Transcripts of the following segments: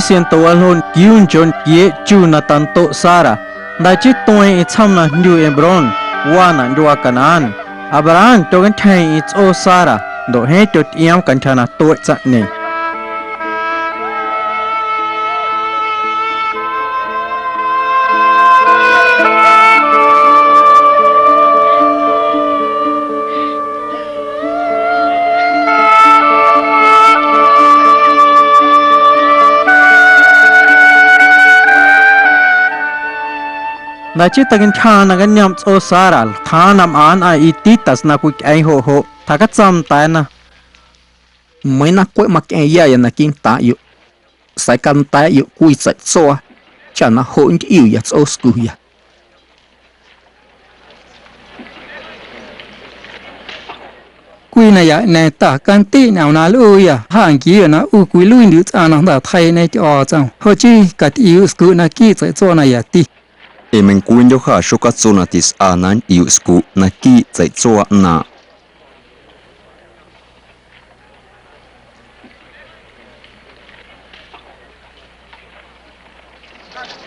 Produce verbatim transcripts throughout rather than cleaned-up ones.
Siento waljo ntquiuu nchooꞌ ntquieeꞌ chu na tandoꞌ Sara. Jnda̱ chii tueeⁿꞌeⁿ tsjoom na jndyu Hebrón, waanaꞌ ndyuaa Canaán. Abraham tyocantyjeeⁿꞌeⁿ tsꞌoo Sara, ndoꞌ jeeⁿ tyotyꞌioom cantyja na tueꞌ tsaⁿꞌñeeⁿ. Jnda̱ chii teicantyjaaⁿ na cañoomꞌ tsꞌoo Sara, tjaaⁿ na mꞌaⁿ nnꞌaⁿ hititas na cwityꞌeeⁿ joꞌ joꞌ, tjacatsoom nda̱a̱na: Meiiⁿ na cweꞌ maqua̱ⁿyaya naquiiꞌ ntaaⁿꞌyoꞌ, sa̱a̱ canda̱a̱ꞌyoꞌ cwii tseiꞌtsuaa cha na joꞌ nntꞌiuya tsꞌooscuya. Cwii nayaꞌñeeⁿ ta candiꞌ ñꞌoom na nlꞌuuyâ, jâ nquiuuya na ꞌu cwiluiindyuꞌ tsꞌaⁿ na jnda̱ tjeiiꞌñe Tyꞌo̱o̱tsꞌom, joꞌ chii catꞌiuuꞌ scuꞌ naquiiꞌ tseiꞌtsuaa na yati. Ee meiⁿcwiindyoꞌ jâ xocatso na tisꞌa na nntꞌiuuꞌ scuꞌ naquiiꞌ tseiꞌtsuaa ꞌnaaⁿꞌ.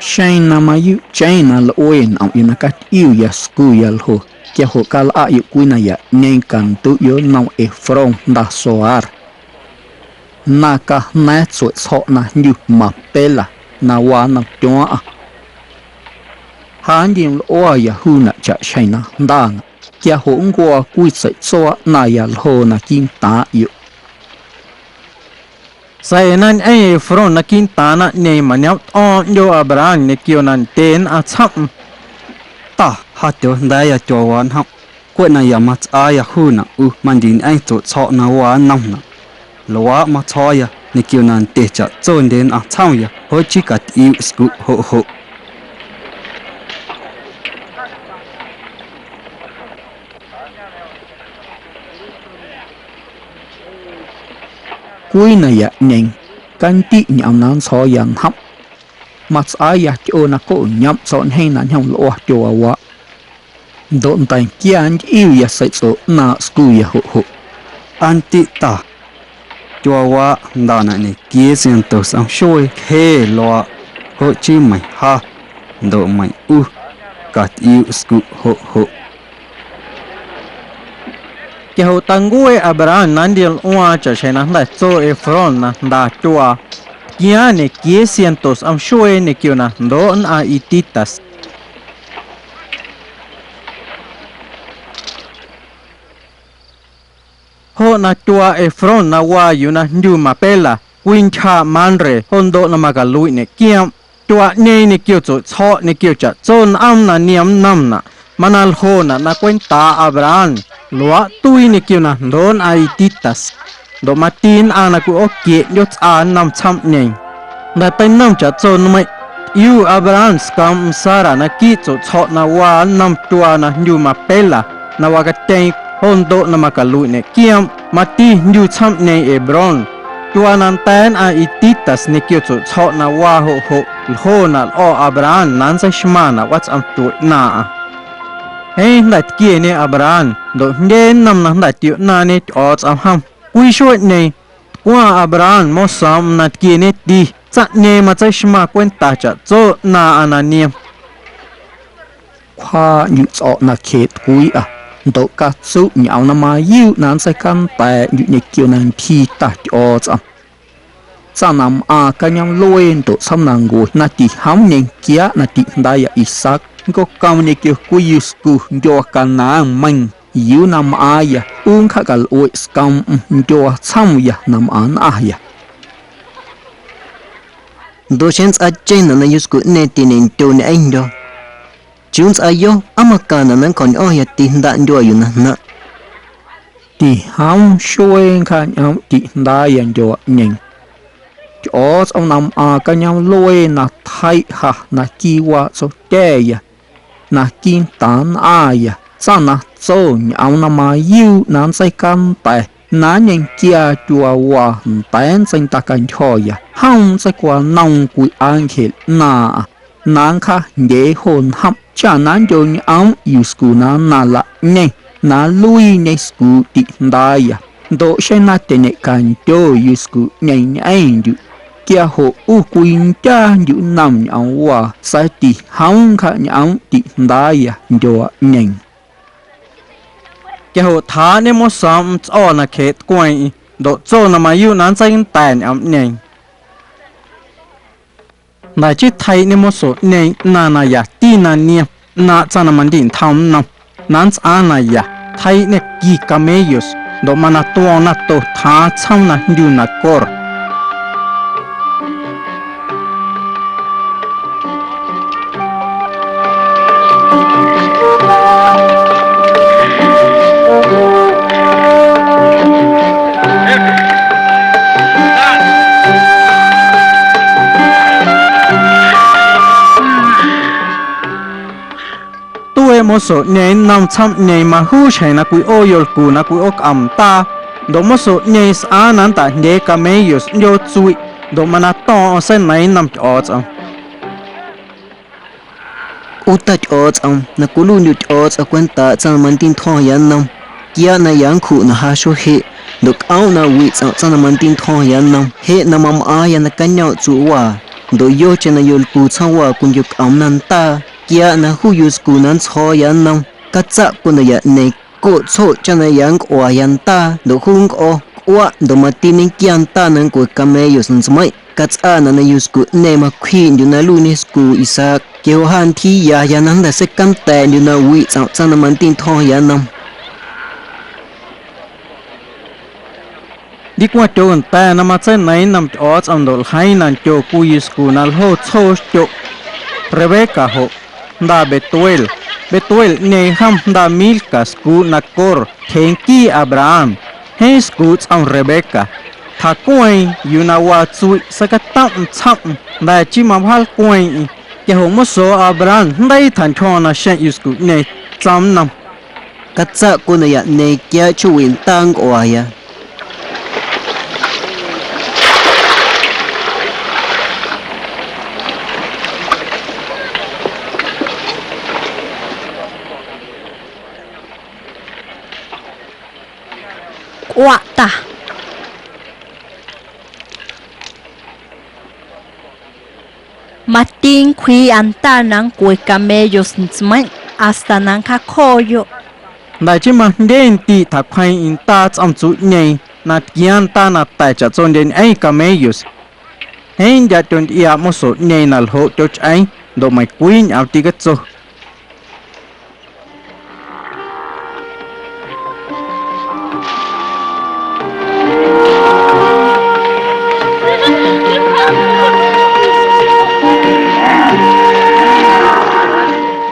Xeⁿ na mayuuꞌcheⁿ na lꞌue nꞌomꞌyoꞌ na catꞌiuuya scuya ljo, quia joꞌ calꞌaꞌyoꞌ cwii nayaꞌñeeⁿ canduꞌyoꞌ nnom Efrón jnda Zohar na cajna̱a̱ⁿ tsueꞌtsjo̱ꞌ na jndyu Macpela na waa nnom tyuaaⁿꞌaⁿ. Ja nntiomlꞌuaya juunaꞌ chaꞌxjeⁿ na jndanaꞌ, quia joꞌ nncuaa cwii tseiꞌtsuaa ꞌnaⁿya ljo naquiiꞌ ntaaⁿꞌyoꞌ. Sa̱a̱ na ñꞌeⁿ Efrón naquiiꞌ ntaaⁿ naⁿꞌñeeⁿ mañoomꞌ tꞌo̱o̱ⁿꞌ ꞌndyoo Abraham ñequio na ndye nnꞌaⁿ tsjomꞌm: Ta, ja tyojnda̱a̱ya tyuaawaaꞌ njomꞌ, cweꞌ naya matsꞌaaya juunaꞌ ꞌu mandiñꞌeⁿ tsueꞌtsjo̱ꞌ na waa nnomnaꞌ. Luaaꞌ matsjo̱o̱ya ñequio na ndye chaꞌtsondye nnꞌaⁿ tsjomya, joꞌ chii catꞌiuuꞌ scuꞌ joꞌ joꞌ. Cwii nayaꞌñeeⁿ candiꞌ ñꞌoom na nntsjo̱o̱ya njomꞌ, matsꞌaaya tyꞌoo na coꞌñomꞌ tso̱ꞌñjeeⁿ na ñjom lꞌua tyuaawaaꞌ. Ndoꞌ nda̱nquia nntꞌiuya seiꞌtsꞌo ꞌnaaⁿꞌ scuya joꞌ joꞌ. Candiꞌ ta, tyuaawaaꞌ jndanaꞌ ñequiee ciento sꞌom xuee cjee luaaꞌ, joꞌ chii meiⁿ ja ndoꞌ meiⁿ ꞌu, catꞌiuuꞌ scuꞌ joꞌ joꞌ. Quia joꞌ tancuee Abraham na nntiomlꞌuaaⁿ chaꞌxjeⁿ na jnda̱ tso Efrón na jnda tyuaa, tquiaaⁿ ñequiee ciento sꞌom xuee ñequio na jndooꞌ nnꞌaⁿ hititas. Joꞌ na tyuaa Efrón na waa yuu na jndyu Macpela, cwii ntyjaaꞌ Mamre, jo ndoꞌ na macaluiꞌ ñeꞌquioomꞌ. Tyuaaꞌñeeⁿ ñequio tsueꞌtsjo̱ꞌ ñequio chaꞌtso nꞌoom na niom nnomnaꞌ, mana ljonaꞌ na cwentaaꞌ Abraham, luaaꞌ tuii ñequio na jndooꞌ nnꞌaⁿ hititas, ndoꞌ mati nnꞌaⁿ na cwiꞌooquieꞌ ꞌndyootsꞌa nnom tsjomꞌñeeⁿ. Jnda̱ teinom chaꞌtso nmeiⁿꞌ, tꞌiuu Abraham scoomꞌm Sara naquiiꞌ tsueꞌtsjo̱ꞌ na waa nnom tyuaa na jndyu Macpela na wacatyeeⁿ, jo ndoꞌ na macaluiꞌ ñeꞌquioomꞌ, mati jndyu tsjomꞌñeeⁿ Hebrón. Tyuaa na nda̱a̱ nnꞌaⁿ hititas ñequio tsueꞌtsjo̱ꞌ na waa joꞌ joꞌ, ljonaꞌ lꞌo̱ Abraham na nntseixmaⁿnaꞌ watsꞌom tyueꞌ ꞌnaaⁿꞌaⁿ. Jeeⁿ jnda̱ tquieñe Abraham ndoꞌ jndye nnom na jnda̱ tioꞌnaaⁿñe Tyꞌo̱o̱tsꞌom jom. Cwii xueeꞌñeeⁿ, tcwaaⁿ Abraham mosoomꞌm na tquieñeti, tsaⁿꞌñeeⁿ matseixmaⁿ cwenta chaꞌtso ꞌnaaⁿꞌaⁿ na niom. Cwjaaꞌndyuꞌ tsꞌo̱ꞌ nacje tcwiiꞌa, ndoꞌ catsuꞌ ñꞌoom na mayuuꞌ na nntseicjanda̱a̱ꞌndyuꞌ ñequio na ntyjii Ta Tyꞌo̱o̱tsꞌom. Tsaⁿ na mꞌaaⁿ cañoomꞌluee ndoꞌ tsjoomnancue na tijoom ñenquiaaꞌ na tiꞌjndaaya Isaac, nncocoom ñequio cwii yuscu ndyuaa Canaán meiiⁿ, yuu na mꞌaaⁿya ꞌu nncjacalueꞌ scoomꞌm ndyuaa tsjomya na mꞌaⁿ nnꞌaⁿya. Ndoꞌ xeⁿ nntsꞌaacheⁿnaꞌ na yuscuꞌñeeⁿ tiñentyooꞌ ñꞌeⁿndyo̱, ¿chiuu nntsꞌaayo̱? ¿Aa macaⁿnaꞌ na nncjo̱ñꞌo̱ⁿya tijndaꞌ ndyuaa yuu na jnaⁿꞌ? Tijoom xuee nncjañꞌoomꞌ tiꞌjndaaya ndyuaaꞌñeeⁿ. Tyꞌo̱o̱tsꞌom na mꞌaaⁿ cañoomꞌluee na tjeiꞌ ja naquiiꞌ waaꞌ tsotya̱ya, naquiiꞌ ntaaⁿ nnꞌaⁿya, tsaⁿ na tso ñꞌoom na mayuuꞌ na nntseicanda̱ na nñequiaa tyuaawaa nda̱a̱ nntseindacantyjo̱ya, jom nntseicwanoom cwii ángel ꞌnaaⁿꞌaⁿ na nncjaajndyee jo njomꞌ cha na nndyoñꞌoomꞌ yuscu na nnaⁿ laꞌñeⁿ na nluiiñe scuuꞌ tiꞌjndaaya, ndoꞌ xeⁿ na tyañeꞌcandyo yuscuꞌñeeⁿ ñꞌeⁿndyuꞌ. Quia joꞌ ꞌu cwindyaandyuꞌ nnom ñꞌoom waa, sa̱a̱ tijoom ncjaꞌñꞌoomꞌ tiꞌjndaaya ndyuaaꞌñeeⁿ. Quia joꞌ tjaaꞌñe mosoomꞌm tsꞌo̱ nacjeeꞌ tcweeⁿꞌeⁿ, ndoꞌ tso na mayuuꞌ na nntseinda̱a̱ ñꞌoomꞌñeeⁿ. Jnda̱ chii tjeiiꞌñe mosoꞌñeeⁿ ꞌnaⁿ na yati na niom ꞌnaaⁿꞌ tsaⁿ na mandiꞌntjom nnom na nntsꞌaaⁿ na ya. Tjeiiꞌñê qui camellos ndoꞌ mana tuo̱o̱ⁿ nato tjaaⁿ tsjoom na jndyu Nacor. Tueeꞌ mosoꞌñeeⁿ nnom tsjoomꞌñeeⁿ majuu xjeⁿ na cwiꞌoo yolcu na cwiꞌoocꞌom ndaa, ndoꞌ mosoꞌñeeⁿ sꞌaaⁿ na nntaꞌjndyee camellos ꞌndyoo tsuiꞌ ndoꞌ mana to̱o̱ⁿꞌo̱ⁿ seineiiⁿ nnom Tyꞌo̱o̱tsꞌom. ꞌU Ta Tyꞌo̱o̱tsꞌom na cwiluiindyuꞌ Tyꞌo̱o̱tsꞌom cwentaaꞌ tsaⁿ na mandiꞌntjo̱ⁿya nnom, quiaaꞌ na ya nncjuꞌ na ja xuee jeꞌ, ndoꞌ cꞌoomꞌ na wiꞌ tsꞌomꞌ tsaⁿ na mandiꞌntjo̱ⁿya nnom jeꞌ na mamꞌaaⁿya na cañoomꞌ tsueꞌwaa, ndoꞌ yocheⁿ na yolcu tsjoomwaa cwinquiocꞌomna ndaa, quiaaꞌ na juu yuscu na nntsjo̱o̱ya nnom, catsaꞌ cweꞌ nayaꞌñeeⁿ, coꞌ tsjoꞌ cha na ya nncꞌuaya ndaa ndoꞌ juu nncꞌo̱, cꞌuaꞌ ndoꞌ mati nñequia ndaa na nncue camellos ntsmeiⁿꞌ. Catsꞌaanaꞌ na yuscuꞌñeeⁿ macwjiiꞌndyuꞌ na nluiiñe scu Isaac, quia joꞌ ja ntyjiiyaya na jnda̱ seicanda̱a̱ꞌndyuꞌ na wiꞌ tsꞌomꞌ tsaⁿ na mandiꞌntjo̱ⁿya nnom. Ndicwaⁿ tyocanda̱ na matseineiiⁿ nnom Tyꞌo̱o̱tsꞌom ndoꞌ ljeiiⁿ na ndyo cwii yuscu na ljo tsjoo xtyoꞌ. Rebeca joꞌ, jnda Betuel. Betuelꞌñeeⁿ jom jnda Milca scuuꞌ Nacor, tyjee nquii Abraham, jeeⁿ scuuꞌ tsꞌom Rebeca. Tjacueeⁿ yuu na waa tsuiꞌ, seicatomꞌm tsjomꞌm, jnda̱ chii mawjaalcweeⁿꞌeⁿ. Quia joꞌ moso Abraham jndeii tjantyjo̱o̱ⁿ naxeⁿ yuscuꞌñeeⁿ, tsoom nnom: Catsaꞌ cweꞌ nayaꞌñeeⁿ quiaaꞌ chjoowiꞌ ndaa nncꞌuaya. Cꞌuaꞌ ta. Mati nncwjiiꞌa ndaa na nncue camellos ntsmeiⁿꞌ hasta na nncjaacjo̱o̱yoꞌ. Jnda̱ chii majndye ndiiꞌ tjacueeⁿꞌeⁿ ndaa tsꞌom tsuuꞌñeeⁿ na tquiaaⁿ ndaa na ta̱ chaꞌtsondye ñꞌeⁿ camellos. Jeeⁿ ndyaꞌ tyontyꞌiaaꞌ mosoꞌñeeⁿ na ljoꞌ tyochꞌeeⁿ ndoꞌ meiⁿcwii ñꞌoom tîcatso.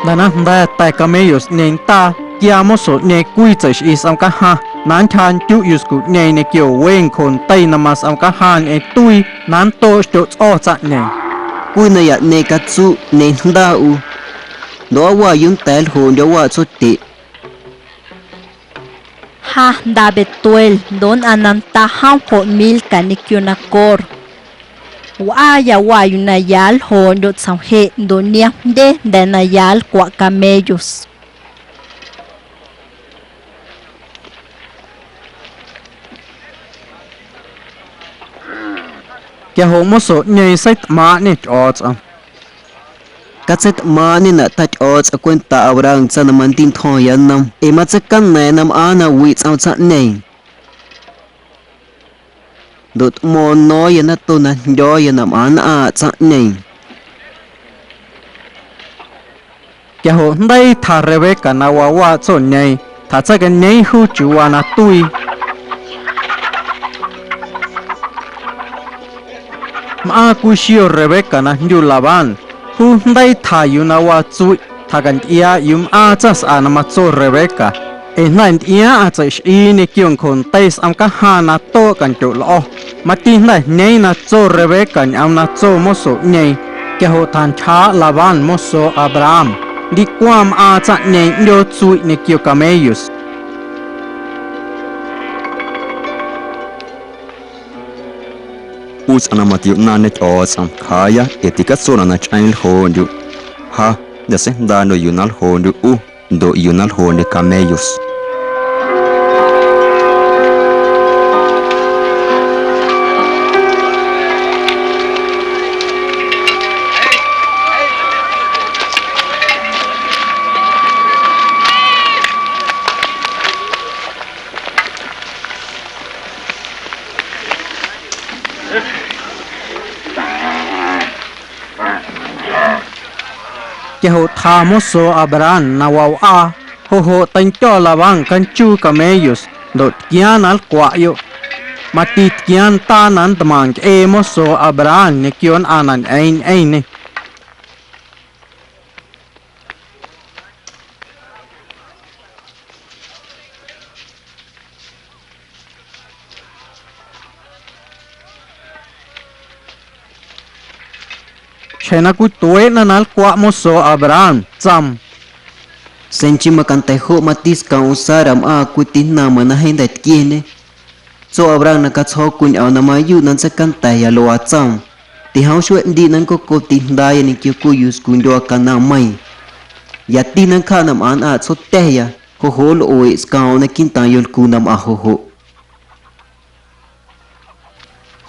Jnda̱ na jnda̱ ta̱ camellos ꞌñeeⁿ ndaa, tquiaa mosoꞌñeeⁿ cwii tseiꞌxꞌii sꞌom cajaⁿ na nntyjaa ndyuꞌ yuscuꞌñeeⁿ ñequio we ncjo ntei na masꞌom cajaⁿ ñꞌeⁿ tuii na nntoꞌ xtyoꞌ tsꞌo̱ tsaⁿꞌñeeⁿ. Cwii nayaꞌñeeⁿ catsuꞌ ñeeⁿ jnda ꞌu, ndoꞌ aa waꞌ yuu nnda̱a̱ nljooꞌndyo̱ waꞌ tsotyeꞌ. Ja jnda Betuel ndoꞌ nnꞌaⁿ na nda jom joꞌ Milca ñequio Nacor. Wꞌaaya waꞌ yuu na ya nljooꞌndyoꞌ tsjom jeꞌ ndoꞌ niom jndye jnda̱ na ya nlcwaꞌ camellos. Quia joꞌ mosoꞌñeeⁿ seitꞌmaaⁿꞌñê Tyꞌo̱o̱tsꞌom. Catseitꞌmaaⁿꞌñenaꞌ Ta Tyꞌo̱o̱tsꞌom cwenta Abraham tsaⁿ na mandiꞌntjo̱ⁿya nnom ee matseicana̱a̱ⁿ na mꞌaaⁿ na wiꞌ tsꞌom tsaⁿꞌñeeⁿ. Ndoꞌ tꞌmo̱o̱ⁿ no̱o̱ⁿya nato na jndyo̱o̱ya na mꞌaⁿ nnꞌaaⁿꞌ tsaⁿꞌñeeⁿ. Quia joꞌ jndeii tja Rebeca na wawaaꞌ tsoñeeⁿ, tjatseicañeeⁿ juu chiuuwaa na tuii. Mꞌaaⁿ cwii xio Rebeca na jndyu Labán, juu jndeii tja yuu na waa tsuiꞌ, tjacantyꞌiaaꞌ yuu mꞌaaⁿ tsaⁿsꞌa na matso Rebeca, ee jnda̱ ntyꞌiaaⁿꞌaⁿ tseiꞌxꞌii ñequio ncjo ntei sꞌom cajaⁿ na toꞌ candyoꞌ lꞌo̱. Mati jnda̱ jñeeⁿ na tso Rebeca ñꞌoom na tso mosoꞌñeeⁿ, quia joꞌ tjantyjaaꞌ Labán moso Abraham, ndicwaⁿ mꞌaaⁿ tsaⁿꞌñeeⁿ ꞌndyoo tsuiꞌ ñequio camellos. ꞌU tsꞌaⁿ na matioꞌnaaⁿñe Tyꞌo̱o̱tsꞌom, cjaaya ee ticatsonaꞌ na chꞌeeⁿ ljooꞌndyuꞌ. Ja jnda̱ seijndaaꞌndyuꞌ yuu na nljooꞌndyuꞌ ꞌu ndoꞌ yuu na nljooꞌndyuꞌ camellos. Quia joꞌ tja moso Abraham na wawꞌaa, joꞌ joꞌ teindyo̱ Labán canchuu camellos ndoꞌ tquiaaⁿ na nlcwaꞌyoꞌ. Mati tquiaaⁿ ntaa na ntmaaⁿ ncꞌee moso Abraham ñequio nnꞌaⁿ na ñꞌeeⁿ ñꞌeⁿñê. Xjeⁿ na cwitueeꞌna na nlcwaꞌ moso Abraham, tsoom: Sa̱a̱ nchii macanda̱ joꞌ mati scoomꞌm Sara mꞌaaⁿ cwii tijnaaⁿ meiⁿ na jeeⁿ jnda̱ tquieñe. Tso Abraham na catsjo̱o̱ cwii ñꞌoom na mayuuꞌ na nntseicanda̱ya luaa tsoom: Tijoom xueeꞌ ꞌndiꞌ na nncoco tijndaaꞌya ñequio cwii yuscundyuaa canomeiiⁿ. Yati na nncjaꞌ na mꞌaⁿ nnꞌaⁿ tsotya̱ya, joꞌ joꞌ nlꞌueeꞌ scoomꞌm naquiiꞌntaaⁿ yolcu na mꞌaⁿ joꞌ joꞌ.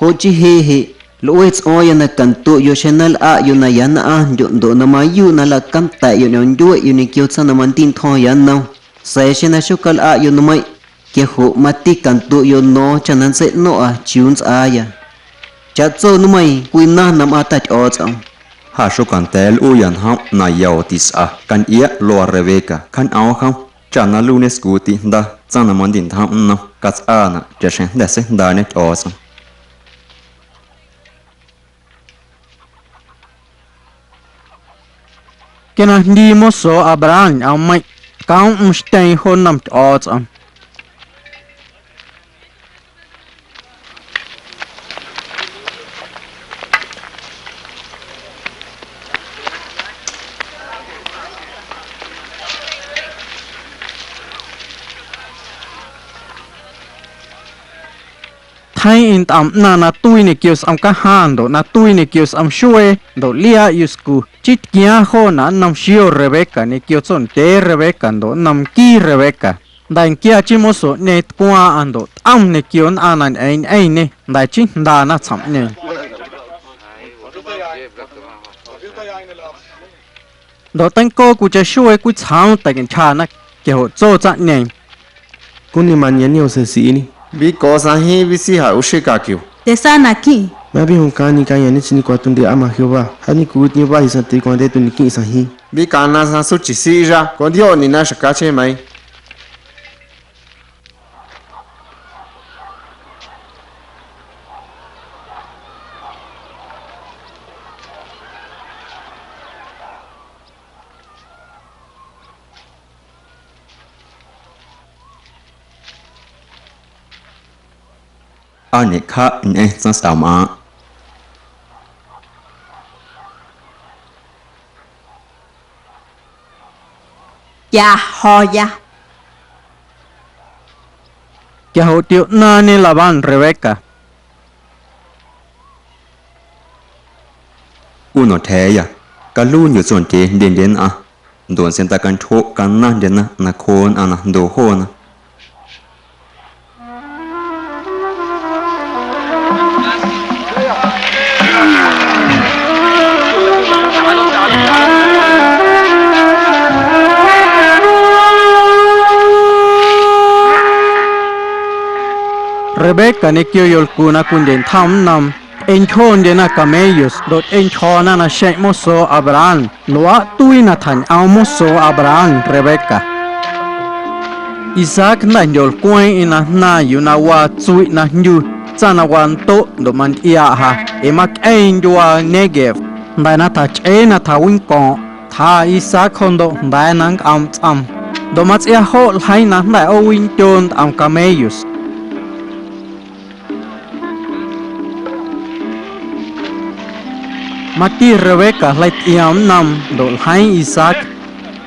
Joꞌ chii jeꞌ jeꞌ, lꞌue tsꞌo̱o̱ⁿya na canduꞌyoꞌ xeⁿ na nlꞌaꞌyoꞌ na ya nnꞌaⁿndyoꞌ ndoꞌ na mayuuꞌ na nlaꞌcanda̱ꞌyoꞌ ñꞌoom ndyueꞌyoꞌ ñequio tsaⁿ na mandiꞌntjo̱ⁿya nnom. Sa̱a̱ xeⁿ na xocalꞌaꞌyoꞌ nmeiⁿꞌ, quia joꞌ mati canduꞌyoꞌ no̱o̱ⁿ chaꞌ na nntseiꞌno̱ⁿꞌa chiuu nntsꞌaaya. Chaꞌtso nmeiiⁿ cwii naⁿ na mꞌaaⁿ Ta Tyꞌo̱o̱tsꞌom. Ja xocanda̱a̱ nlꞌuuyâ njomꞌ na ya oo tisꞌa cantyꞌiaꞌ luaa Rebeca cjaañꞌoom jom, cha na nluiiñe scuuꞌ tiꞌjnda tsaⁿ na mandiꞌntjomꞌ nnom, catsꞌaanaꞌ chaꞌxjeⁿ jnda̱ seijndaaꞌñe Tyꞌo̱o̱tsꞌom. Quia na jndii moso Abraham ñꞌoommeiⁿꞌ, tcoomꞌm xtyeeⁿ jo nnom Tyꞌo̱o̱tsꞌom. Tjeeⁿꞌeⁿ ntꞌom ꞌnaⁿ na tuii ñequio sꞌom cajaⁿ ndoꞌ na tuii ñequio sꞌom xuee ndoꞌ liaaꞌ yuscu, chii tquiaaⁿ joonaꞌ nnom xio Rebeca ñequio tsondyee Rebeca ndoꞌ nnom nquii Rebeca. Jnda̱ nquia chii mosoꞌñeeⁿ tcwaaⁿꞌaⁿ ndoꞌ tꞌom ñequio nnꞌaⁿ na ñꞌeeⁿ ñꞌeⁿñê, jnda̱ chii jndana tsjomꞌñeeⁿ. Ndoꞌ teincoo cwiicheⁿ xuee cwitsjoom teicantyjana, quia joꞌ tso tsaⁿꞌñeeⁿ: —Cuni mania̱ⁿ niom sesiꞌiiñe. Vico̱o̱ sa̱a̱ jiiꞌ, visi ja u xeca quio. Tesa naquiiꞌ. Mabijom caaⁿ ñecaña̱a̱ ñechi ñecwa tundye ama Jehová, ja ñecwiwitioñe wahi sa̱a̱ tecwaaⁿ ndetu ñequiiꞌ sa̱a̱ jiiꞌ. Vicaⁿna sa̱a̱ suchi siꞌ zha, condioꞌ nina xacacheⁿ meiiⁿ. Aa ñeꞌcjaꞌ ñꞌeⁿ tsaⁿsꞌamꞌaaⁿꞌ. Tyajo̱ya. Quia joꞌ tioꞌnaaⁿñe Labán Rebeca. ꞌU no̱ ntyja̱a̱ya, caluundyuꞌ tsondyee jndyendye nnꞌaⁿ, ndoꞌ ntseindacantyjoꞌ canaⁿndyena nacjooꞌ nnꞌaⁿ na jndoo joona. Rebeca ñequio yolcu na cwindyeꞌntjom nnoom, tyꞌentyjondyena camellos ndoꞌ tyꞌentyjo̱na naxeⁿꞌ moso Abraham. Luaaꞌ tuii na tjañꞌoom moso Abraham Rebeca. Isaac jnda̱ jndyolcweeⁿꞌeⁿ na jnaaⁿ yuu na waa tsuiꞌ na jndyu tsaⁿ na wandoꞌ ndoꞌ mantyꞌiaaꞌ ja, ee macꞌeeⁿ ndyuaa Néguev. Jnda̱ na tjachꞌee na tjawinco̱o̱ⁿꞌ, tjaa Isaac jo ndoꞌ jnda̱a̱ na nncꞌoomꞌ tsꞌoom, ndoꞌ matsꞌia joꞌ ljeiiⁿ na jnda̱ ꞌoowindyo ntꞌom camellos. Mati Rebeca jlei tyꞌioom nnoom ndoꞌ ljeiiⁿ Isaac,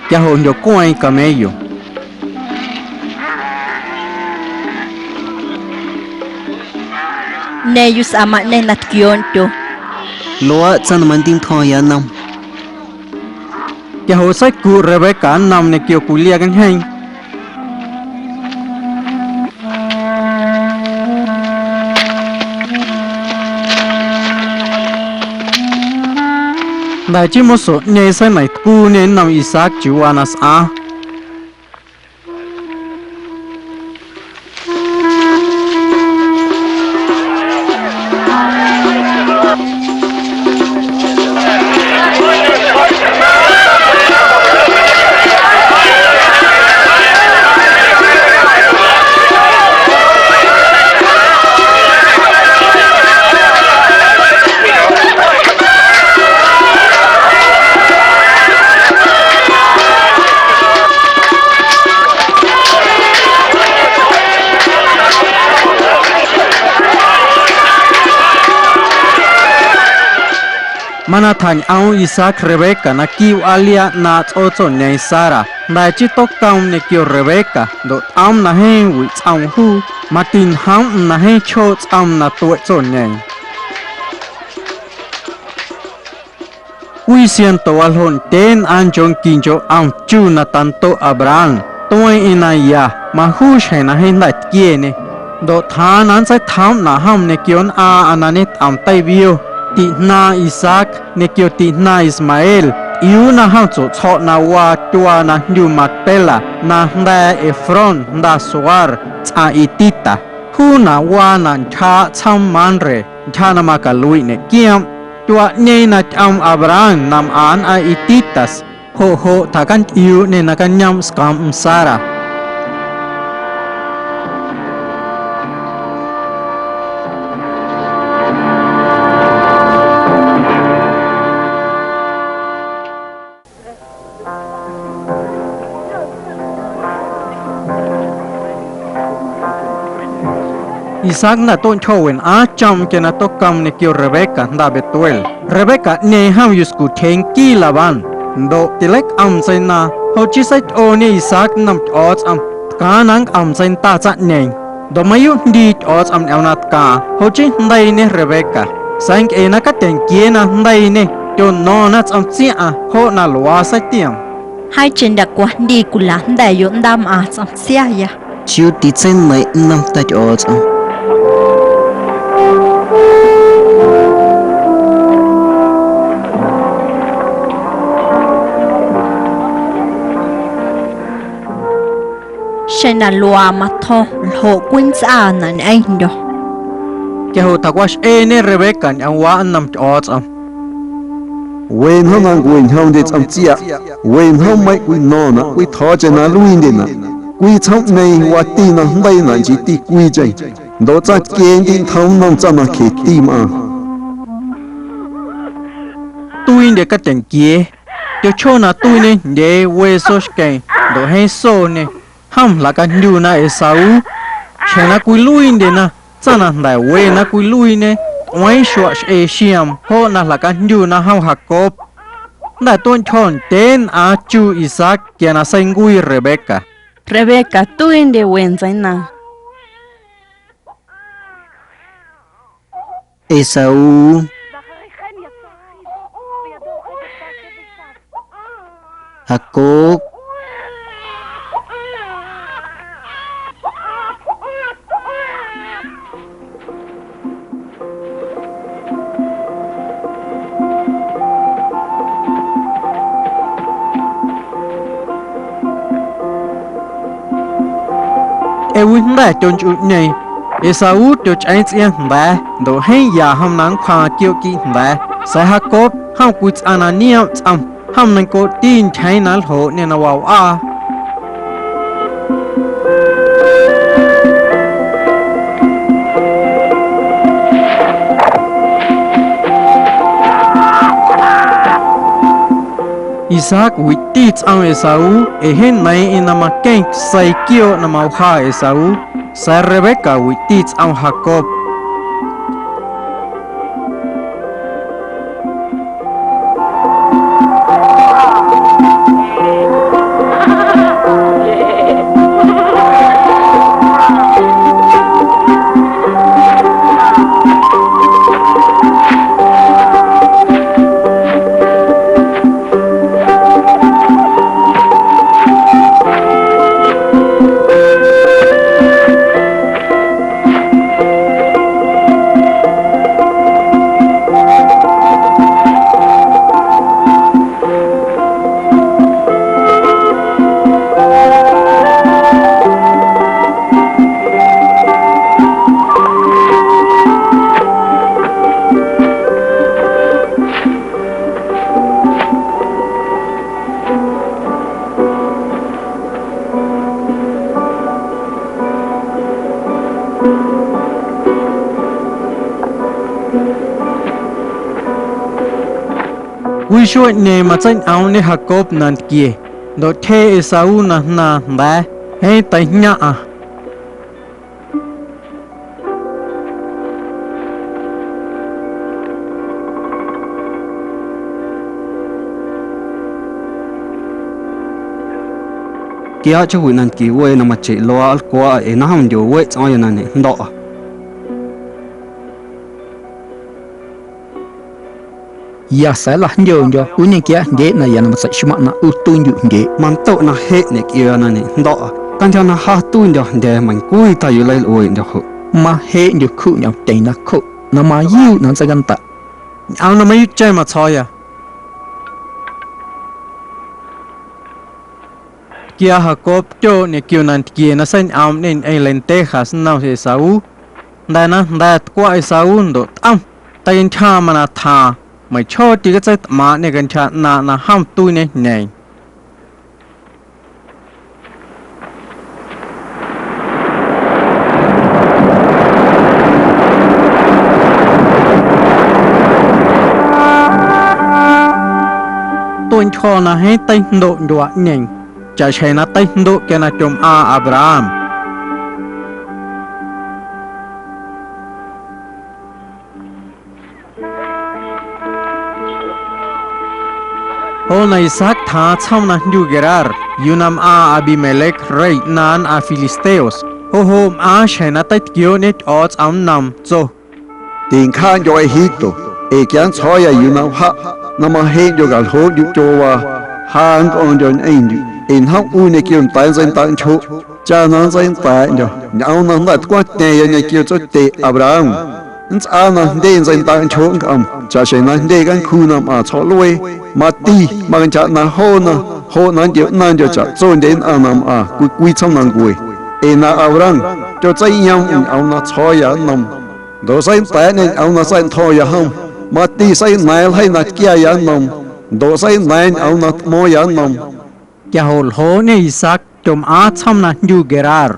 quia joꞌ jndyocweeⁿ camello. Ꞌñeeⁿ yusꞌa maꞌñeeⁿ na tquiooꞌndyo. Luaaꞌ tsaⁿ na mandiꞌntjo̱ⁿya nnom. Quia joꞌ seicuꞌ Rebeca nnoom ñequio cwilia cañjeeⁿ. Jnda̱ chii mosoꞌñeeⁿ seineiⁿtcuuñê nnom Isaac chiuu waa na sꞌaaⁿ. Mana tjañꞌoom Isaac Rebeca naquiiꞌ wꞌaaliaa ꞌnaaⁿꞌ tsꞌootsoñeeⁿ Sara, jnda̱ chii tocoom ñequio Rebeca ndoꞌ tꞌoom na jeeⁿ wiꞌ tsꞌoom juu, matinjoomꞌm na jeeⁿ chjooꞌ tsꞌoom na tueꞌ tsoñeeⁿ. Cwii siaⁿnto waljoꞌ ndyee nnꞌaⁿncho nquincho ꞌom chu na tandoꞌ Abraham tueeⁿꞌeⁿ naya majuu xjeⁿ na jeeⁿ jnda̱ tquieñê. Ndoꞌ tjaaⁿ na nntseitjoomꞌnaꞌ jom ñequio nnꞌaaⁿꞌaⁿ na ñetꞌom teivio, tiꞌjnaaⁿ Isaac ñequio tiꞌjnaaⁿ Ismael, tꞌiuuna jom tsueꞌtsjo̱ꞌ na waa tyuaa na jndyu Macpela na jnda̱a̱ Efrón jnda Zoar tsꞌaⁿ hitita. Juunaꞌ waanaꞌ ntyjaaꞌ tsjoom Mamre, ntyja na macaluiꞌ ñeꞌquioomꞌ. Tyuaaꞌñeeⁿ na tyꞌoom Abraham na mꞌaⁿ nnꞌaⁿ hititas, joꞌ joꞌ tjacantyꞌiuuꞌñê nacañoomꞌ scoomꞌm Sara. Isaac jnda̱ tueꞌntyjo̱ wenꞌaaⁿ chom quia na tocoom ñequio Rebeca jnda Betuel. Rebecaꞌñeeⁿ jom yuscu tyjee nquii Labán, ndoꞌ tileicꞌom ntseinaaⁿ. Joꞌ chii seityꞌooñe Isaac nnom Tyꞌo̱o̱tsꞌom, tcaaⁿ na nncꞌom ntseinda tsaⁿꞌñeeⁿ. Ndoꞌ mayuuꞌ jndii Tyꞌo̱o̱tsꞌom ñꞌoom na tcaaⁿ, joꞌ chii jndeiiñe Rebeca, sa̱a̱ ncꞌe na catyꞌeⁿnquiee na jndeiiñê, tyono̱ⁿna tsꞌom tsiaⁿꞌaⁿ joꞌ na luaa seitioom. Jeeⁿcheⁿ ndyaꞌ cwajndii cwilajnda̱yoꞌ ndaaꞌmꞌaⁿ tsꞌom txiaya. Chiuu titseineiⁿꞌ nnom Ta Tyꞌo̱o̱tsꞌom. Xeⁿ na luaa matjo̱ⁿ, ljoꞌ cwintsꞌaanaꞌ ñꞌeⁿndyo̱. Quia joꞌ tjawaxꞌeeñe Rebeca ñꞌoomwaaꞌ nnom Tyꞌo̱o̱tsꞌom. We njoom na ncue ñjoomndye tsꞌom tsiaꞌ, we njoomꞌmeiⁿꞌ cwino̱ⁿnaꞌ cwitjo̱o̱cheⁿ na nluiindyenaꞌ. Cwii tsjoomꞌñeeⁿ wati na jndeiinaꞌ nchiiti cwiicheⁿ, ndoꞌ tsaⁿ tquieendi ntjoom nnom tsaⁿ na cjeti mꞌaaⁿ. Tuiindye catyeⁿnquiee, tyochjoo na tuiiñe jndyee we soxqueeⁿ ndoꞌ jeeⁿ soñe. Jom jlaꞌcajndyuna Esaú. Xjeⁿ na cwiluiindyena tsaⁿ na jnda̱ we na cwiluiiñe, tꞌueeⁿ xuaꞌ xꞌee xioom joꞌ na jlaꞌcajndyuna jom Jacob. Jnda̱ tueꞌntyjo̱ ndyee nnꞌaaⁿ chu Isaac quia na seincuii Rebeca. Rebeca, tuiindye we ntseinaaⁿ. Esaú. Jacob. Tyꞌewijnda̱ tyonchꞌuꞌñeeⁿ, Esaú tyochꞌeeⁿ tsꞌiaaⁿ jnda̱a̱ ndoꞌ jeeⁿ ya jom na nncwjaaⁿ quiooꞌ quiiꞌ jnda̱a̱, sa̱a̱ Jacob jom cwii tsꞌaⁿ na nioomꞌ tsꞌom, jom neiⁿncooꞌti ntyjeeⁿ na nljoꞌñê na wawꞌaa. Isaac wiꞌti tsꞌom Esaú ee jeeⁿ neiiⁿꞌeⁿ na maqueⁿ sei quiooꞌ na mawjaa Esaú, sa̱a̱ Rebeca wiꞌti tsꞌom Jacob. Cwii xueeꞌñeeⁿ matseiñꞌoomꞌñe Jacob na ntquie, ndoꞌ tyjeeꞌ Esaú na jnaaⁿ jnda̱a̱, jeeⁿ teijñaⁿꞌaⁿ. Quiaaꞌ chjoowiꞌ nantquie wee na macheꞌ luaaꞌ nlcwaꞌa ee na jom ndyooweꞌ tsꞌo̱o̱ⁿya na ñeꞌjndo̱ꞌa. Ya sa̱a̱ nlajndyondyo̱ ꞌu nñequiaaꞌ jndye naya na matseiꞌxmaⁿꞌ na ꞌu tuiindyuꞌ jndye. Mandoꞌ na jeꞌ ñeꞌcꞌio̱o̱ na ñeꞌjndo̱ꞌa, cantyja na ja tuiindyo̱ jndya̱a̱ meiⁿcwii tjaa yuu nleilꞌueeꞌndyo̱ joꞌ. Majeꞌndyo̱ cjuꞌ ñꞌomtyeⁿ nacjoꞌ na mayuuꞌ na nntseicandaꞌ. Ñꞌoom na mayuuꞌcheⁿ matsjo̱o̱ya. Tquia Jacob tyooꞌ ñequio nantquie na seiñꞌoomꞌñê ñꞌeⁿ lentejas nnom Esaú. Jnda̱ na jnda̱ tcwaꞌ Esaú ndoꞌ tꞌom, teicantyjaaⁿ mana tjaaⁿ, meiⁿchjoo tîcatseitꞌmaaⁿꞌñê cantyja ꞌnaaⁿꞌ na jom tuiiñejñeeⁿ. Tueꞌntyjo̱ na jeeⁿ teijndoꞌ ndyuaꞌñeeⁿ, chaꞌxjeⁿ na teijndoꞌ quia na tyomꞌaaⁿ Abraham. Joꞌ na Isaac tjaaⁿ tsjoom na jndyu Gerar, yuu na mꞌaaⁿ Abimelec rey ꞌnaaⁿ nnꞌaⁿ filisteos, joꞌ joꞌ mꞌaaⁿ xjeⁿ na teitquiooꞌñe Tyꞌo̱o̱tsꞌom nnoom, tso: Tincjaaꞌndyo̱ Egipto, ee quia nntsjo̱o̱ya yuu na wjaꞌ na majeꞌndyo̱ caljooꞌndyuꞌ tyowaa, ja nncꞌo̱o̱ⁿndyo̱ ñꞌeⁿndyuꞌ, ee njomꞌ ꞌu ñequio nda̱a̱ ntseindaꞌnchjoꞌ, cha na nntseinda̱a̱ꞌndyo̱ ñꞌoom na jnda̱ tcwaⁿtyeⁿya ñequio tsotye Abraham. Nntsꞌaa na jndye ntseindaꞌnchjoꞌ nncꞌom chaꞌxjeⁿ na jndye cancjuu na mꞌaⁿ tsjo̱ꞌluee. Mati macantyja ꞌnaaⁿ joona, joꞌ na nntioꞌnaaⁿndyo̱ chaꞌtsondye nnꞌaⁿ na mꞌaⁿ cwii cwii tsjoomnancue. Ee na Abraham, tyotseiꞌyoomꞌm ñꞌoom na tsjo̱o̱ya nnoom, ndoꞌ seinda̱a̱ꞌñê ñꞌoom na seintyjo̱ya jom. Mati seina̱a̱ⁿ ljeii na tquiaya nnoom, ndoꞌ seina̱a̱ⁿ ñꞌoom na tꞌmo̱o̱ⁿya nnoom. Quia joꞌ ljooꞌñê Isaac tyomꞌaaⁿ tsjoom na jndyu Gerar.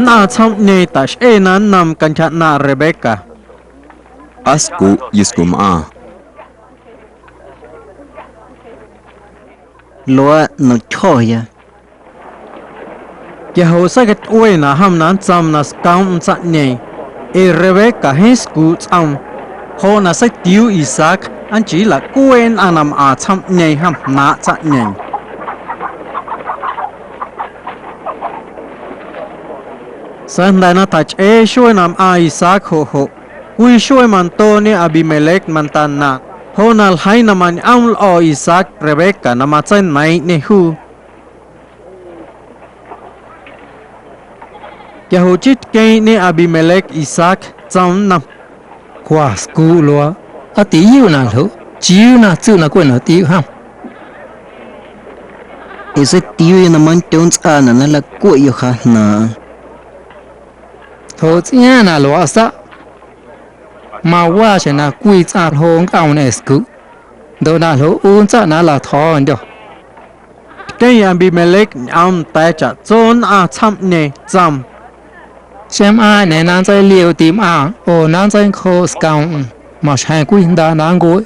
Nnꞌaⁿ tsjoomꞌñeeⁿ taꞌxꞌena nnoom cantyja ꞌnaaⁿꞌ Rebeca. Aa scuꞌ yuscumꞌaaⁿ. Luaaꞌ na chjo̱ya. Quia joꞌ seicatyꞌuenaꞌ jom na nntsoom na scoomꞌm tsaⁿꞌñeeⁿ, ee Rebeca jeeⁿ scuuꞌ tsꞌoom. Joꞌ na seitiuuꞌ Isaac, aa nchii nlaꞌcueeꞌ nnꞌaⁿ na mꞌaⁿ tsjoomꞌñeeⁿ jom jnaaⁿꞌ tsaⁿꞌñeeⁿ. Sa̱a̱ jnda̱ na tjachꞌee xuee na mꞌaaⁿ Isaac joꞌ joꞌ, cwii xuee mandooñe Abimelec mandanaⁿꞌ. Joꞌ na ljeiiⁿ na mañꞌoom lꞌo̱ Isaac Rebeca na matseineiiⁿꞌñê juu. Quia joꞌ chii tqueeⁿꞌñê Abimelec Isaac, tsoom nnom: —Cwa scuuꞌ luaaꞌ, aa tiyuuꞌ na ljoꞌ, ¿chiuu na tsuꞌ na cweꞌ na tꞌiuꞌ jom? Ee seitiuuya na mandyooꞌ nntsꞌaanaꞌ na nlaꞌcueꞌyoꞌ ja jnaaⁿꞌaⁿ. Joꞌ tsꞌiaaⁿ na luaaꞌ saꞌ. Mawaa xjeⁿ na cwii tsꞌaⁿ ljoo nncꞌoom ñꞌeⁿ scuꞌ, ndoꞌ na ljoꞌ ꞌu nntsaꞌ na nlatjo̱o̱ndyo̱. Tqueⁿ Abimelec ñꞌoom nda̱a̱ chaꞌtso nnꞌaⁿ tsjoomꞌñeeⁿ, tsoom: —Xeⁿ mꞌaaⁿꞌ ꞌñeeⁿ na nntseiliooꞌ timꞌaaⁿꞌ oo na nntseincjooꞌ scoomꞌm, maxjeⁿ cwii jnda na nncueꞌ.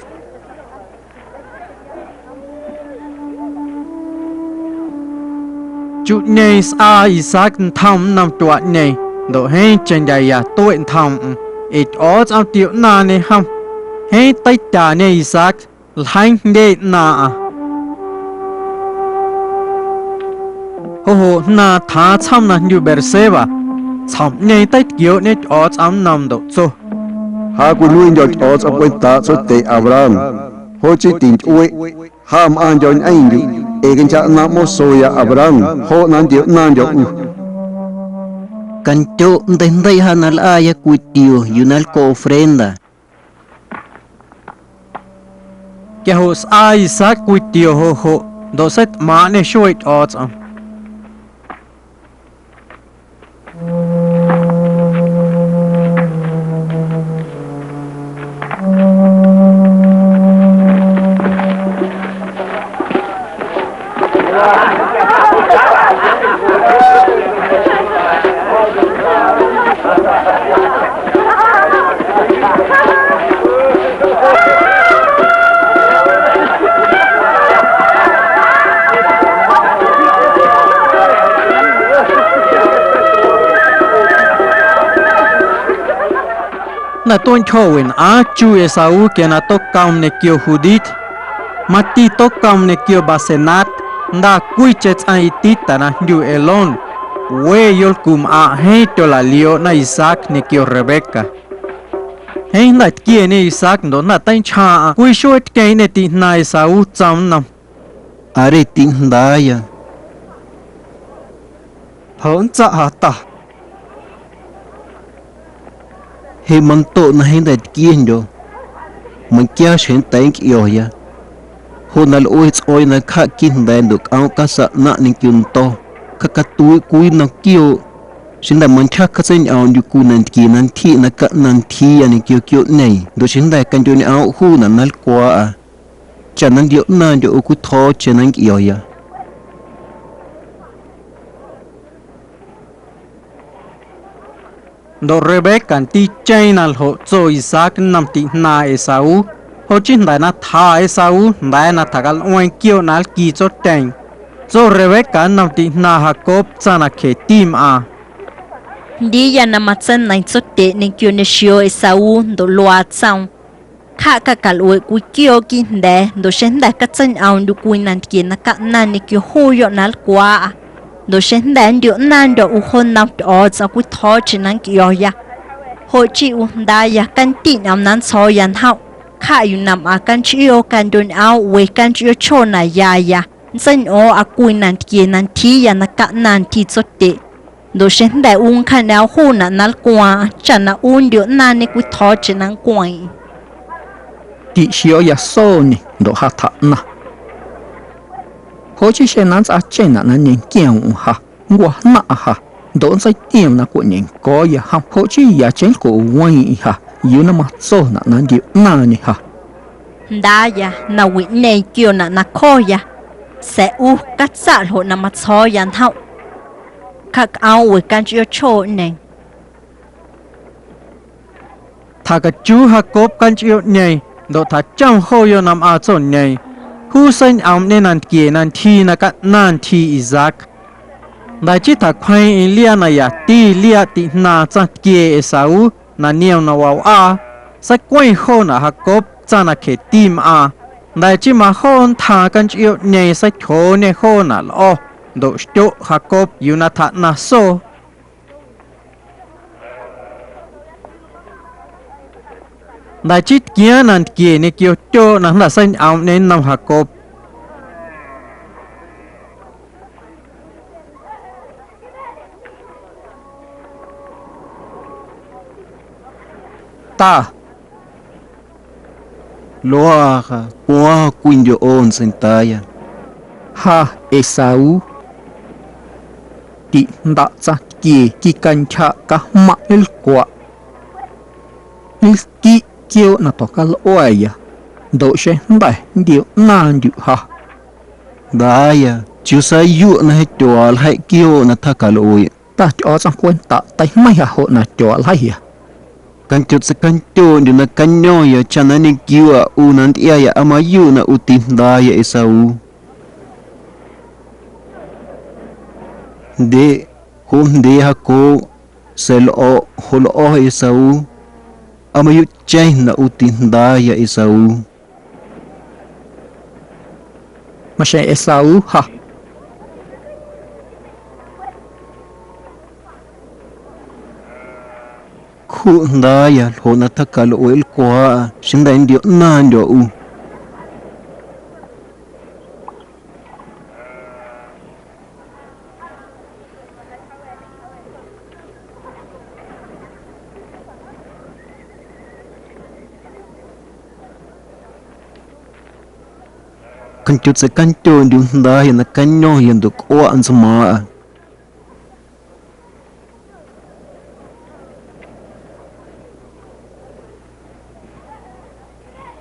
Chuꞌñeeⁿ sꞌaa Isaac ntjoom nnom tyuaꞌñeeⁿ, ndoꞌ jeeⁿcheⁿ ndyaya tueꞌ ntjoomꞌm, ee Tyꞌo̱o̱tsꞌom tioꞌnaaⁿñe jom. Jeeⁿ teityañe Isaac, ljeiiⁿ jndye ꞌnaaⁿꞌaⁿ. Joꞌ joꞌ jnaaⁿ tjaaⁿ tsjoom na jndyu Beerseba, tsjo̱ꞌñeeⁿ teitquiooꞌñe Tyꞌo̱o̱tsꞌom nnoom ndoꞌ tso: —Ja cwiluiindyo̱ Tyꞌo̱o̱tsꞌom cwentaaꞌ tsotye Abraham, joꞌ chii tintyꞌueꞌ. Ja mꞌaⁿndyo̱ ñꞌeⁿndyuꞌ, ee cantyja ꞌnaaⁿꞌ mosoya Abraham joꞌ na nntioꞌnaaⁿndyo̱ ꞌu. Candyoꞌ, jndeijndeiꞌ ja na lꞌaaya cwii tio yuu na nlcoꞌ ofrenda. Quia joꞌ sꞌaa Isaac cwii tio joꞌ joꞌ, ndoꞌ seitꞌmaaⁿꞌñê xueeꞌ Tyꞌo̱o̱tsꞌom. Jnda̱ tueꞌntyjo̱ wenꞌaaⁿ chu Esaú quia na tocoom ñequio Judit. Mati tocoom ñequio Basenat, jnda cwiicheⁿ tsꞌaⁿ hitita na jndyu Elón. We yolcumꞌaⁿꞌ jeeⁿ tyolaꞌliooꞌna Isaac ñequio Rebeca. Jeeⁿ jnda̱ tquieñe Isaac ndoꞌ jnda̱ teinchjaaⁿꞌaⁿ cwii xuee tqueeⁿꞌñê tiꞌjnaaⁿ Esaú, tsoom nnom: —Are tiꞌjndaaya. Joꞌ nntsaꞌ ja ta. Jeꞌ mandoꞌ na jeeⁿ jnda̱ tquiendyo̱, meiⁿquia xjeⁿ nnda̱a̱ nncꞌio̱ya. Joꞌ na lꞌue tsꞌo̱o̱ⁿya na cjaꞌ quiiꞌ jnda̱a̱ ndoꞌ cꞌoomꞌ casaꞌ ꞌnaⁿꞌ ñequio nto, cjaꞌ catuiiꞌ cwii nnom quiooꞌ. Xeⁿ jnda̱ mantyja catseiñꞌoomꞌndyuꞌ cwii nantquie na ntyjiꞌ na caꞌnaⁿ ntyjiiya ñequio quiooꞌñeeⁿ, ndoꞌ xeⁿ jnda̱ candyoꞌñꞌoomꞌ juunaꞌ na nlcwaaꞌa, chaꞌ na nntioꞌnaaⁿndyo̱ ꞌu cwitjo̱o̱cheⁿ na nncꞌio̱ya. Ndoꞌ Rebeca ndiicheⁿ na ljoꞌ tso Isaac nnom tiꞌjnaaⁿ Esaú. Joꞌ chii jnda̱ na tja Esaú jnda̱a̱ na tjacalueeⁿ quiooꞌ na nlquii tsotyeeⁿ, tso Rebeca nnom tiꞌjnaaⁿ Jacob tsaⁿ na cjeti mꞌaaⁿ: —Jndiiya na matseineiⁿ tsotyeꞌ ñequio ñexioo Esaú ndoꞌ luaa tsoom: Cjaꞌ cacalueꞌ cwii quiooꞌ quiiꞌ jnda̱a̱ ndoꞌ xeⁿ jnda̱ catseiñꞌoomꞌndyuꞌ cwii nantquie na caꞌnaⁿ ñequio juuyoꞌ na nlcwaaꞌa, ndoꞌ xeⁿ jnda̱ nntioꞌnaaⁿndyo̱ ꞌu jo nnom Tyꞌo̱o̱tsꞌom cwitjo̱o̱cheⁿ na nncꞌio̱ya, joꞌ chii ꞌu jndaaya candiꞌ ñꞌoom na nntsjo̱o̱ya njomꞌ. Cjaꞌ yuu na mꞌaⁿ canchꞌioo candyoꞌñꞌoomꞌ we canchꞌiochjoo na yaya, nntseiñꞌo̱o̱ⁿꞌa cwii nantquie na ntyjiiya na caꞌnaⁿ ntyjii tsotyeꞌ. Ndoꞌ xeⁿ jnda̱ ꞌu nncjaañꞌoomꞌ juunaꞌ na nlcwaaⁿꞌaⁿ chaꞌ na ꞌu nntioꞌnaaⁿñe cwitjo̱o̱cheⁿ na nncweeⁿꞌeⁿ. Tiꞌxio̱o̱ya sooñe ndoꞌ ja tjaꞌnaⁿ. Joꞌ chii xeⁿ na nntsꞌaacheⁿnaꞌ na nñequiomꞌm ja, nncwajnaⁿꞌa ja, ndoꞌ nntseitioom na cweꞌ ñenco̱o̱ya jom, joꞌ chii yacheⁿ nlcoꞌweeⁿꞌeⁿ ja yuu na matsonaꞌ na nntioꞌnaaⁿñe ja. Jndaaya, nawiꞌñeeⁿ quioonaꞌ na cjo̱ya, sa̱a̱ ꞌu catsaꞌ ljoꞌ na matsjo̱o̱ya njomꞌ. Cjaꞌcꞌoomꞌ we canchꞌiochjooꞌñeeⁿ. Tjacachuuꞌ Jacob canchꞌioꞌñeeⁿ ndoꞌ tjachom jooyoꞌ na mꞌaaⁿ tsoñeeⁿ. Juu seiñꞌoomꞌñe nantquie na ntyjii na caꞌnaⁿ ntyjii Isaac. Jnda̱ chii tjacwjeeⁿꞌeⁿ liaa na yati liaaꞌ tiꞌjnaaⁿ tsaⁿ tquiee Esaú na niom na wawꞌaa, seicweⁿ joonaꞌ Jacob tsaⁿ na cjeti mꞌaaⁿ. Jnda̱ chii majoꞌ nntjaaⁿ canchꞌioꞌñeeⁿ seityjooñê joonaꞌ lꞌo̱, ndoꞌ xtyoꞌ Jacob yuu na tjaꞌnaⁿ soo. Jnda̱ chii tquiaaⁿ nantquie ñequio tyooꞌ na jnda̱ seiñꞌoomꞌñe nnom Jacob. Ta, luaaꞌ ja, cwaaⁿ cwiindyoꞌ ꞌo ntseindaaya. Ja Esaú, tiꞌjndaꞌ tsaⁿtquie quicantyjaꞌ cajmaⁿꞌ nlcwaꞌ, nlquiꞌ quiooꞌ na tjocalꞌua̱ya, ndoꞌ xeⁿ jnda̱ nntioꞌnaaⁿndyuꞌ ja. Ndaaya, chuu saayuꞌ na jeeⁿ tyuaaꞌ ljeiꞌ quiooꞌ na tjacalꞌueeꞌ. Ta Tyꞌo̱o̱tsꞌom cwentaꞌ teijneiⁿ ja joꞌ na tyuaaꞌ ljeiya. Candyoꞌ tseicandyooꞌndyuꞌ na caño̱ⁿya chaꞌ na nñequiuuꞌa ꞌu na ntyꞌiaya aa mayuuꞌ na ꞌu tijndaaya Esaú. Jndye, joꞌ jndye Jacob, sa̱a̱ lꞌo̱ꞌ, joꞌ lꞌo̱ Esaú, aa mayuuꞌcheⁿ na ꞌu tijndaaya Esaú. Maxjeⁿ Esaú ja. Cjuꞌ jndaaya ljoꞌ na tjacalꞌueeꞌ nlcwaaꞌa xeⁿ jnda̱ nntioꞌnaaⁿndyo̱ ꞌu. Candyoꞌ tseicandyooꞌndyuꞌ jndaaya na caño̱ⁿya ndoꞌ cꞌuaꞌ ntsmaaⁿꞌa.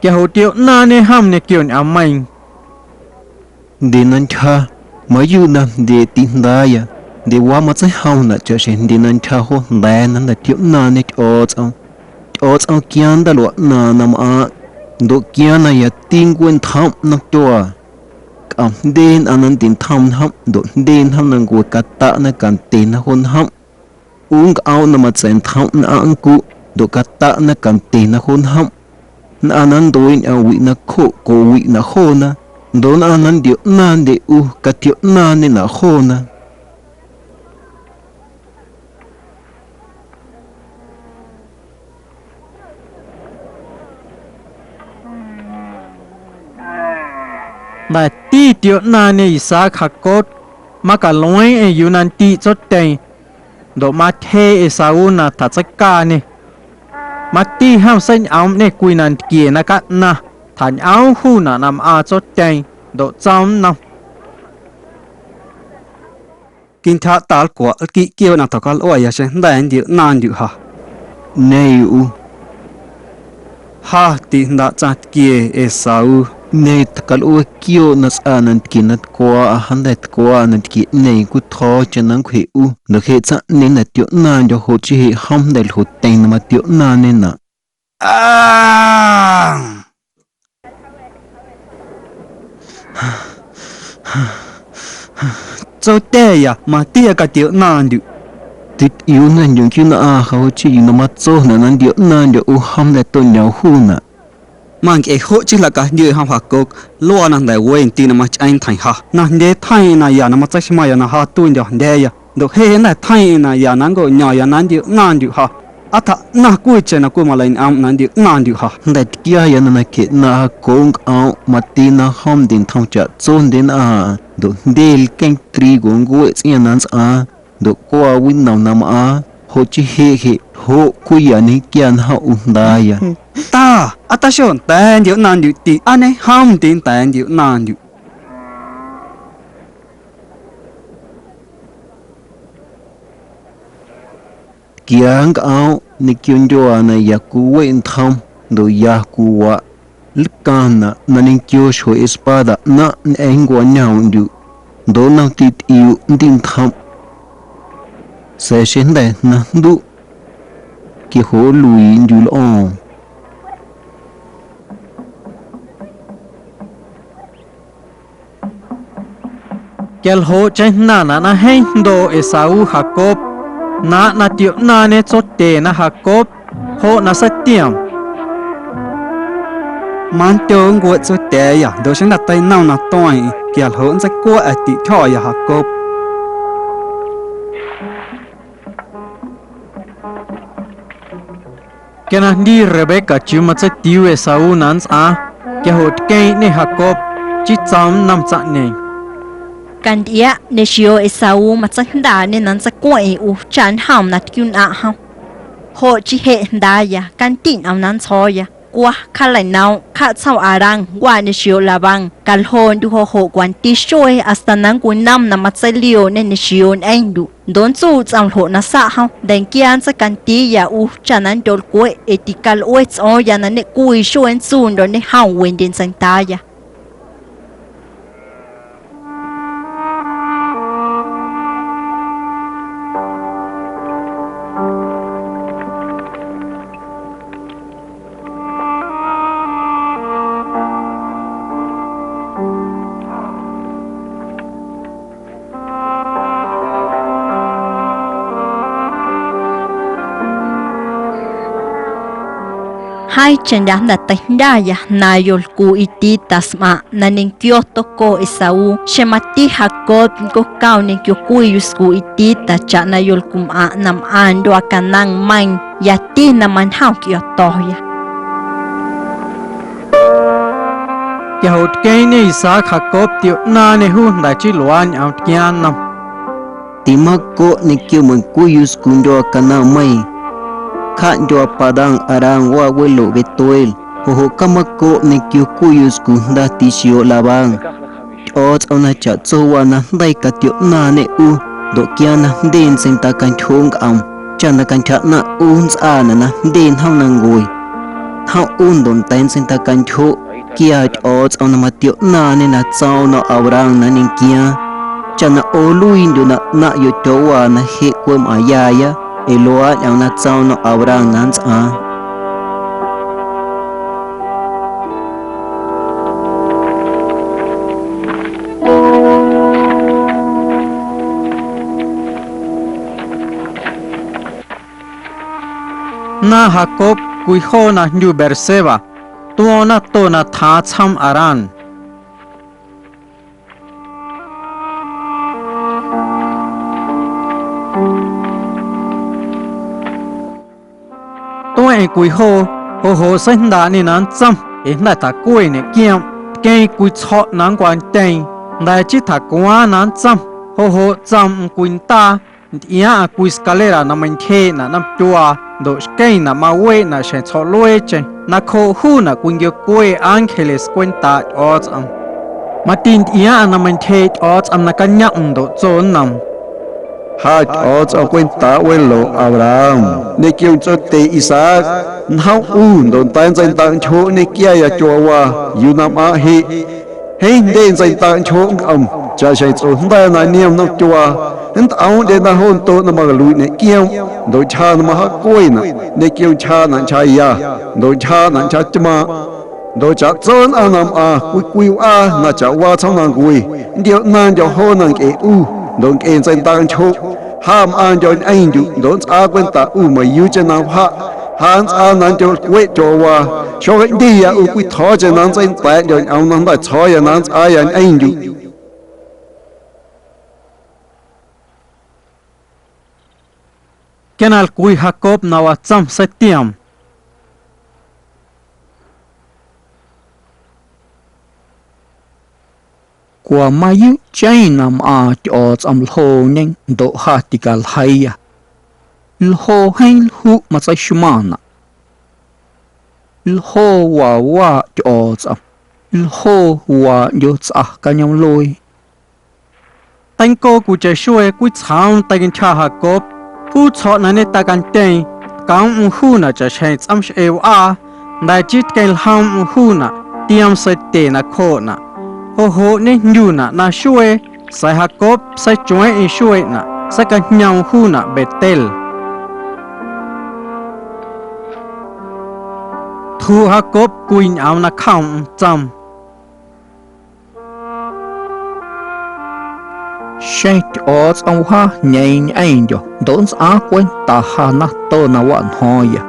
Quia joꞌ tioꞌnaaⁿñe jom ñequio ñꞌoommeiiⁿ. Jndye na ntyja, mayuuꞌ na jndye tijndaaya, jndyewaa matseijomnaꞌ chaꞌxjeⁿ jndye na ntyja joo jnda̱a̱ na jnda̱ tioꞌnaaⁿñe Tyꞌo̱o̱tsꞌom. Tyꞌo̱o̱tsꞌom quiaaⁿ ndaaluaꞌ ꞌnaaⁿ na mꞌaaⁿꞌ, ndoꞌ quiaaⁿ naya tincueꞌntjomꞌ nomtyuaa. Cꞌom jndye nnꞌaⁿ na nntintjom njomꞌ ndoꞌ jndye njomꞌ na ncueeꞌcataꞌ na candye na joo njomꞌ. ꞌU nncꞌoomꞌ na matsa̱ꞌntjom nnꞌaⁿ nncuꞌ, ndoꞌ cataꞌna cantye na joo njomꞌ. Nnꞌaⁿ na nntueeꞌ ñꞌoom wiꞌ nacjoꞌ cowiꞌnaꞌ joona, ndoꞌ nnꞌaⁿ na nntioꞌnaaⁿndye ꞌu catioꞌnaaⁿñenaꞌ joona. Jnda̱ti tioꞌnaaⁿñe Isaac Jacob, macalueeⁿꞌeⁿ yuu na ndiꞌ tsotyeeⁿ, ndoꞌ matyjeeꞌ Esaú na tjatseicaañê. Mati jom seiñꞌoomꞌñê cwii nantquie na caꞌnaⁿ, tjañꞌoom juunaꞌ na mꞌaaⁿ tsotyeeⁿ, ndoꞌ tsoom nnom: Quintyjaaꞌ ta nlcwaꞌ nlquiꞌ quiooꞌ na tjocalꞌuaꞌya xeⁿ jnda̱ nntioꞌnaaⁿndyuꞌ ja. ꞌÑeeⁿ ꞌu. Ja tijndaꞌ tsaⁿ tquie Esaú. ꞌÑeeⁿ tjacalꞌue quiooꞌ na sꞌaa nantquie na tcwaaꞌa, jnda̱ tcwaaꞌa nantquieꞌñeeⁿ cwitjo̱o̱cheⁿ na nncwjeꞌ ꞌu, ndoꞌ jeꞌ tsaⁿꞌñeeⁿ na tioꞌnaaⁿndyo̱ joꞌ chii jeꞌ jom jnda̱ ljoꞌtyeⁿ na matioꞌnaaⁿñenaꞌ. Tsotya̱ya, mati catioꞌnaaⁿndyuꞌ. Titꞌiuu jnda̱ ndyuꞌ nquiuꞌnnꞌaaⁿ ja joꞌ chii yuu na matsonaꞌ na nntioꞌnaaⁿndyo̱ ꞌu jom jnda̱ toꞌñoom juunaꞌ. Mancꞌe joꞌ chii jlaꞌcajndyuꞌ jom Jacob luaa na jnda̱ we ndiiꞌ na machꞌeeⁿ ntjeiⁿ ja. Najndyee tjeiiⁿꞌeⁿ naya na matseixmaⁿya na ja tuiindyo̱ jndya̱a̱ya, ndoꞌ jeꞌ jnda̱ tjeiiⁿꞌeⁿ naya na nncꞌoꞌño̱ⁿya na nntioꞌnaaⁿndyuꞌ ja. ¿Aa tjaꞌnaⁿ cwiicheⁿ na cwimaleiñꞌoomꞌ na nntioꞌnaaⁿndyuꞌ ja? Jnda̱ tquiaya na nacje ꞌnaaⁿꞌ Jacob ncꞌoomꞌ, mati na jom nditjom chaꞌtsondye nnꞌaⁿ, ndoꞌ jndye lqueeⁿ trigo nncueꞌ tsꞌiaaⁿ na nntsꞌaaⁿ, ndoꞌ cwaa winom na mꞌaaⁿ, joꞌ chii jeꞌ jeꞌ ljoꞌ cwiiya ñequia na jom ꞌu jndaaya. Ta, ¿aa taxonda̱a̱ nntioꞌnaaⁿndyuꞌ ti aa ñejom ndi nnda̱a̱ nntioꞌnaaⁿndyuꞌ? Tquia nncꞌoomꞌ ñequio ndyuaa na ya cwiweꞌ ntjom ndoꞌ ya cwiwaꞌ. Nlcaⁿnaꞌ na ñequio xjo espada ꞌnaⁿꞌ ñꞌeⁿ nncuañoomꞌndyuꞌ, ndoꞌ nnom titꞌiuuꞌ ndiꞌntjomꞌ. Sa̱a̱ xeⁿjnda̱ na jnduꞌ, quia joꞌ nluiiꞌndyuꞌ lꞌo̱o̱ⁿ. Quia ljoꞌcheⁿ jnaⁿnaꞌ na jeeⁿ jndooꞌ Esaú Jacob, jnaaⁿꞌ na tioꞌnaaⁿñe tsotye na Jacob, joꞌ na seitioom. Mandyo nncueꞌ tsotya̱a̱ya, ndoꞌ xeⁿjnda̱ teinom na tueeⁿꞌeⁿ, quia ljoꞌ nntseicua̱ꞌa̱ tiꞌtyjo̱ya Jacob. Quia na jndii Rebeca chiuu matseitiuu Esaú na nntsꞌaaⁿ, quia joꞌ tqueeⁿꞌñê Jacob, chii tsoom nnom tsaⁿꞌñeeⁿ: Cantyꞌiaꞌ, ñexioꞌ Esaú matseijndaaꞌñê na nntseicweⁿꞌeⁿ ꞌu cha njoom na tquiuꞌnnꞌaⁿꞌ jom. Joꞌ chii jeꞌ jndaaya, candiꞌ ñꞌoom na nntsjo̱o̱ya, cwa, cjaleinoomꞌ, cjaꞌ tsjoom Harán, waꞌ ñexioꞌ Labán, caljooꞌndyuꞌ joꞌ joꞌ cwanti xuee hasta na nncwinom na matseiliooꞌñê ñexioꞌ ñꞌeⁿndyuꞌ. Ndoꞌ nntsuꞌ tsꞌom ljoꞌ na saꞌ jom, nda̱nquia nntseicandiiya ꞌu cha na nndyolcweꞌ ee ticalꞌue tsꞌo̱o̱ⁿya na ñeꞌcwii xuee nntsuundyo̱ ñejom wendye ntseintaaⁿya. Jeeⁿcheⁿ ndya jnda̱ teijndyaya jnaaⁿ yolcu hitita smꞌaⁿꞌ na ñequio toco Esaú, xeⁿ mati Jacob nncoꞌcoom ñequio cwii yuscu hitita chaꞌna yolcumꞌaⁿꞌ na mꞌaⁿ ndyuaa Canaánmeiiⁿ, yati na mañjom cꞌio̱to̱ya. Quia joꞌ tqueeⁿꞌñê Isaac Jacob tioꞌnaaⁿñê juu jnda̱ chii luaaꞌ ñꞌoom tquiaaⁿ nnom: Timacoꞌ ñequio meiⁿ cwii yuscu ndyuaa Canaánmeiiⁿ, cjaꞌ ndyuaa Padán-arám waꞌ weloꞌ Betuel, joꞌ joꞌ camacoꞌ ñequio cwii yuscu jnda tixioꞌ Labán. Tyꞌo̱o̱tsꞌom na chaꞌtso waa najndeii catioꞌnaaⁿñê ꞌu, ndoꞌ quia na jndye ntseindacantyjooꞌ ncꞌoom, cha na cantyja ꞌnaⁿꞌ ꞌu nntsꞌaanaꞌ na jndye njomnancue. Jom ꞌu ndoꞌ nda̱a̱ ntseindacantyjooꞌ, quia Tyꞌo̱o̱tsꞌom na matioꞌnaaⁿñê na tsoom nnom Abraham na nñequiaaⁿ, cha na ꞌo nluiindyuꞌ na ꞌnaⁿꞌyoꞌ tyooꞌwaa na jeꞌ cweꞌ mꞌaⁿyaya, ee luaaꞌ ñꞌoom na tsoom nnom Abraham na nntsꞌaaⁿ. Naaⁿ Jacob cwii joo na jndyu Beerseba, tuo̱o̱ⁿ nato na tjaaⁿ tsjoom Harán. Tueⁿꞌeⁿ cwii joo, joꞌ joꞌ seijndaaꞌñê na nntsom ee jnda̱ tjacueeꞌ ñeꞌquioomꞌ, tqueeⁿ cwii tsjo̱ꞌ na nncwantyeeⁿ. Jnda̱ chii tjacuaaⁿ na nntsom, joꞌ joꞌ tsoom cwii ntaa, ntyꞌiaaⁿꞌaⁿ cwii scalera na meintyjeeꞌnaꞌ nnomtyuaa ndoꞌ xqueⁿnaꞌ maweeꞌnaꞌ xjeⁿ tsjo̱ꞌlueecheⁿ, nacjooꞌ juunaꞌ cwinquiocueeꞌ ángeles cwentaaꞌ Tyꞌo̱o̱tsꞌom. Mati ntyꞌiaaⁿꞌaⁿ na meintyjeeꞌ Tyꞌo̱o̱tsꞌom na cañomꞌm ndoꞌ tso nnoom: Ja Tyꞌo̱o̱tsꞌom cwentaaꞌ weloꞌ Abraham ñequio ntsotye Isaac, njoom ꞌu ndoꞌ nda̱a̱ ntseindaꞌnchjoꞌ nñequiaya tyuaawaa yuu na mꞌaaⁿꞌ jeꞌ. Jeeⁿ jndye ntseindaꞌnchjoꞌ nncꞌom chaꞌxjeⁿ tsꞌojnda̱a̱ na niom nnom tyuaa. Nntꞌoomꞌndyena joo ndoꞌ na macaluiꞌ ñeꞌquioomꞌ ndoꞌ ntyja na majaacueeꞌnaꞌ ñequio ntyjaaꞌnaꞌ ntyjaya ndoꞌ ntyjaaꞌnaꞌ ntyjatymaaⁿꞌ. Ndoꞌ chaꞌtso nnꞌaⁿ na mꞌaⁿ cwii cwii wꞌaa na chaꞌwaa tsjoomnancue, nntioꞌnaaⁿndyo̱ joona ncꞌe ꞌu ndoꞌ ncꞌe ntseindaꞌnchjoꞌ. Ja mꞌaaⁿndyo̱ ñꞌeⁿndyuꞌ ndoꞌ nntsꞌaa cwenta ꞌu meiⁿyuucheⁿ na wjaꞌ. Ja nntsꞌaa na nndyoꞌlcweꞌ tyuaawaa. Xocaꞌndiya ꞌu cwitjo̱o̱cheⁿ na nntseijnda̱a̱ꞌndyo̱ ñꞌoom na jnda̱ tsjo̱o̱ya na nntsꞌaaya ñꞌeⁿndyuꞌ. Quia na lcwi Jacob na watsom seitioom. Cwa mayuuꞌcheⁿ na mꞌaaⁿ Tyꞌo̱o̱tsꞌom ljooñe ndoꞌ ja ticaljeiiya. Ljoo jeeⁿ ljuꞌ matseixmaⁿnaꞌ. Ljoo waa waaꞌ Tyꞌo̱o̱tsꞌom. Ljoo waaꞌndyo tsꞌa cañoomꞌluee. Teincoo cwiicheⁿ xuee cwitsjoom teicantyja Jacob, juu tsjo̱ꞌ na ñetacantyeeⁿ, tcoomꞌm juunaꞌ chaꞌxjeⁿ tsꞌoomxꞌe wꞌaa, jnda̱ chii tqueⁿ ljoomꞌm juunaꞌ, tioom seitye nacjooꞌnaꞌ. Joꞌ joꞌ ñejndyunaꞌ na xuee, sa̱a̱ Jacob seichueeⁿꞌeⁿ xueeꞌnaꞌ, seicajñoom juunaꞌ Betel. Tjuꞌ Jacob cwii ñꞌoom na cjoomꞌm, tsoom: Xeⁿ Tyꞌo̱o̱tsꞌom wjaañeeⁿ ñꞌeⁿndyo̱ ndoꞌ nntsꞌaaⁿ cwenta ja nato na waꞌnjo̱o̱ⁿya,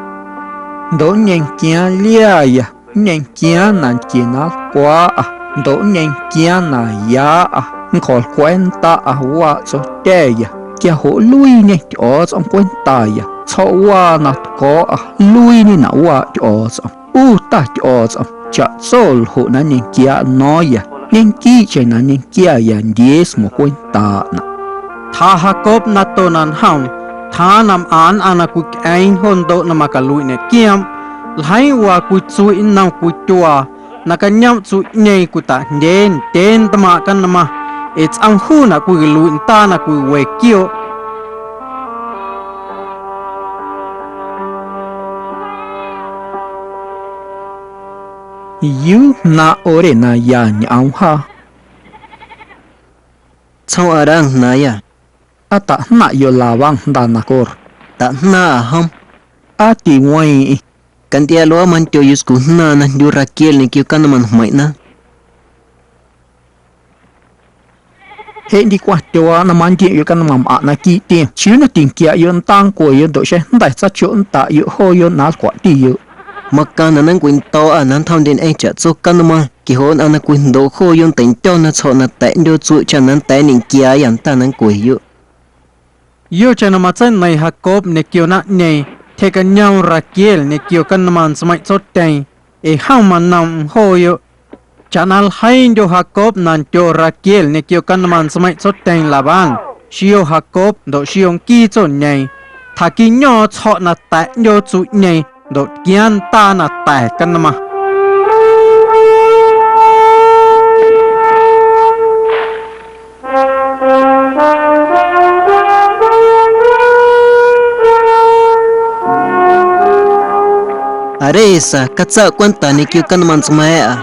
ndoꞌ nñequiaaⁿ liaya, nñequiaaⁿ nantquie na nlcwaaꞌa, ndoꞌ nñequiaaⁿ na yaaꞌa, nncjo̱lcwa̱a̱ ndaꞌa waaꞌ tsotya̱ya, quia joꞌ nluiiñê Tyꞌo̱o̱tsꞌom cwentaya, tsjo̱ꞌwaa na tco̱o̱ꞌa nluiiñenaꞌ waaꞌ Tyꞌo̱o̱tsꞌom. ꞌU Ta Tyꞌo̱o̱tsꞌom, chaꞌtso ljoꞌ na nñequiaaꞌ no̱o̱ⁿya, ñequiiꞌcheⁿ na nñequiaya diezmo cwentaaꞌnaꞌ. Tjaa Jacob nato na njoom, tjaaⁿ na mꞌaⁿ nnꞌaⁿ na cwicꞌeeⁿ jo ndoꞌ na macaluiꞌ ñeꞌquioomꞌ. Ljeiiⁿ waa cwii tsuiꞌ nnom cwii tyuaa, na cañoomꞌ tsuiꞌñeeⁿ cwitaꞌjndyee ndyee ntmaaⁿꞌ canmaⁿ, ee tsꞌom juunaꞌ cwicaluiꞌ ndaa na cwiwe quiooꞌ. ¿Yuu jnaaⁿꞌ ore na ya ñꞌoom jaa? Tsjoom Harán jnaaⁿyâ. ¿Aa taꞌjnaⁿꞌyoꞌ Labán jnda Nacor? Taꞌjnaaⁿꞌa jom. ¿Aa tiweeⁿꞌeⁿ? Cantyꞌa luaaꞌ mandyo yuscu jnaaⁿ na jndyu Raquel ñequio canmaⁿ jmeiⁿꞌna. Jeꞌ ndicwaⁿ tyuaaꞌ na manquioꞌyoꞌ canmaⁿ mꞌaⁿꞌ naquiiꞌ tiom, ¿chiuu na tinquiaꞌyoꞌ ndaa nncueyoꞌ ndoꞌ xeⁿ jnda̱ tsaachooꞌ nntaꞌyoꞌ jooyoꞌ na nlcwaꞌtiyoꞌ? Macaⁿnaꞌ na nncwindo̱o̱ꞌa na nntjomndye ñꞌeⁿ chaꞌtso canmaⁿ, quia joꞌ nnꞌaⁿ na cwijndoꞌ jooyoꞌ nteiꞌndyo̱ na tsjo̱ꞌ na ta̱ꞌndyoo tsueꞌ chaꞌ na nnda̱a̱ nñequiaayâ ndaa na nncweyoꞌ. Yocheⁿ na matseineiⁿ Jacob ñequio naⁿꞌñeeⁿ, tyjeeꞌcañoom Raquel ñequio canmaⁿ ntsmeiⁿꞌ tsotyeeⁿ, ee jom manoomꞌm jooyoꞌ. Chaꞌna ljeiindyo Jacob na ndyo Raquel ñequio canmaⁿ ntsmeiⁿꞌ tsotyeeⁿ Labán, xio Jacob ndoꞌ xio nquii tsoñeeⁿ, tjaquiño̱o̱ⁿ tsjo̱ꞌ na ta̱ꞌndyoo tsueꞌñeeⁿ ndoꞌ tquiaaⁿ ndaa na ta̱ canmaⁿ. Are sa, catsaꞌ cwenta ñequio canmaⁿ ntsmeiiꞌa.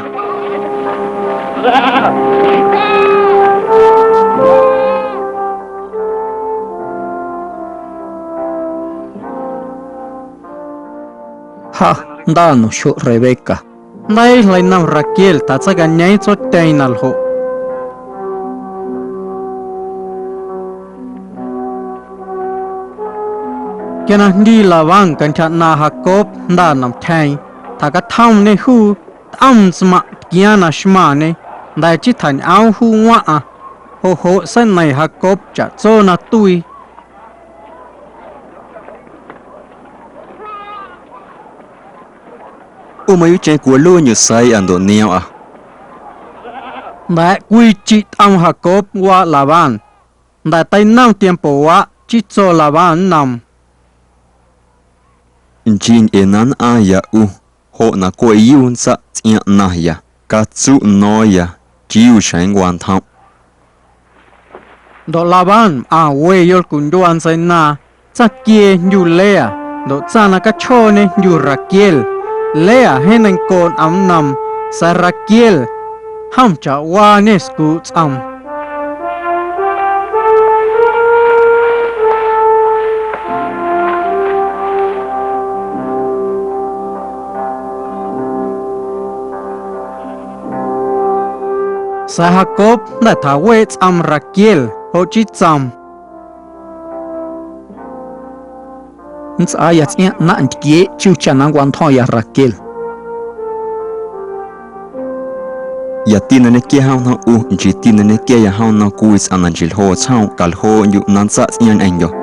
Ja, ndaañe xjo Rebeca. Jndeii jleinom Raquel tjatseicañeeⁿ tsotyeeⁿ na ljoꞌ. Quia na jndii Labán cantyja ꞌnaaⁿꞌ Jacob jnda nomtyjeeⁿ, tjacatjomñê juu, tꞌom ntsmaⁿꞌ tquiaaⁿ na xmaⁿñê, jnda̱ chii tjañꞌoom juu waⁿꞌaⁿ. Joꞌ joꞌ seineiⁿ Jacob chaꞌtso na tuii. ꞌU mayuuꞌcheⁿ cwiluiiñe seiiꞌa ndoꞌ nioomꞌa. Nda̱a̱ꞌ cwii chiꞌ tꞌom Jacob waaꞌ Labán. Jnda̱ teinom tiempowaꞌ chii tso Labán nnoom: Nchii ñꞌeⁿ na nnꞌaⁿya ꞌu, joꞌ na cweꞌyu nntsaꞌ tsꞌiaaⁿ ꞌnaⁿya, catsuꞌ no̱o̱ⁿya, chiuu xjeⁿ nncwantjomꞌ. Ndoꞌ Labán mꞌaⁿ we yolcundyua ntseinaaⁿ, tsaⁿ tquiee jndyu Lea, ndoꞌ tsaⁿ na cachjooñe jndyu Raquel. Lea jeeⁿ neiⁿncooꞌ nꞌom nnoom, sa̱a̱ Raquel jom chaꞌwaañe scuuꞌ tsꞌoom. Sa̱a̱ Jacob jnda̱ tjaweeꞌ tsꞌoom Raquel, joꞌ chii tsoom: Nntsꞌaaya tsꞌiaaⁿ ꞌnaⁿꞌ ntquieeꞌ chu cha na nncwantjo̱ⁿya Raquel. Yati na ñequia jom nnom ꞌu, nchiiti na ñequiaya jom nnom cwii tsꞌaⁿ na nchii ljo tsjoom, caljooꞌndyuꞌ na nntsaꞌ tsꞌiaaⁿ ñꞌeⁿndyo̱.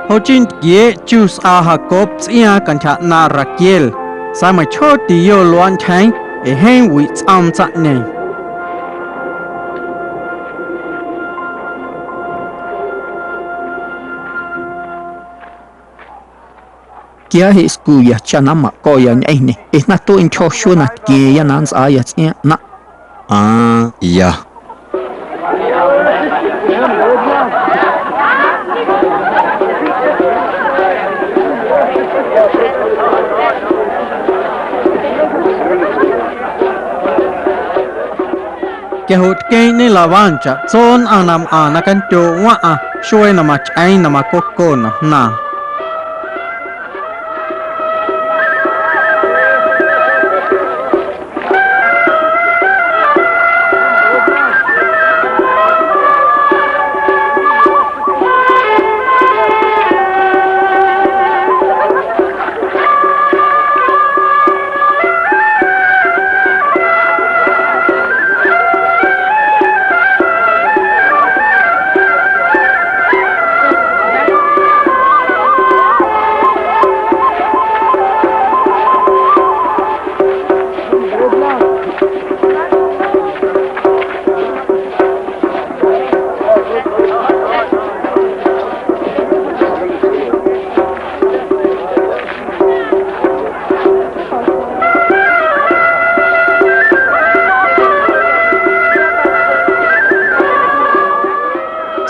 Joꞌ chii ntquieeꞌ chu sꞌaa Jacob tsꞌiaaⁿ cantyja ꞌnaaⁿꞌ Raquel, sa̱a̱ meiⁿchjoo tiyo luaaꞌ ntyjeeⁿ ee jeeⁿ wiꞌ tsꞌoom ntsaⁿꞌñeeⁿ. Quia jeꞌ scuya cha na mmaꞌco̱ya ñꞌeⁿñê ee jnda̱ tueꞌntyjo̱ xuee na tquieeⁿya na nntsꞌaaya tsꞌiaaⁿ ꞌnaⁿꞌ. Aa, ya. Quia joꞌ tqueeⁿꞌñe Labán chaꞌtso nnꞌaⁿ na mꞌaⁿ na candyo waⁿꞌaⁿ xuee na machꞌeeⁿ na macoconaꞌ jnaaⁿ.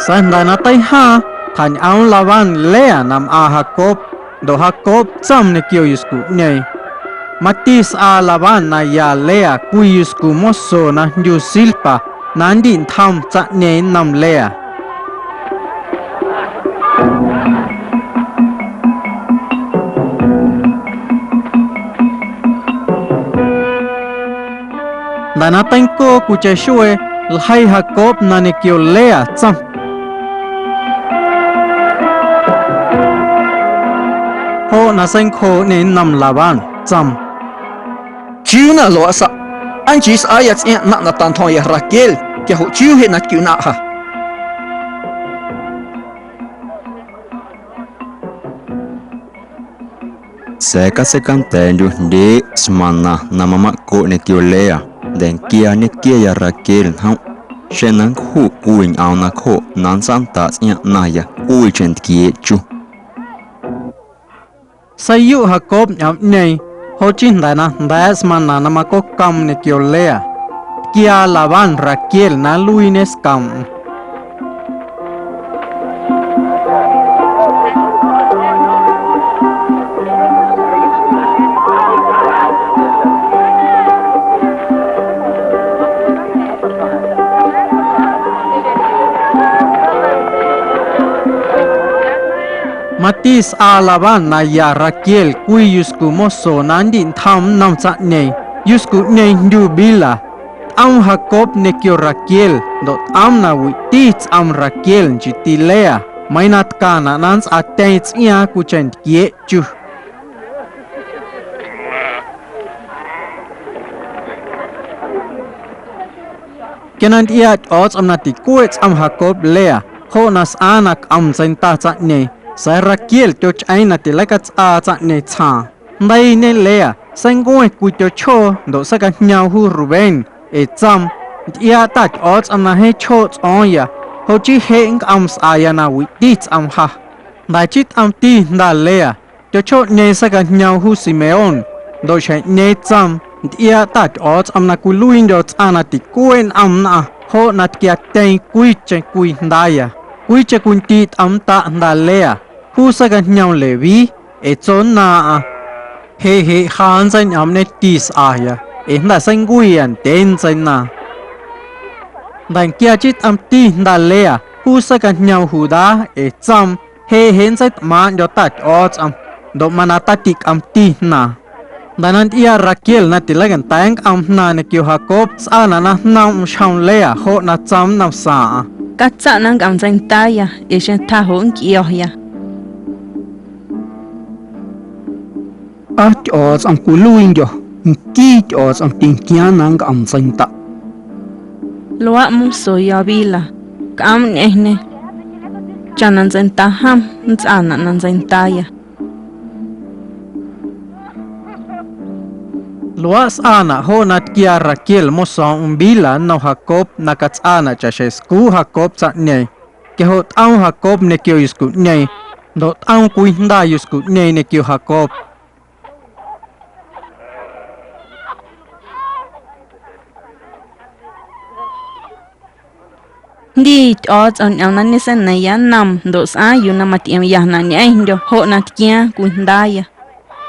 Sa̱a̱ jnda̱ na teijaaⁿ, tjañꞌoom Labán Lea na mꞌaaⁿ Jacob, ndoꞌ Jacob tsoom ñequio yuscuꞌñeeⁿ. Mati sꞌaa Labán na ya Lea cwii yuscu moso na jndyu Zilpa na nndiꞌntjom tsaⁿꞌñeeⁿ nnom Lea. Jnda̱ na teincoo cwiicheⁿ xuee, ljeii Jacob na ñequio Lea, tsom. Joꞌ na seincjooꞌñê nnom Labán, tsoom: ¿Chiuu na luaaꞌ saꞌ? ¿Aa nchii sꞌaaya tsꞌiaaⁿ ꞌnaⁿꞌ na tantjo̱ⁿya Raquel, quia joꞌ chiuu jeꞌ na tquiuꞌnaⁿꞌ ja? Sa̱a̱ catseicanda̱a̱ꞌndyuꞌ jndyeeꞌ smaⁿna na mamaⁿꞌcoꞌ ñequio Lea, jnda̱ nquia ñequiaya Raquel njomꞌ. Xeⁿ na nncjuꞌ cwii ñꞌoom nacjoꞌ na nntsaꞌndaꞌ tsꞌiaaⁿ ꞌnaⁿya cwiicheⁿ ntquieeꞌ chu. Seiyuꞌ Jacob ñꞌoomꞌñeeⁿ, Joꞌ chii jnda̱ na jnda̱a̱ꞌ smaⁿna na macocoom ñequio Lea, tquiaa Labán Raquel na nluiiñe scoomꞌm. Mati sꞌaa Labán na ya Raquel cwii yuscu moso na nndiꞌntjom nnom tsaⁿꞌñeeⁿ. Yuscuꞌñeeⁿ jndyu Bilha. Tꞌoom Jacob ñequio Raquel ndoꞌ tꞌoom na wiꞌti tsꞌoom Raquel nchiiti Lea, meiiⁿ na tcaⁿnaꞌ na nntsꞌaatyeeⁿ tsꞌiaaⁿ cwiicheⁿ ntquieeꞌ chu. Quia na ntyꞌiaaꞌ Tyꞌo̱o̱tsꞌom na ticueeꞌ tsꞌoom Jacob Lea, joꞌ na sꞌaaⁿ na cꞌom ntseinda tsaⁿꞌñeeⁿ, sa̱a̱ Raquel tyochꞌeeⁿ na tileicatsꞌaa tsaⁿꞌñeeⁿ tsjaaⁿ. Jndeiiñe Lea, seincueⁿ cwii tyochjoo ndoꞌ seicajñoom juu Rubén, ee tsoom: —Ntyꞌiaaꞌ Ta Tyꞌo̱o̱tsꞌom na jeeⁿ chjooꞌ tsꞌo̱o̱ⁿya, joꞌ chii jeꞌ nncꞌoom sꞌaaya na wiꞌti tsꞌoom ja. Jnda̱ chii tꞌoomti jnda Lea, tyochjooꞌñeeⁿ seicajñoom juu Simeón, ndoꞌ xjeⁿꞌñeeⁿ tsoom: —Ntyꞌiaaꞌ Ta Tyꞌo̱o̱tsꞌom na cwiluiindyo̱ tsꞌaⁿ na ticueeꞌ nꞌom nnꞌaⁿ, joꞌ na tquiatyeeⁿ cwiicheⁿ cwii jndaaya. Cwiicheⁿ cwindiiꞌ tꞌoomndaꞌ jnda Lea, juu seicajñoom Leví, ee tso nnaaⁿꞌaⁿ: —Jeꞌ jeꞌ ja nntseiñꞌoomꞌñeti sꞌaya, ee jnda̱ seincuuya ndyee ntseinaaⁿ. Jnda̱ nquia chii tꞌoomti jnda Lea, juu seicajñoom Judá, ee tsoom: —Jeꞌ jeꞌ nntseitꞌmaaⁿꞌndyo̱ Ta Tyꞌo̱o̱tsꞌom, ndoꞌ mana tatiꞌcꞌomti jnaaⁿ. Jnda̱ na ntyꞌiaaꞌ Raquel na tileicanda̱a̱ nncꞌoom jnaaⁿ ñequio Jacob, sꞌaanaꞌ na jnoomꞌm xjom Lea, joꞌ na tsoom nnom saaⁿꞌaⁿ: —Catsaꞌ na nncꞌom ntseindaaya, ee xeⁿ tjaa joꞌ nncꞌio̱ya. Aa Tyꞌo̱o̱tsꞌom cwiluiindyo̱, nquii Tyꞌo̱o̱tsꞌom tinquiaaⁿ na nncꞌom ntseindaꞌ. Luaaꞌ mosoya Bilha, cꞌoomꞌ ñꞌeⁿñê, chaꞌ na ntseinda jom nntsꞌaanaꞌ na ntseindaaya. Luaaꞌ sꞌaanaꞌ joꞌ na tquiaa Raquel mosoomꞌm Bilha nnom Jacob na catsꞌaanaꞌ chaꞌxjeⁿ scuuꞌ Jacob tsaⁿꞌñeeⁿ. Quia joꞌ tꞌoom Jacob ñequio yuscuꞌñeeⁿ, ndoꞌ tꞌoom cwii jnda yuscuꞌñeeⁿ ñequio Jacob. Jndii Tyꞌo̱o̱tsꞌom ñꞌoom na ñeseineiⁿya nnoom ndoꞌ sꞌaaⁿ yuu na matyꞌiomyanaꞌ ñꞌeⁿndyo̱ joꞌ na tquiaaⁿ cwii jndaaya.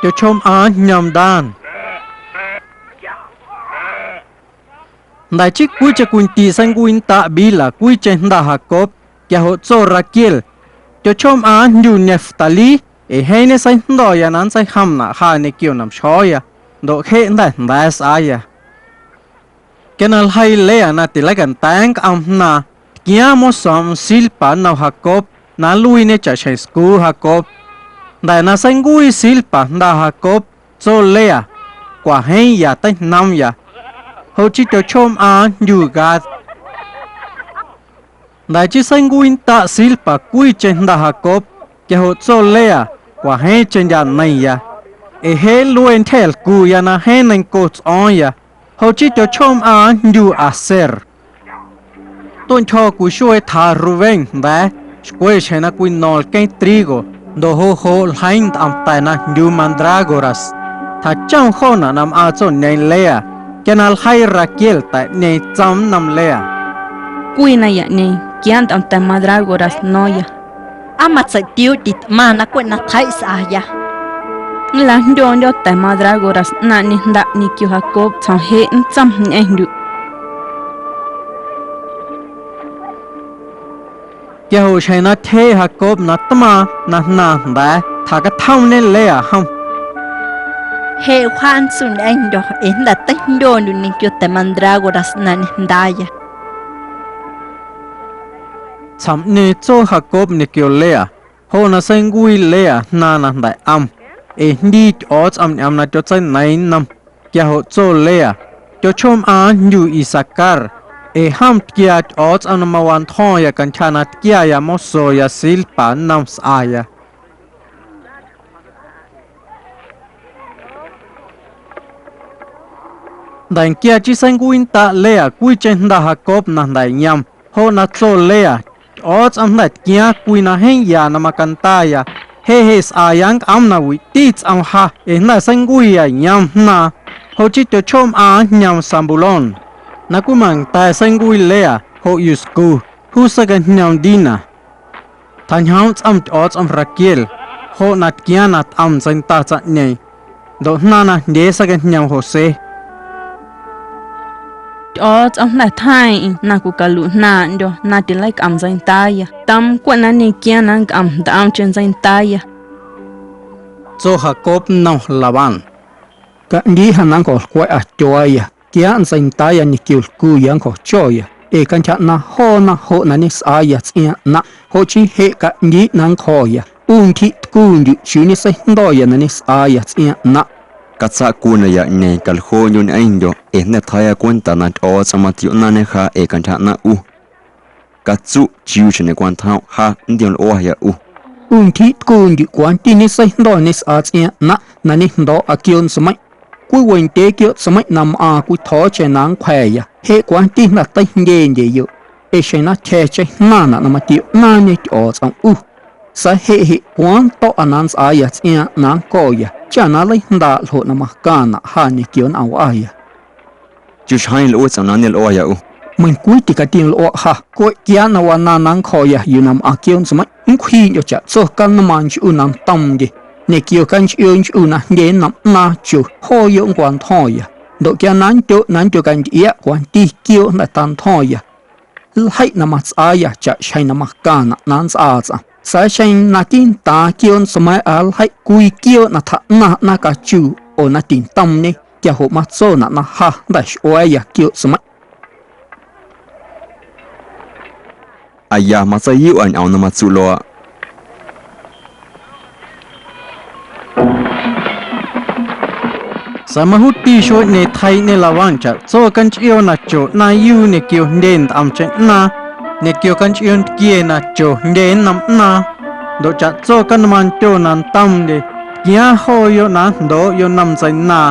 Tyochjomꞌaaⁿ jñoom Dan. Jnda̱ chii cwiicheⁿ cwindiiꞌ seincuiiꞌnndaꞌ Bilha cwiicheⁿ jnda Jacob, quia joꞌ tso Raquel: Tyochjomꞌaaⁿ jndyu Neftalí, ee jeeⁿ ñeseijndo̱ya na nntseijomnaꞌ ja ñequio nomxjo̱o̱ya, ndoꞌ jeꞌ jnda̱ jnda̱a̱ sꞌaaya. Quia na ljeii Lea na tileicanda̱a̱ nncꞌoom jnaaⁿ, tquiaaⁿ mosoomꞌm Zilpa nnom Jacob na nluiiñe chaꞌxjeⁿ scuuꞌ Jacob. Jnda̱ na seincuii Zilpa jnda Jacob, tso Lea: Cwajeeⁿ ya teijnoomya. Joꞌ chii tyochjomꞌaaⁿ jndyu Gad. Jnda̱ chii seincuiiꞌnndaꞌ Zilpa cwiicheⁿ jnda Jacob, quia joꞌ tso Lea: Cwajeeⁿcheⁿ ndya neiⁿya, ee jeꞌ nluee ntyjee lcuuꞌya na jeeⁿ neiⁿnco tsꞌo̱o̱ⁿya. Joꞌ chii tyochjomꞌaaⁿ jndyu Aser. Tueꞌntyjo̱ cwii xuee tjaa Rubén jnda̱a̱, xcwe xjeⁿ na cwino̱o̱ⁿ lqueeⁿ trigo, ndoꞌ joꞌ joꞌ ljeiiⁿ ntꞌom ta̱ na jndyuu mandrágoras. Tjachom joonaꞌ na mꞌaaⁿ tsoñeeⁿ Lea. Quia na ljeii Raquel ta̱ꞌñeeⁿ, tsoom nnom Lea: Cwii nayaꞌñeeⁿ quiaaꞌ ntꞌom ta̱ mandrágoras no̱o̱ⁿya. ¿Aa matseitiuuꞌ titꞌmaⁿ na cweꞌ na tjeiꞌ sꞌaya? Nlajndyooꞌndyo̱ ta̱ mandrágoras ꞌnaaⁿꞌ ñejndaꞌ ñequio Jacob tsjo̱o̱ jeꞌ nntsom ñꞌeⁿndyuꞌ. Quia joꞌ xjeⁿ na tyjeeꞌ Jacob na tmaaⁿ na jnaaⁿ jnda̱a̱, tjacatjomñe Lea jom: Jeꞌ wjaa nntsuꞌñꞌeⁿndyo̱ ee jnda̱ teijndyondyuꞌ ñequio ta̱ mandrágoras ꞌnaaⁿꞌ ñejndaaya. Tsjo̱ꞌñeeⁿ tso Jacob ñequio Lea, joꞌ na seincuii Lea jnaaⁿ na jnda̱ꞌ ꞌom, ee jndii Tyꞌo̱o̱tsꞌom ñꞌoom na tyotseineiiⁿ nnom. Quia joꞌ tso Lea: Tyochjomꞌaaⁿ jndyu Isacar, ee jom tquiaa Tyꞌo̱o̱tsꞌom na mawantyjo̱ⁿya cantyja na tquiaya mosoya Zilpa nnom sꞌaya. Jnda̱ nquia chii seincuiiꞌnndaꞌ Lea cwiicheⁿ jnda Jacob na jnda̱ꞌ yom, joꞌ na tso Lea: Tyꞌo̱o̱tsꞌom jnda̱ tquiaaⁿ cwii na jeeⁿ ya na macanda̱ya. Jeꞌ jeꞌ sꞌaaya nncꞌoom na wiꞌti tsꞌom ja ee jnda̱ seincuuya yom jnaaⁿ. Joꞌ chii tyochjomꞌaaⁿ jñoom Zabulón, na cwimanda̱ seincuii Lea joꞌ yuscu, juu seicañjoom Dina. Tjañjoomꞌ tsꞌom Tyꞌo̱o̱tsꞌom Raquel, joꞌ na tquiaaⁿ na tꞌom ntseinda tsaⁿꞌñeeⁿ, ndoꞌ jnaaⁿ najndyee seicañjoom José. Tyꞌo̱o̱tsꞌom jnda̱ tjeiiⁿꞌeⁿ na cwicaluiꞌjnaaⁿꞌndyo̱ na tileicꞌom ntseindaaya. Toom cweꞌ na nñequiaaⁿ na nncꞌom ntꞌomcheⁿ ntseindaaya. Tso Jacob nnom Labán: Caꞌndiiꞌ ja na nncjo̱ lcwa̱ꞌa tyuaaya, quiaaꞌ ntseindaaya ñequio lcuuya nncjo̱ cho̱ya, ee cantyja ꞌnaaⁿ joona joꞌ na ñesꞌaaya tsꞌiaaⁿ ꞌnaⁿꞌ, joꞌ chii jeꞌ caꞌndiiꞌ na nncjo̱ya. ꞌU ntyjiꞌ tcundyuꞌ chiuu ñeseijndo̱ya na ñesꞌaaya tsꞌiaaⁿ ꞌnaⁿꞌ. Catsaꞌ cwii nayaꞌñeeⁿ caljooꞌndyoꞌ ñꞌeⁿndyo̱ ee jnda̱ tjaaꞌya cwenta na Tyꞌo̱o̱tsꞌom matioꞌnaaⁿñe ja ee cantyja ꞌnaaⁿꞌ ꞌu. Catsuꞌ chiuu xjeⁿ na cwantjoomꞌ ja nntiomlꞌuaya ꞌu. ꞌU ntyjiꞌ tcundyuꞌ cwanti ñeseijndo̱ ñesꞌaa tsꞌiaaⁿ ꞌnaⁿꞌ na ñejndo̱o̱ꞌa quiooꞌ ntsmeiⁿꞌ. Cwiiꞌ wendyee quiooꞌ tsmeiⁿꞌ na mꞌaaⁿ cwitjo̱o̱cheⁿ na nncwja̱a̱ya, jeꞌ cwanti jnda̱ teijndyendyeyoꞌ, ee xjeⁿ na tyja̱cheⁿ jnaⁿnaꞌ na matioꞌnaaⁿñe Tyꞌo̱o̱tsꞌom ꞌu. Sa̱a̱ jeꞌ jeꞌ cwaaⁿ nnto̱ꞌa na nntsꞌaaya tsꞌiaaⁿ na nnco̱ya cha na nleijndaaꞌ ljoꞌ na macaⁿnaꞌ ja ñequio nnꞌaⁿ wꞌaya. Chuxjeeⁿ lꞌuu tsꞌom na nñelꞌuaya ꞌu. Meiⁿcwii ticatiomlꞌuaꞌ ja, cweꞌ quiaaꞌ na wanaaⁿ na nncjo̱ya yuu na mꞌaⁿ quiooꞌ ntsmeiⁿꞌ, nncwjiiꞌndyo̱ chaꞌtso canmaⁿ nchꞌu na ntomndye, ñequio canchꞌioo nchꞌu na jndye nnom ꞌnaaⁿ cho joꞌ yoꞌ nncwantjo̱ⁿya, ndoꞌ quia na nndyoꞌ na nndyocantyꞌiaꞌ cwanti quiooꞌ jnda̱ tantjo̱ⁿya. Nljeiꞌ na matsꞌaaya chaꞌxjeⁿ na macaⁿnaꞌ na nntsꞌaa tsꞌaⁿ, sa̱a̱ xeⁿ na quiiꞌntaaⁿ quiooꞌ ntsmeiiꞌa nljeiꞌ cwii quiooꞌ na tjaꞌnaⁿ ꞌnaaⁿ cachuu oo na tintomñe, quia joꞌ matsonaꞌ na ja jnda̱ xꞌua̱a̱ya quiooꞌ tsmeiⁿꞌ. Aya matseiyuꞌa ñꞌoom na matsuꞌ luaaꞌ. Sa̱a̱ majuuti xueeꞌñeeⁿ tjeiiꞌñe Labán chaꞌtso canchꞌioo na cho ꞌnaaⁿyuu ñequio jndye ntꞌomcheⁿ ꞌnaaⁿ, ñequio canchꞌioo ntquie na cho jndye nnom ꞌnaaⁿ, ndoꞌ chaꞌtso canmaaⁿ ndyo na ntomndye tquiaaⁿ jooyoꞌ na njndooꞌyoꞌ nnom ntseinaaⁿ.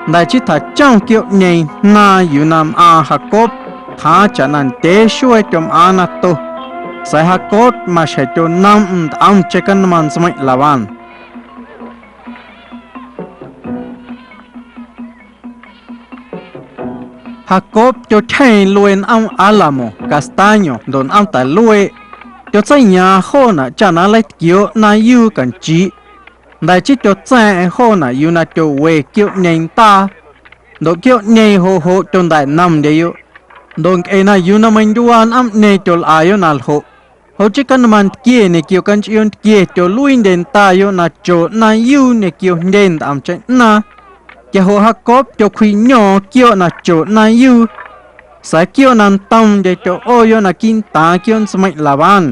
Jnda̱ chii tjachom quiooꞌñeeⁿ jnaaⁿ yuu na mꞌaaⁿ Jacob tjaaⁿ chaꞌna ndyee xuee tyomꞌaaⁿ nato, sa̱a̱ Jacob maxjeⁿ tyonomꞌm ntꞌomcheⁿ canmaⁿ ntsmeiⁿꞌ Labán. Jacob tyochjeeⁿ luee nꞌoom álamo, castaño ndoꞌ nꞌoom ta̱lueeꞌ. Tyotseiñaaⁿ joonaꞌ cha na nleitquiooꞌ ꞌnaaⁿyuu canchiiꞌ. Jnda̱ chii tyotsa̱a̱ⁿꞌa̱ⁿ joonaꞌ yuu na tyowe quiooꞌñeeⁿ ndaa, ndoꞌ quiooꞌñeeⁿ joꞌ joꞌ tyonda̱ꞌnomndyeyoꞌ. Ndoꞌ ncꞌe na yuu na meindyuaa nꞌoomꞌñeeⁿ tyolꞌayoꞌ na ljoꞌ, joꞌ chii canmaⁿ ntquie ñequio canchꞌioo ntquie tyoluiindye ndayoꞌ na cho ꞌnaaⁿyuu ñequio jndye ntꞌomcheⁿ ꞌnaaⁿ. Quia joꞌ Jacob tyocwjiꞌño̱o̱ⁿ quiooꞌ na cho ꞌnaaⁿyuu, sa̱a̱ quiooꞌ na ntomndye tyoꞌoyoꞌ naquiiꞌntaaⁿ quiooꞌ ntsmeiⁿꞌ Labán.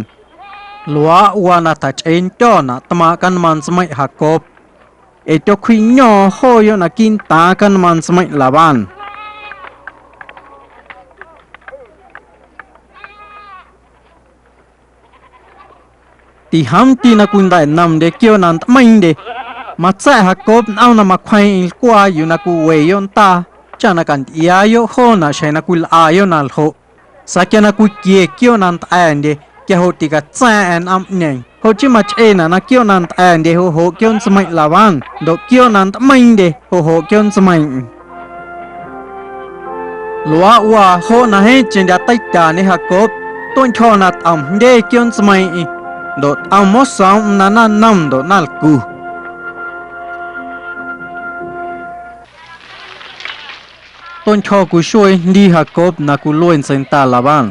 Luaaꞌ waa na tjachꞌeendyo̱naꞌ tmaaⁿꞌ canmaⁿ ntsmeiⁿꞌ Jacob, ee tyocwjiꞌño̱o̱ⁿ jooyoꞌ naquiiꞌntaaⁿ canmaⁿ ntsmeiⁿꞌ Labán. Tijoomti na cwinda̱ꞌnomndye quiooꞌ na ntꞌmeiiⁿndye, matsa̱ꞌ Jacob nꞌom na macwjeeⁿꞌeⁿ lcwaa yuu na cwiweyoꞌ ndaa cha na cantyꞌiaayoꞌ joonaꞌ xjeⁿ na cwilꞌayoꞌ na ljoꞌ. Sa̱a̱ quia na cwiquie quiooꞌ na ntꞌa̱ndye, quia joꞌ ticatsa̱a̱ⁿꞌa̱ⁿ nꞌomꞌñeeⁿ. Joꞌ chii machꞌeenaꞌ na quiooꞌ na ntꞌa̱ndye joꞌ joꞌ quiooꞌ ntsmeiⁿꞌ Labán, ndoꞌ quiooꞌ na ntꞌmeiiⁿndye joꞌ joꞌ quiooꞌ ntsmeiiⁿꞌeⁿ. Luaaꞌ waa joꞌ na jeeⁿcheⁿ ndyaꞌ teityañe Jacob, tueꞌntyjo̱ na tꞌom jndye quiooꞌ ntsmeiiⁿꞌeⁿ, ndoꞌ tꞌom mosoomꞌm na naⁿnom ndoꞌ naⁿlcu. Tueꞌntyjo̱ cwii xuee jndii Jacob na cwilue ntseinda Labán.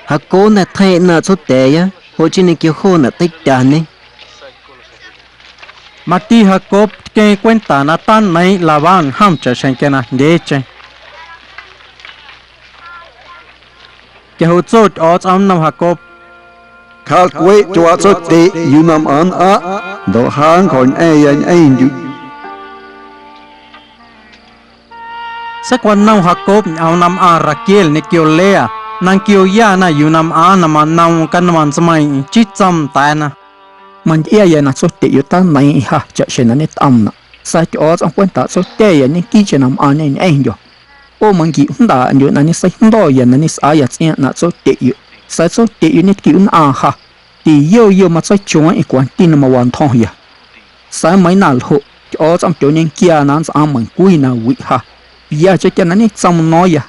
Jacob jnda̱ tjeiiꞌ ꞌnaaⁿꞌ tsotya̱a̱ya, joꞌ chii ñequio joonaꞌ teityañe. Mati Jacob tqueeⁿ cwenta na taneiiⁿꞌ Labán jom chaꞌxjeⁿ quia najndyee cheⁿ. Quia joꞌ tso Tyꞌo̱o̱tsꞌom nnom Jacob: Cjaalcweꞌ tyuaaꞌ tsotyeꞌ yuu na mꞌaⁿ nnꞌaⁿꞌ, ndoꞌ ja nncjo̱ñꞌa̱ⁿya ñꞌeⁿndyuꞌ. Seicwanom Jacob ñꞌoom na mꞌaaⁿ Raquel ñequio Lea na nquioyana yuu na mꞌaaⁿ na manoom canmaⁿ ntsmeiiⁿꞌeⁿ chii tsoom nda̱a̱na: Mantyꞌiaya na tsotyeꞌyoꞌ taneiiⁿꞌeⁿ ja chaꞌxjeⁿ na ñetꞌoomnaꞌ, sa̱a̱ Tyꞌo̱o̱tsꞌom cwentaꞌ tsotya̱ya ñequiiꞌcheⁿ na mꞌaaⁿñe ñꞌeⁿndyo̱. ꞌO manquiuꞌjndaaꞌndyoꞌ na ñeseijndo̱ya na ñesꞌaaya tsꞌiaaⁿ ꞌnaⁿꞌ tsotyeꞌyoꞌ, sa̱a̱ tsotyeꞌyoꞌ ñetquiuꞌnnꞌaaⁿ ja. Tiyo yo matseichueeⁿꞌeⁿ cwanti na mawantyjo̱ⁿya. Sa̱a̱ meiiⁿ na ljoꞌ, Tyꞌo̱o̱tsꞌom tyooñenquiaa na nntsꞌaaⁿ meiⁿcwii na wiꞌ ja. Yacheⁿ quia na ñetsoom no̱o̱ⁿya,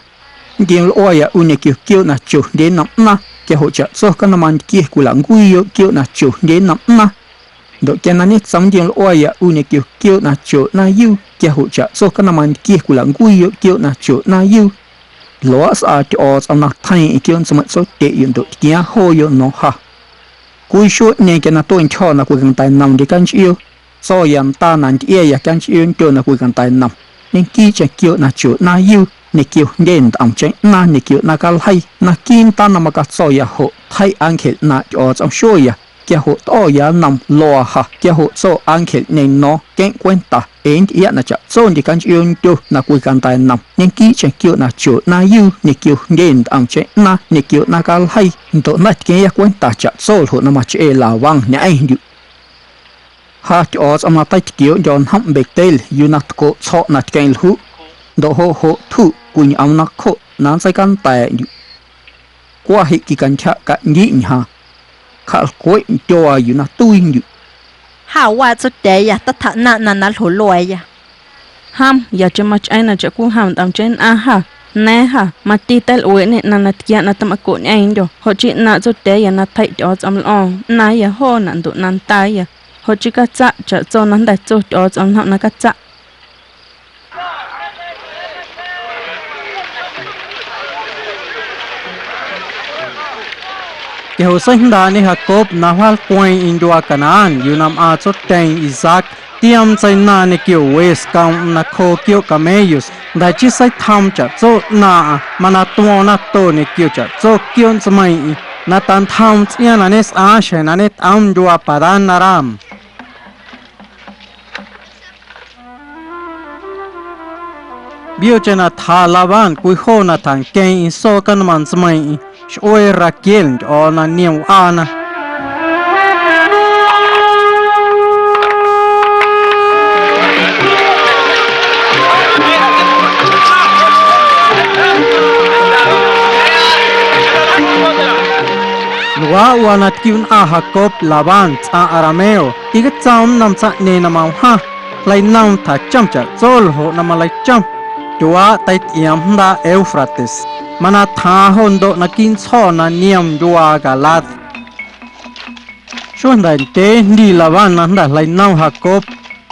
nntiom lꞌuaya ꞌu ñequio quiooꞌ na cho jndye nnom ꞌnaaⁿ, quia joꞌ chaꞌtso canomantquie cwilaꞌncuiiyoꞌ quiooꞌ na cho jndye nnom ꞌnaaⁿ. Ndoꞌ quia na ñetsoom nntiom lꞌuaya ꞌu ñequio quiooꞌ na cho ꞌnaaⁿyuu, quia joꞌ chaꞌtso canomantquie cwilaꞌncuiiyoꞌ quiooꞌ na cho ꞌnaaⁿyuu. Luaaꞌ sꞌaa Tyꞌo̱o̱tsꞌom na tjeiiⁿꞌeⁿ quiooꞌ ntsmeiⁿꞌ tsotyeꞌyoꞌ ndoꞌ tquiaaⁿ jooyoꞌ no̱o̱ⁿ ja. Cwii xueeꞌñeeⁿ quia na tueꞌntyjo̱ na cwicanda̱ nomndye canchꞌioo, tsoya ndaa na ntyꞌiaya canchꞌioondyo na cwicanda̱ nom, ñequiiꞌcheⁿ quiooꞌ na cho ꞌnaaⁿyuu ñequio jndye ntꞌomcheⁿ ꞌnaaⁿ ñequio ꞌnaaⁿ caljeii. Naquiiꞌ ndaa na macatsoya joꞌ tjeiꞌ ángel ꞌnaaⁿꞌ Tyꞌo̱o̱tsꞌom xueeya, quia joꞌ tꞌo̱ya nnoom luaa ja, quia joꞌ tso ángelꞌñeeⁿ no̱o̱ⁿ queⁿꞌ cwenta, ee nntyꞌiaꞌ na chaꞌtsondye canchꞌioondyo na cwicanda̱ nom, ñequiiꞌcheⁿ quiooꞌ na cho ꞌnaaⁿyuu ñequio jndye ntꞌomcheⁿ ꞌnaaⁿ ñequio ꞌnaaⁿ caljeii, ndoꞌ jnda̱ tqueⁿya cwenta chaꞌtso ljoꞌ na machꞌee Labán ñꞌeⁿndyuꞌ. Ja Tyꞌo̱o̱tsꞌom na teitquiooꞌndyo̱ njomꞌ Betel yuu na tcoꞌ tsjo̱ꞌ na tqueⁿ ljuꞌ, ndoꞌ joꞌ joꞌ tjuꞌ cwiñꞌoom nacjoꞌ na nntseicanda̱a̱ꞌndyuꞌ. Cwa jeꞌ quicantyjaꞌ caꞌndiꞌ ñjaaⁿ. Cjaꞌlcweꞌ ndyuaa yuu na tuiindyuꞌ. Jâ waa Tsotya̱a̱ya, teitjaꞌnaⁿꞌnaꞌ na nljo luaaya. Jom, yacheⁿ machꞌeeⁿ na chaꞌcwijom ntꞌomcheⁿ nnꞌaⁿ jâ. Na̱a̱ⁿ jâ, mati teilꞌueeꞌñê ꞌnaⁿ na tquiaaꞌ na tamacoꞌñꞌeeⁿndyo̱, joꞌ chii ꞌnaaⁿꞌ Tsotya̱a̱ya na tjeiꞌ Tyꞌo̱o̱tsꞌom lꞌo̱o̱ⁿ, ꞌnaaⁿya joonaꞌ ndoꞌ na ndaaya. Joꞌ chii catsaꞌ chaꞌtso na jnda̱ tso Tyꞌo̱o̱tsꞌom njomꞌ na catsaꞌ. Quia joꞌ seijndaaꞌñe Jacob na wjaanlcweeⁿꞌeⁿ ndyuaa Canaán yuu na mꞌaaⁿ tsotyeeⁿ Isaac, tioom ntseinaaⁿ ñequio we scoomꞌm nacjoo quiooꞌ camellos. Jnda̱ chii seitjoom chaꞌtso ꞌnaaⁿꞌaⁿ, mana tuo̱o̱ⁿ nato ñequio chaꞌtso quiooꞌ ntsmeiiⁿꞌeⁿ, na tantjoom tsꞌiaaⁿ na ñesꞌaaⁿ xjeⁿ na ñetꞌoom ndyuaa Padán-aram. Biocheⁿ na tjaa Labán cwii joo na tjanqueeⁿꞌeⁿ soo canomntsmeiiⁿꞌeⁿ, xꞌuee Raquel ntyꞌo̱o̱ na niom wꞌaana. Luaaꞌ waa na tquiuꞌnnꞌaⁿ Jacob Labán tsꞌaⁿ arameo, ticatsoom nnom tsaⁿꞌñeeⁿ na mawjaⁿ. Jleinoom tjachom chaꞌtso ljoꞌ na maleichom tyuaaꞌ teityꞌioom jndaaꞌ Éufrates, mana tjaaⁿ jo ndoꞌ naquiiꞌ ntsjo̱ na niom ndyuaa Galaad. Xuee jnda̱ ndyee jndii Labán na jnda̱ jleinoom Jacob,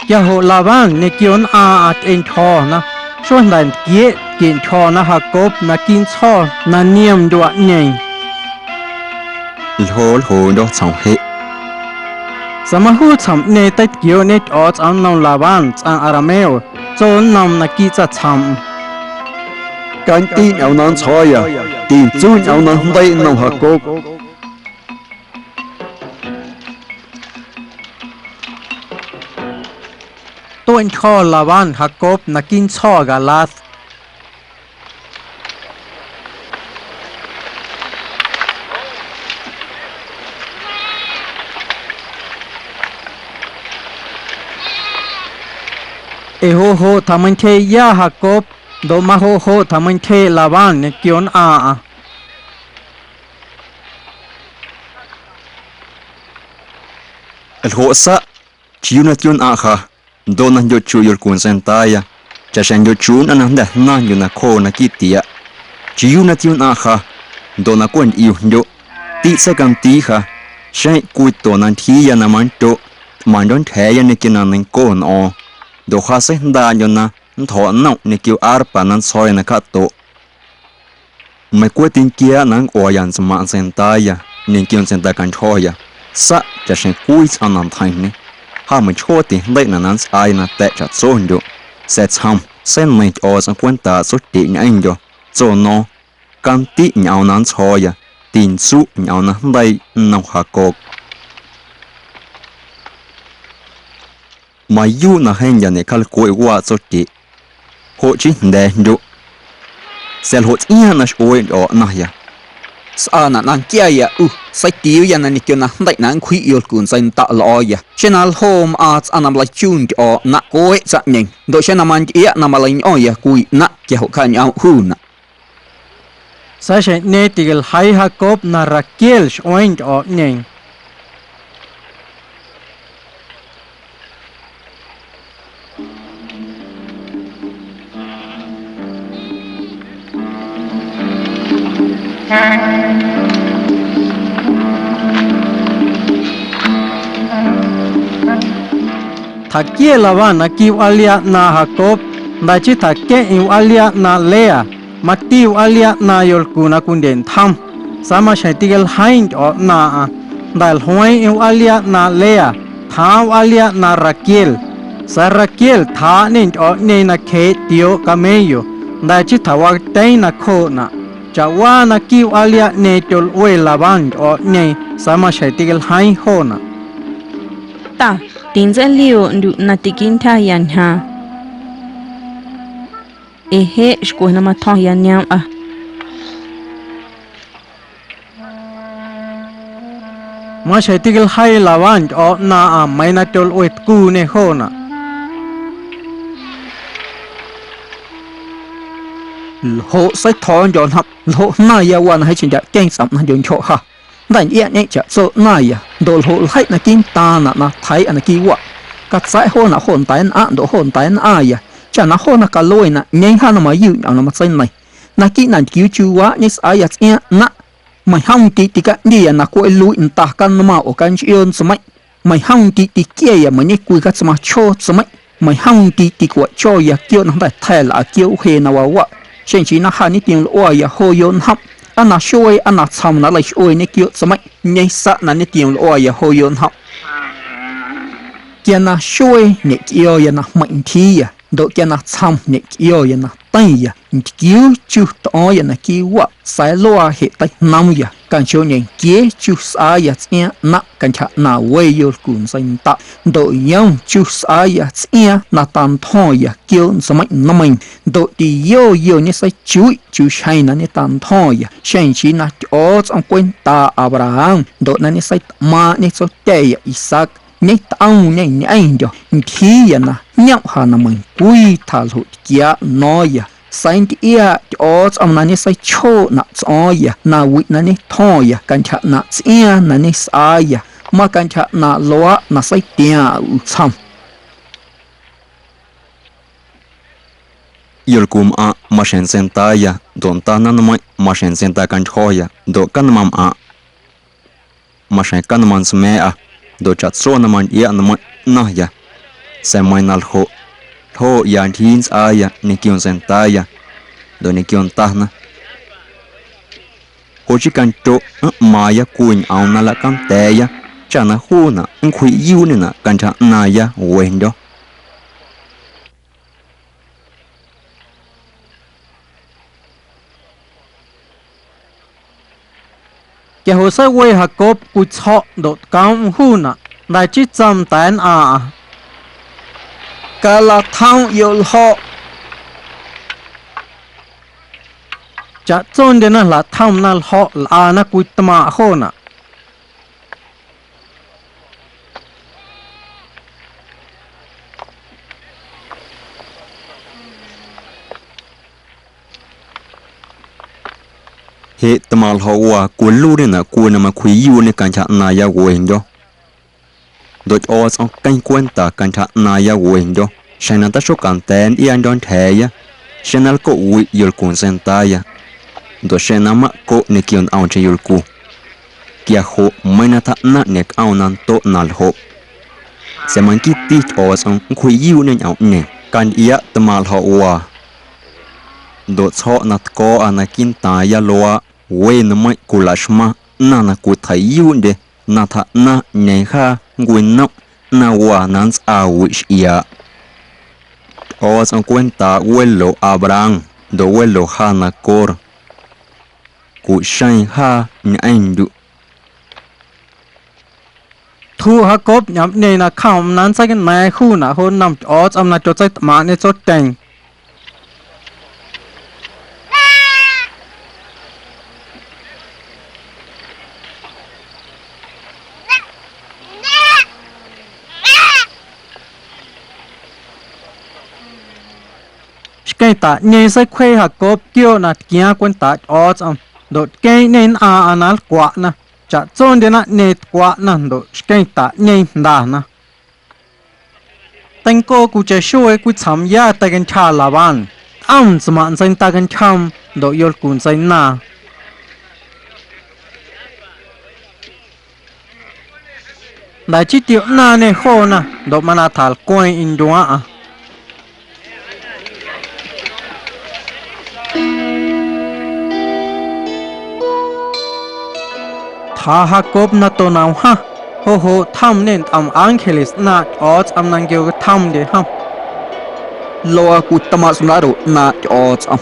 quia joꞌ Labán ñequio nnꞌaaⁿꞌaⁿ tyꞌentyjo̱na. Xuee jnda̱ ntquieeꞌ tquieꞌntyjo̱na Jacob naquiiꞌ ntsjo̱ na niom ndyuaaꞌñeeⁿ. Ljo ljoondyo̱ tsjoom jeꞌ. Sa̱a̱ majuu tsjoomꞌñeeⁿ teitquiooꞌñe Tyꞌo̱o̱tsꞌom nnom Labán tsꞌaⁿ arameo, tso nnoom naquiiꞌ tsaⁿtsjoomꞌm: Candiꞌ ñꞌoom na nntsjo̱o̱ya, tintsuꞌ ñꞌoom na jndeiꞌ nnom Jacob. Tueꞌntyjo̱ Labán Jacob naquiiꞌ ntsjo̱ Galaad. Ee joꞌ joꞌ tjameintyjeeꞌya Jacob, ndoꞌ majoꞌ joꞌ tjameintyjeeꞌ Labán ñequio nnꞌaaⁿꞌaⁿ. Ljoꞌ saꞌ, chiuu na tquio̱nnꞌaⁿꞌ ja, ndoꞌ na jndyoꞌchuꞌ yolcu ntseindaaya, chaꞌxjeⁿ jndyoꞌchuꞌ nnꞌaⁿ na jnda̱ jnaⁿ yuu nacjoo naquiiꞌ tiaꞌ. Chiuu na tquio̱nnꞌaⁿꞌ ja, ndoꞌ na cweꞌ ntyꞌiu jndyoꞌ, tiꞌ seicandiiꞌ ja, xeⁿ cwii to na ntyjiiya na mandyoꞌ, tꞌmaⁿndyo̱ ntyja̱a̱ya ñequio na neiⁿnco nꞌo̱o̱ⁿ, ndoꞌ ja seijndaaꞌndyo̱ na nntjo̱ꞌ nomꞌ ñequio arpa na nntsjo̱o̱ya na cjaꞌtoꞌ. Meiⁿ cweꞌ tinquiaaꞌ na nncꞌuaaya ntsmaⁿꞌ ntseindaaya ñequio ntseindacantyjo̱ya, saꞌ chaꞌxjeⁿ cwii tsꞌaⁿ na ntjeiⁿñe, ja meiⁿchjoo tijndeiꞌnaꞌ na nntsꞌaaya na ta̱ꞌ chaꞌtsondyoꞌ, sa̱a̱ tsjom seineiⁿ Tyꞌo̱o̱tsꞌom cwentaaꞌ tsotyeꞌ ñꞌeⁿndyo̱, tso no̱o̱ⁿ: Candiꞌ ñꞌoom na nntsjo̱o̱ya, tintsuꞌ ñꞌoom na jndeiiꞌ nnom Jacob. Mayuuꞌ na jeeⁿ ya ñeꞌcjalcweꞌ waaꞌ tsotyeꞌ, joꞌ chii jnda̱a̱ jndyoꞌ. Sa̱a̱ ljoꞌ tsꞌiaaⁿꞌ na xꞌueeꞌ ntyꞌo̱o̱ ꞌnaⁿya. Sꞌaanaꞌ na nquiaya ꞌu, seitiuuyâ na ñequio na jndeiꞌ na nncwjiꞌ yolcu ntseindaꞌ lꞌo̱o̱ya. Xeⁿ na ljoo mꞌaaⁿ tsꞌaⁿ na maleichuuꞌ ntyꞌo̱o̱ ꞌnaⁿꞌ, coeꞌ tsaⁿꞌñeeⁿ, ndoꞌ xeⁿ na mantyꞌiaꞌ na maleiñꞌo̱ⁿya cwii ꞌnaⁿꞌ, quia joꞌ cjaꞌñꞌoomꞌ juunaꞌ. Sa̱a̱ xjeⁿꞌñeeⁿ tiquiljeii Jacob na Raquel xꞌueeⁿ ntyꞌo̱o̱ꞌñeeⁿ. Tjaquie Labán naquiiꞌ wꞌaaliaa ꞌnaaⁿꞌ Jacob, jnda̱ chii tjaqueⁿꞌeⁿ wꞌaaliaa ꞌnaaⁿꞌ Lea, mati wꞌaaliaa ꞌnaaⁿꞌ yolcu na cwindyeꞌntjom, sa̱a̱ maxjeⁿ tîcaljeiiⁿ ntyꞌo̱ ꞌnaaⁿꞌaⁿ. Jnda̱ jlueeⁿꞌeⁿ wꞌaaliaa ꞌnaaⁿꞌ Lea, tjaaⁿ wꞌaaliaa ꞌnaaⁿꞌ Raquel. Sa̱a̱ Raquel tjaaꞌñê ntyꞌo̱ꞌñeeⁿ na cjeeꞌ tiooꞌ camello, jnda̱ chii tjawatyeeⁿ nacjooꞌnaꞌ. Chaꞌwaa naquiiꞌ wꞌaaliaaꞌñeeⁿ tyolꞌue Labán ntyꞌo̱ꞌñeeⁿ, sa̱a̱ maxjeⁿ tîcaljeiiⁿ joonaꞌ. Ta, tintseiliooꞌndyuꞌ na tiquintyjaya ñjaaⁿ. Ee jeꞌ xcwe na matjo̱ⁿya ñoomꞌa. Maxjeⁿ tîcaljeii Labán ntyꞌo̱ ꞌnaaⁿꞌaⁿ meiiⁿ na tyolꞌue tcuuñê joonaꞌ. Ljoꞌ seitjo̱o̱ndyo̱ njomꞌ, ljoꞌ jnaⁿya waa na jeeⁿcheⁿ ndyaꞌqueeⁿ tsꞌomꞌ na jndyoꞌntyjo̱ꞌ ja. Jnda̱ ntyꞌiaꞌñe chaꞌtso ꞌnaⁿya, ndoꞌ ljoꞌ ljeiꞌ na quiiꞌntaaⁿnaꞌ na tjeiiꞌa naquiiꞌ waꞌ. Catsa̱ꞌ joonaꞌ jo nda̱a̱ nnꞌaⁿꞌ ndoꞌ jo nda̱a̱ nnꞌaⁿya, chaꞌ na joona caluena ꞌñeeⁿ jaa na mayuuꞌ ñꞌoom na matseineiⁿ. Naquiiꞌ na ntquiuu chuuwaaꞌñe sꞌaaya tsꞌiaaⁿ ꞌnaⁿꞌ. Meiⁿjom ndiiꞌ ticaꞌndiya na cweꞌ luiꞌ nta canmaⁿ oo canchꞌioo ntsmeiⁿꞌ. Meiⁿjom ndiiꞌ tiquiaya meiⁿ ñecwii catsmaⁿ chjoo tsmeiⁿꞌ. Meiⁿjom ndiiꞌ ticuaꞌchoya quiooꞌ na jnda̱ tja̱ lꞌa quiooꞌ wjee na wawaꞌ. Xeⁿ nchii na ja ñetioom lꞌuaya joyoꞌ njomꞌ, aa na xuee aa na tsjoom na nleixꞌueeñe quiooꞌ tsmeiⁿꞌ, ꞌñeeⁿ saꞌ na ñetioom lꞌuaya joyoꞌ njomꞌ. Quia na xuee ñeꞌquio̱o̱ya na jmeiⁿꞌ ntyjiiya, ndoꞌ quia na tsjoom ñeꞌquio̱o̱ya na teiⁿya, ntquiuu chu tꞌo̱o̱ⁿya naquiiꞌ waꞌ, sa̱a̱ luaa jeꞌ teijnoomya, canchooꞌ ñenquiee chu sꞌaaya tsꞌiaaⁿ ꞌnaⁿꞌ cantyja ꞌnaaⁿꞌ we yolcu ntseindaꞌ, ndoꞌ yom chu sꞌaaya tsꞌiaaⁿ na tantjo̱ⁿya quiooꞌ ntsmeiⁿꞌ nmeiiⁿ, ndoꞌ tiyo yo ñeseichuiꞌ chuxjeⁿ na ñetantjo̱ⁿya, xeⁿ nchii na Tyꞌo̱o̱tsꞌom cwentaaꞌ Abraham ndoꞌ na ñeseitꞌmaaⁿꞌñe Tsotya̱ya Isaac. Ñetꞌoomñe ñꞌeⁿndyo̱, ntyjiiya na jñomꞌ ja na meiⁿcwii tjaljoꞌ tquiaaꞌ no̱o̱ⁿya, sa̱a̱ ntyꞌiaaꞌ Tyꞌo̱o̱tsꞌom na ñeseichjooꞌnaꞌ tsꞌo̱o̱ⁿya nawiꞌ na ñetjo̱ⁿya cantyja ꞌnaaⁿꞌ tsꞌiaaⁿ na ñesꞌaaya, macantyja ꞌnaaⁿꞌ luaaꞌ na seitiaaⁿꞌaⁿ ꞌu tsjoom. Yolcumꞌaaⁿꞌ maxjeⁿ ntseindaaya, ndoꞌ ndana nmeiⁿꞌ maxjeⁿ ntseindacantyjo̱ya, ndoꞌ canmaⁿmꞌaaⁿꞌ. Maxjeⁿ canmaⁿ ntsma̱a̱ⁿꞌa, ndoꞌ chaꞌtso na mantyꞌiaꞌ nmeiⁿꞌ naⁿya, sa̱a̱ meiiⁿ na ljoꞌ, ljooꞌya ntyjii nntsꞌaaya ñequio ntseindaaya ndoꞌ ñequio ndana. Joꞌ chii candyoꞌ nꞌmaaⁿya cwii ñꞌoom na nlaꞌcanda̱a̱ya, chaꞌ na juunaꞌ nncwjiꞌyuuꞌñenaꞌ cantyja ꞌnaaⁿya wendyo̱. Quia joꞌ seiwe Jacob cwii tsjo̱ꞌ ndoꞌ tcoomꞌm juunaꞌ, jnda̱ chii tsoom nda̱a̱ nnꞌaaⁿꞌaⁿ: —Calatjomꞌyoꞌ ljo̱ꞌ. Chaꞌtsondyena jlatjomna ljo̱ꞌ lꞌana cwitmaaⁿꞌ joonaꞌ. Jeꞌ tmaaⁿꞌ ljo̱ꞌ waa cwiluiiñenaꞌ cwii na macwjiꞌyuuꞌñe cantyja ꞌnaaⁿya wendyo̱. Ndoꞌ Tyꞌo̱o̱tsꞌom queⁿ cwenta cantyja ꞌnaaⁿya wendyo̱, xjeⁿ na taxocanda̱a̱ ntyꞌiaandyo̱ ntyja̱a̱ya, xeⁿ na lcoꞌwiꞌ yolcu ntseindaaya, ndoꞌ xeⁿ na maꞌcoꞌ ñequio ntꞌomcheⁿ yolcu. Quia joꞌ meiiⁿ na tjaaꞌnaⁿꞌ ñecꞌoom na ndoꞌ na ljoꞌ. Sa̱a̱ manquiiti Tyꞌo̱o̱tsꞌom nncwjiꞌyuuꞌñê ñꞌoomꞌñeeⁿ, cantyꞌiaꞌ tmaaⁿꞌ ljo̱ꞌ waa. Ndoꞌ tsjo̱ꞌ na tco̱o̱ꞌa naquiiꞌ ntaaⁿya luaaꞌ we nmeiⁿꞌ cwilaxmaⁿ ꞌnaⁿ na cwitjeiꞌyuuꞌndye na tjaaꞌnaⁿꞌ ꞌñeeⁿ jaa nncwinomꞌ ꞌnaⁿwaa na nntsꞌaa wiꞌ xꞌiaaꞌ. Tyꞌo̱o̱tsꞌom cwentaaꞌ welo Abraham ndoꞌ welo ja Nacor. Cuꞌxeeⁿ jaa ñꞌeⁿndyuꞌ. Tjuꞌ Jacob ñꞌoomꞌñeeⁿ na cjoomꞌm na nntseina̱a̱ⁿ juunaꞌ jo nnom Tyꞌo̱o̱tsꞌom na tyotseitꞌmaaⁿꞌñe tsocheeⁿ. Xqueⁿ taꞌñeeⁿ seicwjee Jacob quiooꞌ na tquiaaⁿ cwentaaꞌ Tyꞌo̱o̱tsꞌom, ndoꞌ tqueeⁿꞌñeeⁿ nnꞌaaⁿꞌaⁿ na nlcwaꞌna. Chaꞌtsondye naⁿꞌñeeⁿ tcwaꞌna ndoꞌ xqueⁿ taꞌñeeⁿ jndana. Teincoo cwiicheⁿ xuee cwitsjoomya teicantyja Labán, tꞌom ntsmaꞌ ntseindacantyjoom ndoꞌ yolcu ntseinaaⁿ. Jnda̱ chii tioꞌnaaⁿñê joona ndoꞌ mana tjalcweeⁿꞌeⁿ ndyuaaⁿꞌaⁿ. Tjaa Jacob na to na wjaⁿ, joꞌ joꞌ tjomñê ntꞌom ángeles ꞌnaaⁿꞌ Tyꞌo̱o̱tsꞌom na nquiocatjomndye jom. Luaa cwitmaaⁿꞌ soldados ꞌnaaⁿꞌ Tyꞌo̱o̱tsꞌom.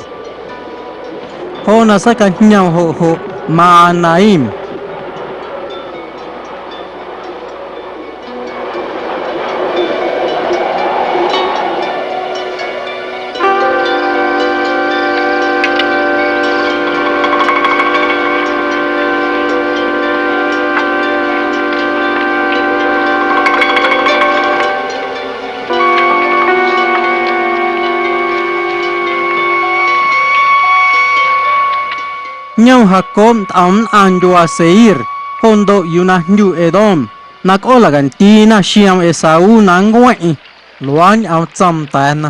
Joona seicajñoom joꞌ joꞌ Mahanaim. Ñom Jacob ntꞌom nnꞌaⁿ ndyuaa Seir, jo ndoꞌ yuu na jndyu Edom, na cꞌoolacandiina xioom Esaú na nncueⁿꞌeⁿ. Luaaꞌ ñꞌoom tsoom nda̱a̱na: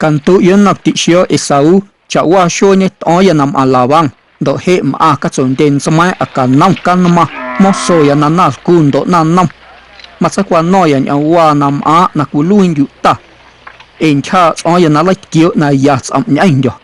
Canduꞌyoꞌ nnom tiꞌxio̱o̱ Esaú, chaꞌwaa xuee ñetꞌo̱o̱ⁿya na mꞌaⁿ Labán, ndoꞌ jeꞌ mꞌaⁿ catsondye ntmeiiⁿꞌ acanom canmaⁿ, mosoya na naⁿlcu ndoꞌ naⁿnom. Matseicwano̱ⁿya ñꞌoom waa na mꞌaaⁿꞌ na cwiluiindyuꞌ ta, ee ntyjaaꞌ tsꞌo̱o̱ⁿya na nleitquiooꞌ na ya tsꞌomꞌ ñꞌeⁿndyo̱.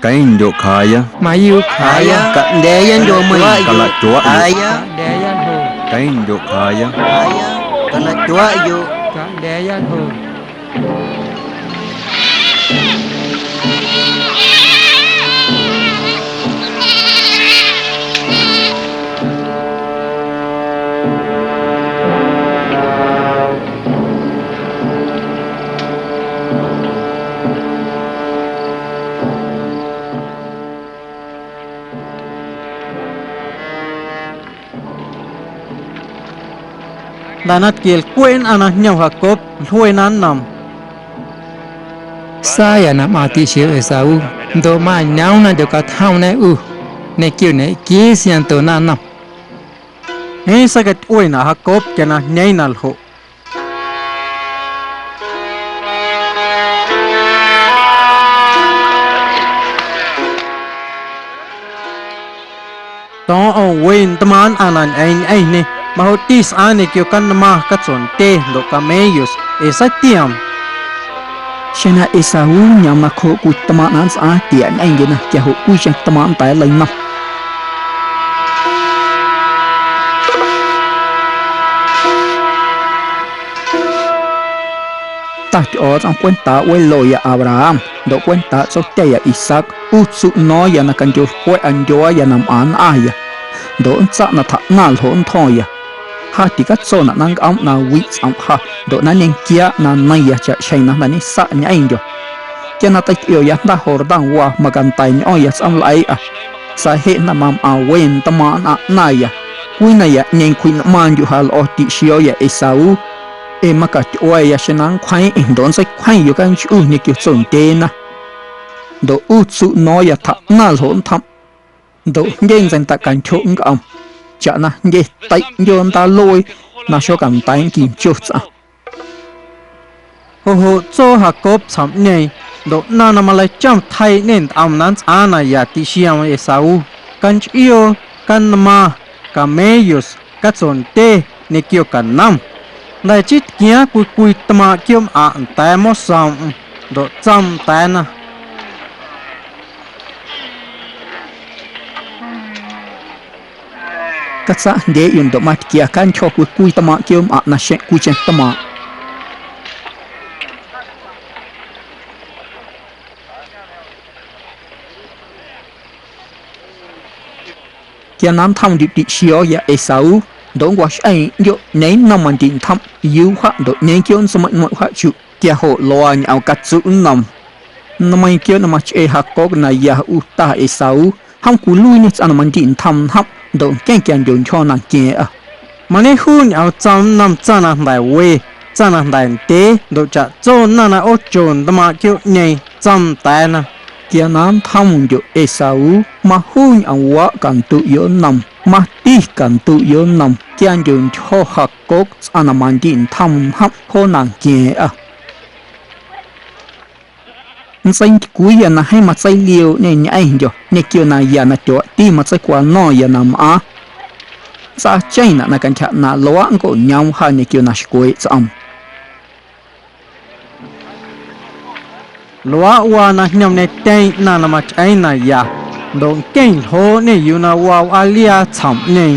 Queⁿndyoꞌ cjaaya. Mayuuꞌ cjaaya. Caꞌndya̱a̱ya ndyuaa meiⁿ. Calaꞌtyuaꞌyoꞌ. Cjaaya. Caꞌndya̱a̱ya ljo. Queⁿndyoꞌ cjaaya. Cjaaya. Calaꞌtyuaꞌyoꞌ. Caꞌndya̱a̱ya ljo. Jnda̱ na tquielcweꞌ nnꞌaⁿ na jñom Jacob, jluena nnoom: Saaya na mꞌaaⁿ tiꞌxio̱o̱ Esaú, ndoꞌ mañoomꞌ na ndyocatjomñe ꞌu ñequio ñequii siaⁿnto naⁿnom. Jeeⁿ seicatyꞌuenaꞌ Jacob quia na jñeeⁿ na ljoꞌ. To̱o̱ⁿꞌo̱ⁿ we ntmaaⁿꞌ nnꞌaⁿ na ñꞌeeⁿ ñꞌeⁿñê, majoꞌti sꞌaaⁿ ñequio canmaⁿ, catsondye ndoꞌ camellos, ee seitioom. Xeⁿ na Esaú ñoom nacjooꞌ cwii tmaaⁿꞌ na nntsꞌaaⁿ tiaꞌ ñꞌeⁿndyena, quia joꞌ cwiicheⁿ tmaaⁿꞌ nnda̱a̱ nleinom. Ta Tyꞌo̱o̱tsꞌom cwentaaꞌ weloya Abraham ndoꞌ cwentaaꞌ tsotyeya Isaac, ꞌu tsuꞌ no̱o̱ⁿya na candyolcweꞌa ndyuaaya na mꞌaⁿ nnꞌaⁿya, ndoꞌ nntsaꞌ na tjaꞌnaⁿ ljoꞌ nntyjo̱ⁿya. Ja ticatsonaꞌ na nncꞌoomꞌ na wiꞌ tsꞌomꞌ ja ndoꞌ na nñequiaaꞌ na neiⁿya chaꞌxjeⁿ na jnda̱ ñesaꞌ ñꞌeⁿndyo̱. Quia na teitꞌioya jnda Jordán waa macanda̱ ñꞌo̱ⁿya tsꞌoomlꞌeiiꞌa, sa̱a̱ jeꞌ jnda̱ mamꞌaⁿ we ntmaaⁿꞌ nnꞌaⁿ ꞌnaⁿya. Cwii nayaꞌñeeⁿ cwjiꞌnꞌmaaⁿndyuꞌ ja lꞌo̱ tiꞌxio̱o̱ya Esaú, ee macatyꞌua̱ya xeⁿ na nncwjeeⁿꞌeⁿ ndoꞌ nntseicwjeⁿ yocanchꞌu ñequio tsondyeena. Ndoꞌ ꞌu tsuꞌ no̱o̱ⁿya tjaꞌnaⁿ ljoꞌ nntjomꞌ, ndoꞌ jndye ntseindacantyjoꞌ nncꞌom, chaꞌna jndye teiꞌ ꞌndyoo ndaaluee na xocanda̱a̱ nquincho tsꞌaⁿ. Joꞌ joꞌ tso Jacob tsjo̱ꞌñeeⁿ, ndoꞌ ꞌnaⁿ na maleichom tjeiiꞌñê ntꞌom na nntsꞌaaⁿ naya tiꞌxioom Esaú: canchꞌioo, canmaⁿ, camellos, catsondye ñequio canom. Jnda̱ chii tquiaaⁿ cwii cwii tmaaⁿꞌ quiooꞌmꞌaⁿꞌ nda̱a̱ mosoomꞌm, ndoꞌ tsoom nda̱a̱na: Catsaꞌjndyeeꞌyoꞌ ndoꞌ matquia cantyjo̱ cwii cwii tmaaⁿꞌ quiooꞌmꞌaⁿꞌ naxeⁿꞌ cwiicheⁿ tmaaⁿꞌ. Quia na nntjomndyuꞌ tiꞌxio̱o̱ya Esaú, ndoꞌ nncuaxꞌeeⁿꞌndyoꞌ ꞌñeeⁿ nnom mandiꞌntjomꞌ yuu wjaꞌ ndoꞌ ꞌñeeⁿ quiooꞌ ntsmeiⁿꞌ nmeiⁿꞌ wjaꞌ chuꞌ. Quia joꞌ luaa ñꞌoom catsuꞌ nnom. Nmeiiⁿ quiooꞌ na machꞌee Jacob na ya ꞌu ta Esaú, jom cwiluiiñê tsꞌaⁿ na mandiꞌntjom njomꞌ ndoꞌ nqueⁿ quia ndyontyjo̱ na nqua̱a̱ⁿꞌa. Mañejuu ñꞌoom tsoom nnom tsaⁿ na jnda̱ we, tsaⁿ na jnda̱ ndyee ndoꞌ chaꞌtso naⁿ na ꞌoocho ntmaaⁿꞌ quiooꞌñeeⁿ, tsoom nda̱a̱na. Quia na nntjomndyoꞌ Esaú, majuu ñꞌoom waꞌ canduꞌyoꞌ nnom. Mati canduꞌyoꞌ nnom quia ndyontyjo̱ Jacob tsꞌaⁿ na mandiꞌntjom njomꞌ joo na nquia̱a̱ⁿꞌâ. Ntseintycwiiya na jeeⁿ matseiliooꞌñê ñꞌeⁿndyo̱ ñequio naya na tyoꞌti matseicwano̱ⁿya na mꞌaaⁿ. Nntsꞌaacheⁿnaꞌ na cantyja ꞌnaaⁿꞌ luaaꞌ nncoꞌñoom ja ñequio na xcweeꞌ tsꞌoom. Luaaꞌ waa na jñom ñetyeeⁿ ꞌnaⁿ na machꞌeeⁿ naya, ndoꞌ nqueⁿ ljooꞌñê yuu na waa wꞌaaliaa tsjomꞌñeeⁿ.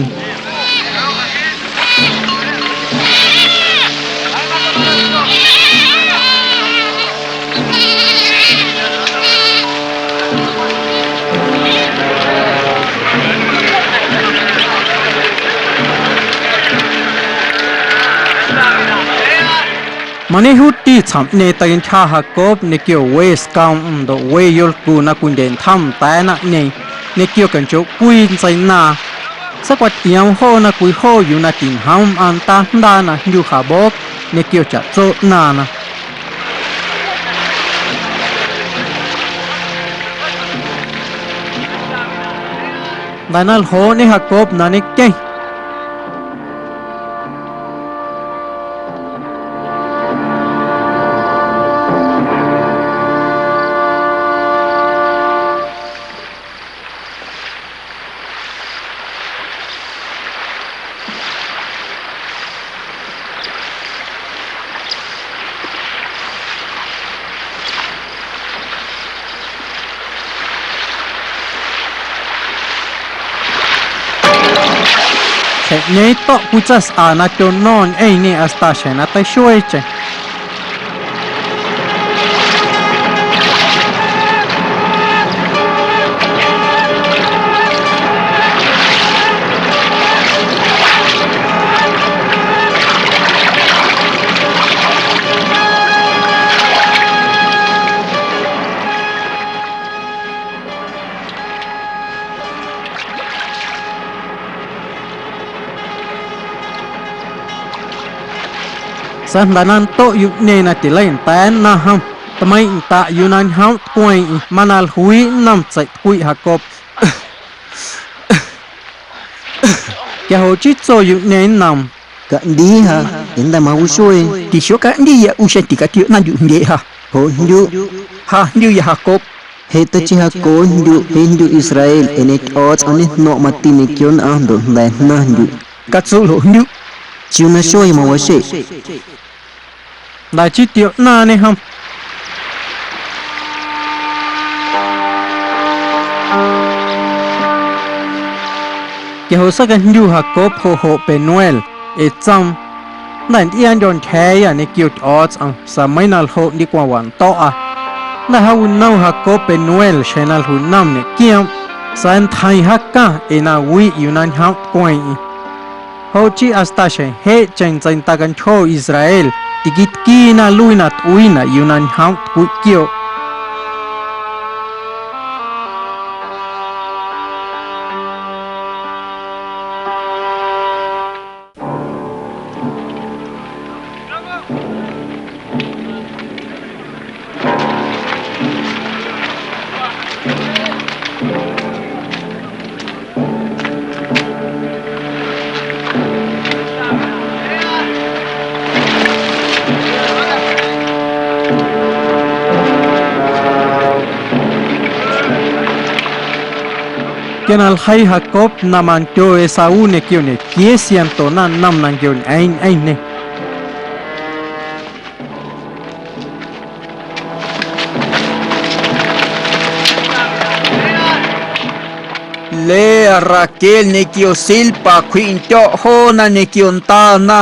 Mañejuuti tsjomꞌñeeⁿ teicantyja Jacob ñequio we scoomꞌm ndoꞌ we yolcu na cwindyeꞌntjom nda̱a̱ naⁿꞌñeeⁿ ñequio canchooꞌ cwii ntseinaaⁿ. Seicwatyꞌioom joo na cwijooꞌ yuu na tiñjoom mꞌaⁿ ntaa jndaaꞌ na jndyu Jaboc ñequio chaꞌtso ꞌnaaⁿna. Jnda̱ na ljooꞌñe Jacob na ñequeⁿ. Xjeⁿꞌñeeⁿ to̱ꞌ cwii tsaⁿsꞌa na tyono̱ⁿ ñꞌeⁿñê hasta xjeⁿ na teixueecheⁿ. Sa̱a̱ jnda̱ na ndoꞌ yuꞌñeeⁿ na tileijnda̱a̱ nnaⁿ jom, tmeiⁿꞌ ndaꞌ yuu na ñjoomꞌ tcweeⁿꞌeⁿ mana jluiiꞌ nnom tseiꞌ tcwiꞌ Jacob. Quia joꞌ chii tso yuꞌñeeⁿ nnoom: Caꞌndii ja, ee jnda̱ mawiixuee. Tixocaꞌndiya ꞌu xeⁿ ticatioꞌ ꞌnaⁿndyuꞌ jndyeꞌ ja. Joꞌ jndyuꞌ. Ja jndyuya Jacob. Jeꞌ teichi Jacob jndyuꞌ, jeꞌ jndyuꞌ Israel, ee ñe Tyꞌo̱o̱tsꞌom ñejno̱ⁿꞌ mati ñequio nnꞌaⁿ ndoꞌ jnda̱a̱ jnaⁿ jndyuꞌ. Catsuu ljoꞌ jndyuꞌ. Chiuu na xuee mawaxeꞌ. Jnda̱ chii tioꞌnaaⁿñe jom. Quia joꞌ seicajndyu Jacob joꞌ joꞌ Penuel, ee tsoom: Jnda̱ ntyꞌiaandyo̱ ntyja̱a̱yâ ñequio Tyꞌo̱o̱tsꞌom, sa̱a̱ meiiⁿ na ljoꞌ ndicwaⁿ wando̱ꞌa. Jnda̱ jaawinom Jacob Penuel xjeⁿ na ljuiꞌnom ñeꞌquioomꞌ, sa̱a̱ ntjeiⁿ jaacaⁿ ee na wiꞌ yuu na ñjoomꞌ tcweeⁿꞌeⁿ. Joꞌ chii hasta xjeⁿ jeꞌcheⁿ ntseindacantyjo Israel tiquitquiina luii na tꞌuiinaꞌ yuu na ñjoomꞌ tcwiꞌ quiooꞌ. Quia na ljeii Jacob na mandyo Esaú ñequio ñequiee ciento naⁿnom na nquioñꞌeeⁿ ñꞌeⁿñê. Lea, Raquel ñequio Zilpa cwjiꞌndyo̱ꞌ joona ñequio ndana.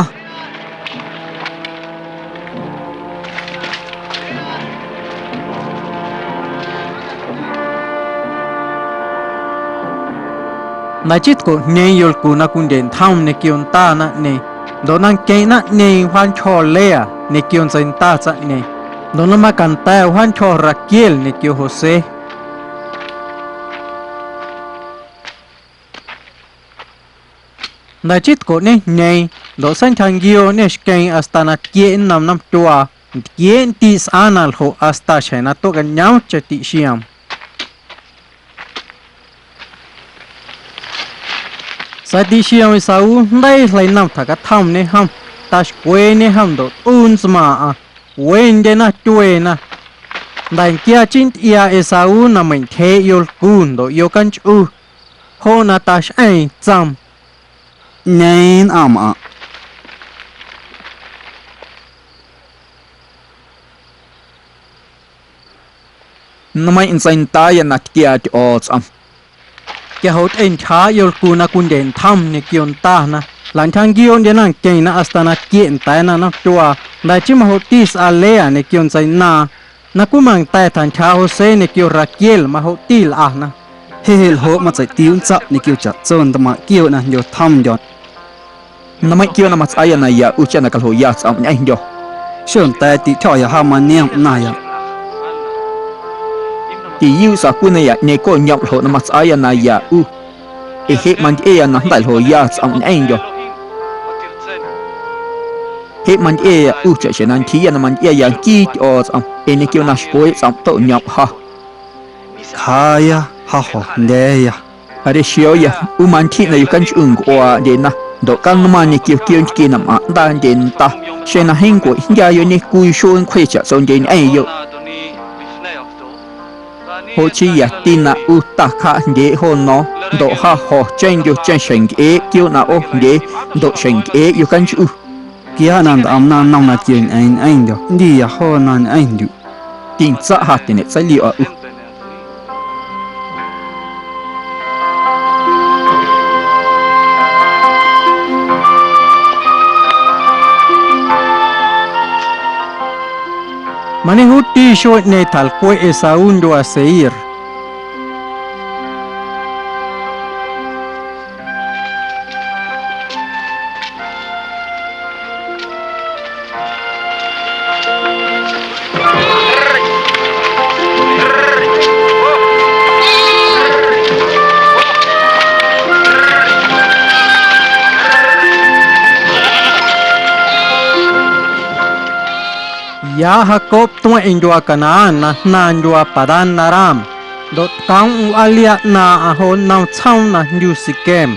Jnda̱ chii tcoꞌjñeeⁿ yolcu na cwindyeꞌntjom ñequio nda naⁿꞌñeeⁿ, ndoꞌ na nqueⁿ naⁿꞌñeeⁿ wjaantyjo̱ Lea ñequio ntseinda tsaⁿꞌñeeⁿ, ndoꞌ na macanda̱ wjaantyjo̱ Raquel ñequio José. Jnda̱ chii tcoꞌñejñeeⁿ, ndoꞌ seintyjanquiooꞌñê xqueeⁿ hasta na tquieꞌ nnom nomtyuaa, ntquieeꞌ ndiꞌ sꞌaaⁿ na ljoꞌ hasta xjeⁿ na tueꞌcañoomcheⁿ tiꞌxioom. Sa̱a̱ tixiom Esaú jndeii jleinom tjacatjomñe jom, taxcweeñe jom ndoꞌ tꞌuu ntsmaaⁿꞌaⁿ, wendyena tyueena. Nda̱nquia chii ntyꞌiaa Esaú na meintyjeeꞌ yolcu ndoꞌ yocanchꞌu. Joꞌ na taxꞌeeⁿ tsoom: ꞌÑeeⁿ nnꞌaⁿ mꞌaⁿꞌ. Nmeiⁿꞌ ntseindaaya na tquiaa Tyꞌo̱o̱tsꞌom. Quia joꞌ tyꞌentyjaaꞌ yolcu na cwindyeꞌntjom ñequio ndana, jlaꞌntyjanquioꞌndyena nqueⁿna hasta na tquieꞌ nda̱a̱na nomtyuaa. Jnda̱ chii majoꞌti sꞌa Lea ñequio ntseinaaⁿ. Na cwimanda̱ tjantyjaaꞌ José ñequio Raquel majoꞌti lꞌana. Jeꞌ jeꞌ ljoꞌ matseiꞌtiuu ntsaꞌ ñequio chaꞌtso ntmaaⁿꞌ quiooꞌ na jndyotjomndyo̱. Nmeiⁿꞌ quiooꞌ na matsꞌaaya na ya ꞌu cha na caljoya tsꞌomꞌ ñꞌeⁿndyo̱. Xonda̱a̱ tiꞌtyjo̱ya ja maniom ꞌnaⁿya. Tiyuuꞌ sa̱a̱ cwii nayaꞌñeeⁿ coꞌñomꞌ ljoꞌ na matsꞌaaya na ya ꞌu, ee jeꞌ mantyꞌiaya na jnda̱ ljoya tsꞌomꞌ ñꞌeⁿndyo̱. Jeꞌ mantyꞌiaya ꞌu chaꞌxjeⁿ na ntyjiiya na mantyꞌiaya nquii Tyꞌo̱o̱tsꞌom ee ñequio na xcweeꞌ tsꞌomꞌ toꞌñomꞌ ja. Cjaaya, ja jo̱jndya̱a̱ya. Are xio̱o̱ya, ꞌu mantyjiꞌ na yocanchꞌu ncꞌuaaꞌndyena ndoꞌ canmaⁿ ñequio quioontquie na mꞌaⁿꞌ ꞌndaandyenda. Xeⁿ na jeeⁿ ncueꞌjndyayoꞌ ñecwii xuee nncwje chaꞌtsondye ñꞌeⁿyoꞌ. Joꞌ chii yati na ꞌu ta cjaꞌjndyeeꞌ jo no̱o̱ⁿ ndoꞌ ja jo̱ cheⁿndyoꞌ cheⁿxjeⁿ ncꞌeeꞌ quiooꞌ na ꞌoojndyee ndoꞌ xjeⁿ ncꞌeeꞌ yocanchꞌu. Quia na ntꞌom naⁿnom na tquioñꞌeeⁿ ñꞌeⁿndyo̱, nndiya joona ñꞌeⁿndyuꞌ. Tintsaꞌ ja tiñeꞌtseilioꞌa ꞌu. Mañejuuti xueeꞌñeeⁿ tjalcweꞌ Esaú ndyuaa Seir. Ya Jacob tueⁿꞌeⁿ ndyuaa Canaán na jnaaⁿ ndyuaa Padán-aram, ndoꞌ tcoomꞌm wꞌaaliaa ꞌnaaⁿꞌaⁿ jo nnom tsjoom na jndyu Siquem.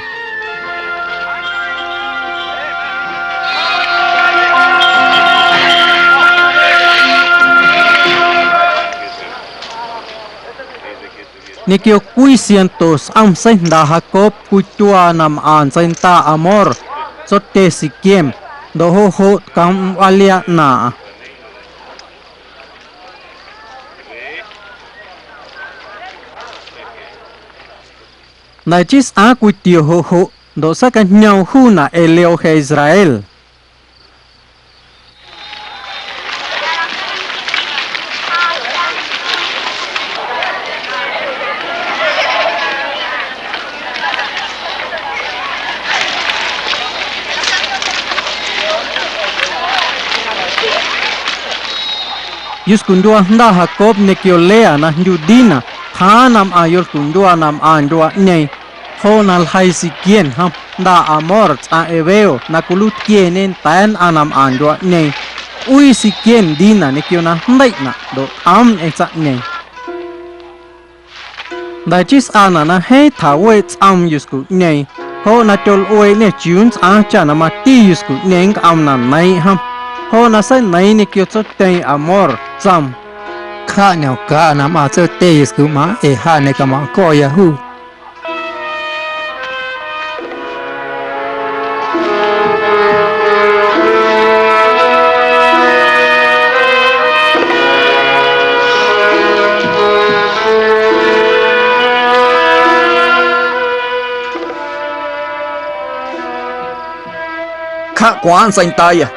Ñequio cwii ciento sꞌom seijndaaꞌ Jacob cwii tyuaa na mꞌaⁿ ntseinda Hamor, tsotye Siquem, ndoꞌ joꞌ joꞌ tcoomꞌm wꞌaaliaa ꞌnaaⁿꞌaⁿ. Jnda̱ chii sꞌaaⁿ cwitio joꞌ joꞌ ndoꞌ saacañoom juunaꞌ Eleo je Israel. Yuscundyuaa jnda Jacob ñequio Lea na jndyu Dina, tjaaⁿ na mꞌaⁿ yolcundyuaa na mꞌaⁿ ndyuaaꞌñeeⁿ. Joꞌ na ljeii Siquem jom jnda Hamor tsꞌaⁿ Heveo na cwiluiitquieñe nda̱a̱ nnꞌaⁿ na mꞌaⁿ ndyuaaꞌñeeⁿ. Tꞌuii Siquem Dina ñequio na jndeiꞌnaꞌ ndoꞌ tꞌoom ñꞌeⁿ tsaⁿꞌñeeⁿ. Jnda̱ chii sꞌaanaꞌ na jeeⁿ tjaweeꞌ tsꞌoom yuscuꞌñeeⁿ, joꞌ na tyolꞌueeꞌñê chiuu nntsꞌaaⁿ cha na mati yuscuꞌñeeⁿ nncꞌoom na neiiⁿꞌ jom, joꞌ na seineiiⁿ ñequio tsotyeeⁿ Hamor, tsoom: Cjaꞌ ñomcaaꞌa na mꞌaaⁿ tsotye yuscumꞌaaⁿꞌ ee ja ñeꞌcamaⁿꞌco̱ya juu. Cjaꞌ cwaaⁿ ntseindaaya.